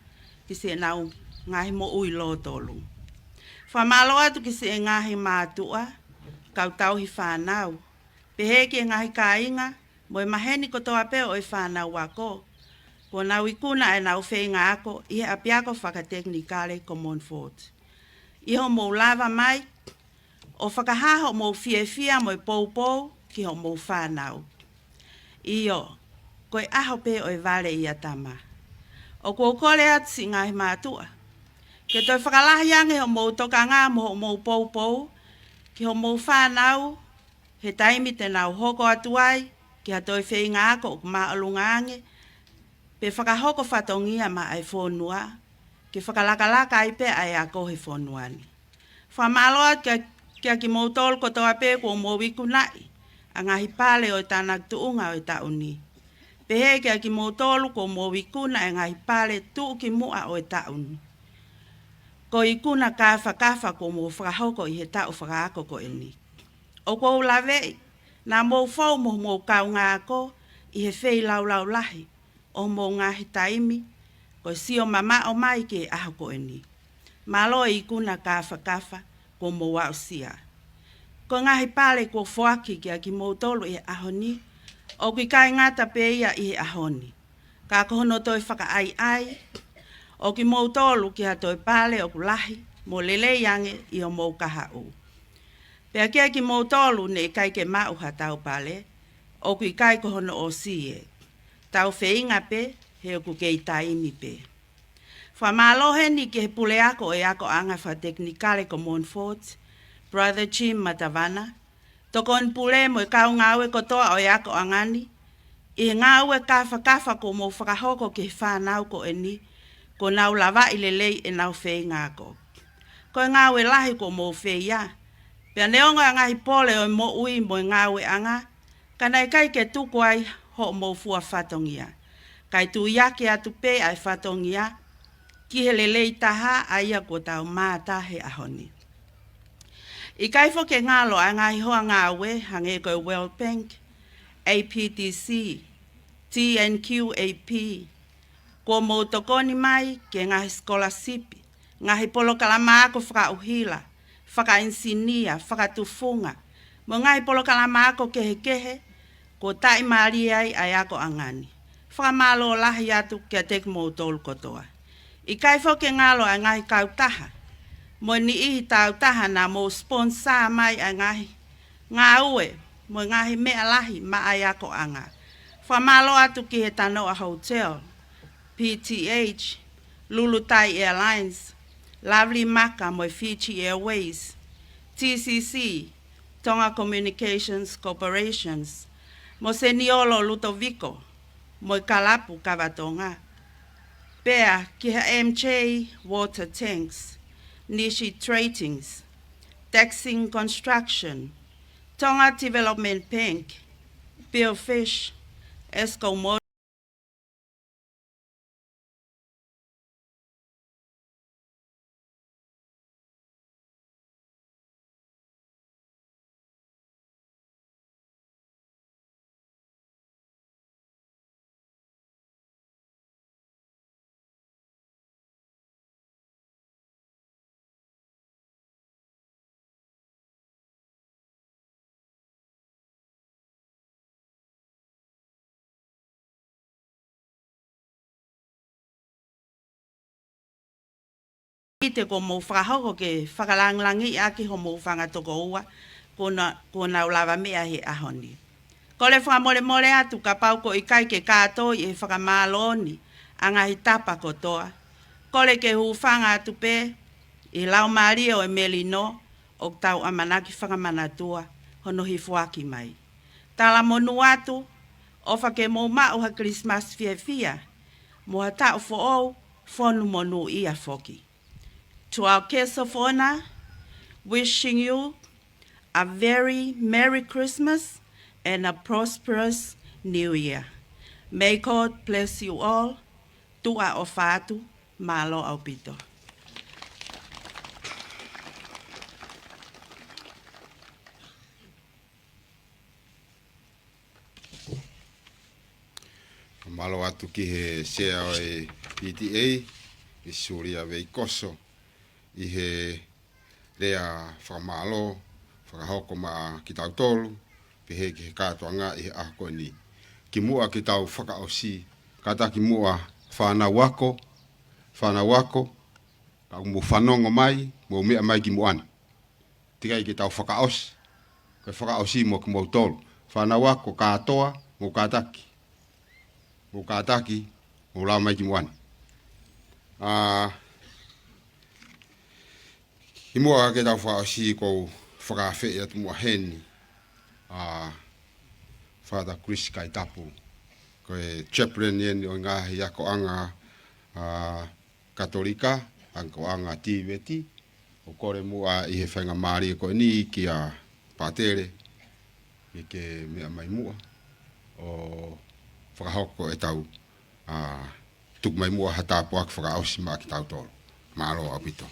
ki siʻenau ngaahi moʻui lōtolu. Fakamālō atu ki siʻi ngaahi mātuʻa, kau tauhi fānau, pehē ki he ngaahi kāinga, mo e maheni kotoa pē ʻo e fānau ako, kuo nau ikuna ʻenau feinga ako ʻi he ʻapiako fakatekinikale ko Montfort, ʻi hoʻomou lava mai ʻo fakahā hoʻomou fiefia mo e poupou ki hoʻomou fānau. ʻIo, ko e ʻaho pē ʻo e vale ia tama. ʻOku ou kole atu siʻi ngaahi mātuʻa ke toe fakalahi ange hoʻomou tokanga mo hoʻomou poupou ki hoʻomou fānau, he taimi te nau hoko atu ai ki ha toe feinga ako ʻoku māʻolunga ange, pe fakahoko fatongia maʻa e fonua, ke fakalakalaka ai pē ʻa e ako he fonua ni. Fakamālō atu kia, kia kimoutolu kotoa pē kuo mou ikunaʻi ʻa e ngaahi pale ʻo e tānaki tuʻunga ʻo e taʻu ni, pehē kia kimoutolu kuo mou ikuna ʻa e ngaahi pale tuʻukimuʻa ʻo e taʻu ni. Ko e ikuna kāfakafa kuo mou fakahoko ʻi he taʻu fakaako ko eni. ʻOku ou laveʻi naʻa mou fou mo hoʻomou kaungāako ʻi he feilaulau lahi ʻo hoʻomou ngaahi taimi, ko e sio mamaʻo mai ki he ʻaho ko eni. Mālō e ikuna kāfakafa kuo mou aʻusia. Ko e ngaahi pale kuo foaki kia kimoutolu ʻi he ʻaho ni, ʻoku ʻikai ngata pē ia ʻi he ʻaho ni, ka ko hono toe fakaʻaiʻai ʻo kimoutolu ki ha toe pale ʻoku lahi mo lelei ange ʻi hoʻomou kahaʻu. Pea kia kimoutolu ne ʻikai ke maʻu ha tau pale, ʻoku ʻikai ko hono ʻosi ē. Tau feinga pē, he ʻoku kei taimi pē. Fakamālō heni ki he puleako ʻo e akoʻanga fakatekinikale ko Montfort, Brother Jim Matavana, tokoni pule mo e kau ngāue kotoa ʻo e akoʻanga ni, ʻi he ngāue kāfakafa kuo mou fakahoko ki he fānau ko eni, kuo nau lavaʻi lelei ʻenau feinga ako. Ko e ngāue lahi kuo mou feia, pea neongo ʻa e ngaahi pole ʻo e moʻui mo e ngāueʻanga, ka naʻe ʻikai ke tuku ai hoʻomou fua fatongia, kae tuiaki atu pē ʻa e fatongia ki he lelei taha ʻa ia kuo tau mātā he ʻaho ni. ʻIkai foki ke ngalo ʻa e ngaahi hoa ngāue hangē ko e World Bank, A P D C, T N Q A P, kuo mou tokoni mai ki he ngaahi sikolasipi, ngaahi polokalama ako fakaʻuhila, fakaʻinisinia, fakatufunga, mo e ngaahi polokalama ako kehekehe, kuo taʻimālie ai ʻa e akoʻanga ni. Fakamālō lahi atu kiate kimoutolu kotoa. ʻIkai foki ke ngalo ʻa e ngaahi kautaha mo e niʻihi tāutaha naʻa mou sponsor mai ʻa e ngaahi ngāue mo e ngaahi meʻa lahi maʻa e akoʻanga. Fakamālō atu ki he Tanoa Hotel, P T H, Lulutai Airlines, Lovely Maka mo e Fiji Airways, T C C, Tonga Communications Corporations, mo Seniolo Lutoviko mo e Kalapu Kava Tonga. Pea ki he M J Water Tanks, Nishi Tradings, Texing Construction, Tonga Development Bank, Billfish, Esco Motors, ʻi he kuo mou fakahoko ke fakalāngilangiʻi ʻaki hoʻomou fanga tokoua kuo na-, kuo nau lavameʻa he ʻaho ni. Kole fakamolemole atu kapau ko e ʻikai ke kātoi ʻe he fakamālō ni ʻa e ngaahi tapa kotoa, Kole ke hūfanga atu pē ʻi he laumālie ʻo e melino ʻoku tau ʻamanaki fakamanatua hono hifoaki mai. Talamonū atu, ʻofa ke mou maʻu ha Kilisimasi fiefia mo ha taʻu foʻou fonu monūʻia foki. To our guests of honor, wishing you a very Merry Christmas and a prosperous New Year. May God bless you all. Tuʻa ʻofa atu, mālō ʻaupito. Mālō atu ki he sea ʻo e P T A, ʻi Sulia Veikoso, ʻi he lea fakamālō, fakahoko maʻa kitautolu, pehē ki he kātoanga ʻi he ʻaho ko eni. Kimuʻa ke tau fakaʻosi, kātaki muʻa fānau ako, fānau ako, ka mou fanongo mai, mou meʻa mai kimuʻa ni. Teʻeki ai ke tau fakaʻosi, ke fakaʻosi mo kimoutolu. Fānau ako kātoa, mou kātaki. Mou kātaki, mou lava mai kimuʻa ni. ʻA, kimuʻa ke tau fakaʻosi ʻoku ou fakaafeʻi atu muʻa heni, ʻa, Father Chris Kaitapu. Ko e chaplain eni ʻo e ngaahi akoʻanga, ʻa, Katolika, akoʻanga TVET, ʻo kole muʻa ʻi he faingamālie ko eni kia Pātele, ke ke meʻa mai muʻa, ʻo fakahoko ʻetau, ʻa, tuku mai muʻa ha tāpuaki fakaʻosi maʻa kitautolu. Mālō ʻaupito.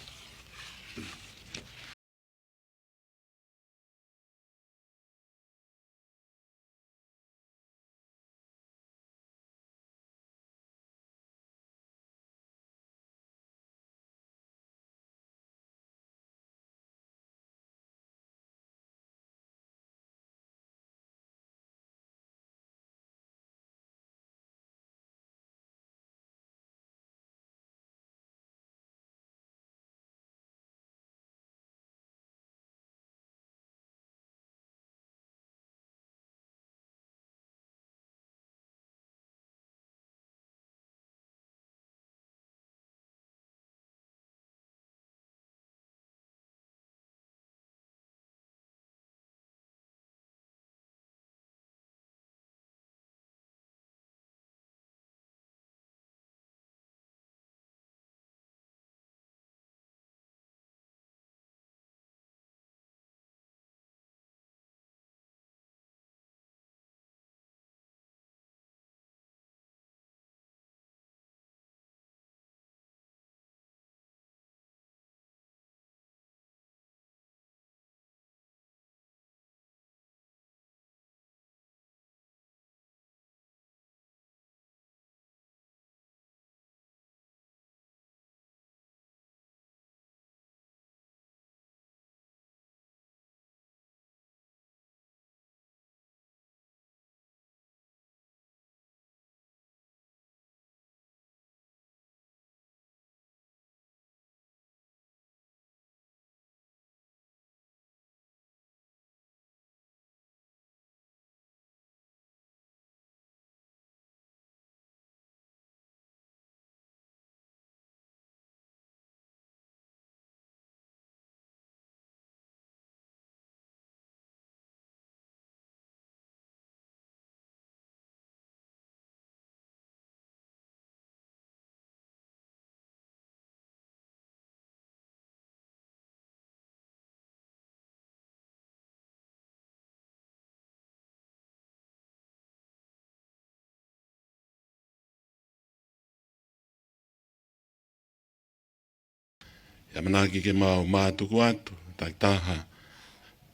ʻE ʻamanaki ke mau mātuku atu, takitaha,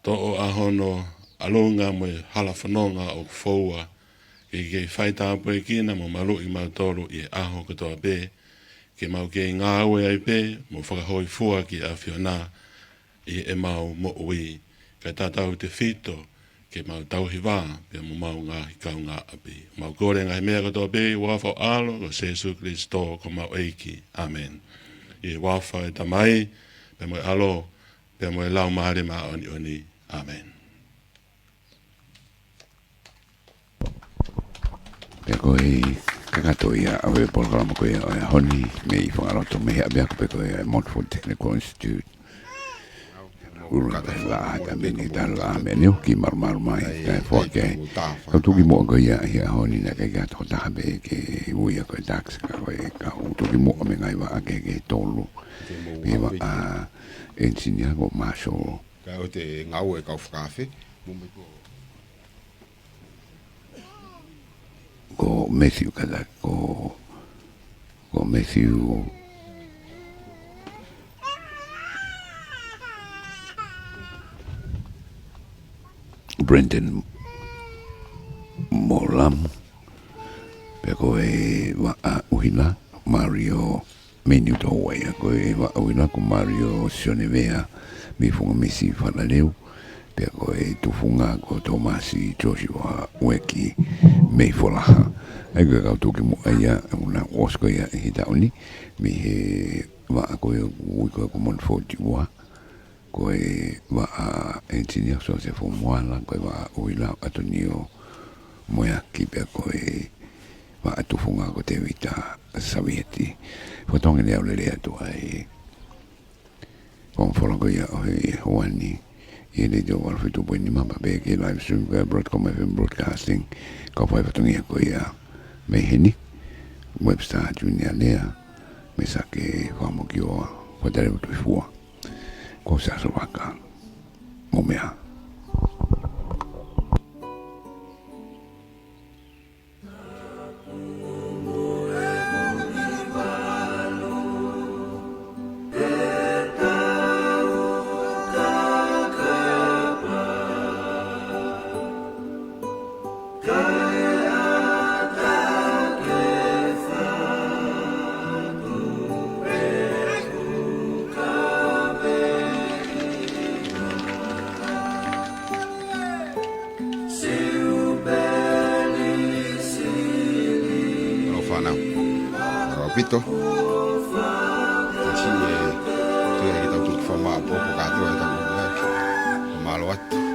toʻo ʻa hono ʻalunga mo e hala fononga ʻoku foua, ke kei faitāpuekina mo maluʻi kimautolu ʻi he ʻaho kotoa pē, ke mau kei ngāue ai pē, mo fakahōifua ki he ʻAfiona, ʻi heʻemau moʻui, kae tautautefito ke mau tauhi vā pea mo homau ngaahi kaungāʻapi. Mau kole e ngaahi meʻa kotoa pē ʻi he huafa ho ʻAlo ko Sēsū Kilisitō ko homau ʻEiki. ʻĀmeni. ʻI he huafa ʻo e Tamai, pea mo e ʻAlo, pea mo e Laumālie Māʻoniʻoni. ʻĀmeni. Pea ko e Kakato ia ʻa e polokalama ko ia ʻo e ʻaho ni, mei Fangaloto, mei he ʻapiako pē ko ia ʻa e Montfort Technical Institute. Ulu ka la ata meni tala la me niu ki marumaru mai, ka e foa ke. Kau tuki muʻa ko ia he ʻaho ni naʻe ʻikai ke ʻi ai ha tokotaha pē ke ui ia ko e tax, ka ko e kau tuki muʻa mei he ngaahi vaʻa kehekehe ʻe tolu. Mei he vaʻa ʻenisinia ko Marshall. Ka ʻoku te ngāue kau fakaafe. Ko Matthew Kata, ko, ko Matthew Brendan Molamu, pea ko e vaʻa ʻuhila Mario Menu to wai a ko e vaʻa ʻuhila ko Mario Sionevea mei Funga Misi Falaleu, pea ko e tufunga ko Tomasi Joshua Ueki mei Folaha. ʻA ia ko e kau tuki muʻa ia, ʻoku na ʻosi ko ia ʻi he taʻu ni, mei he vaʻa ko ia ʻoku ui ko e ko Montfort ua, ko e vaʻa ʻenisinia Joseph Moala, ko e vaʻa ʻuhila Atonio Moeaki, pea ko e vaʻa tufunga ko Tevita Savieti. Fakatonga ni au lele atu ai ko e folofola ko ia ʻo e ʻaho ni ʻi he letiō valu fitu poini nima pea pehē ki he live stream ko ia Broadcom F M Broadcasting. Kau fai fatongia ko ia mei heni, Webster Junior Lea, mei Sake Fakamokioa, Fataleu Tuifua. Ko Sasovaka. Mo mea. Alo fānau. Mālō ʻaupito. Tasi e tuʻu ki he tau tuki fakamāʻopoʻopo kātoa ʻetau ʻuhinga. Mālō atu.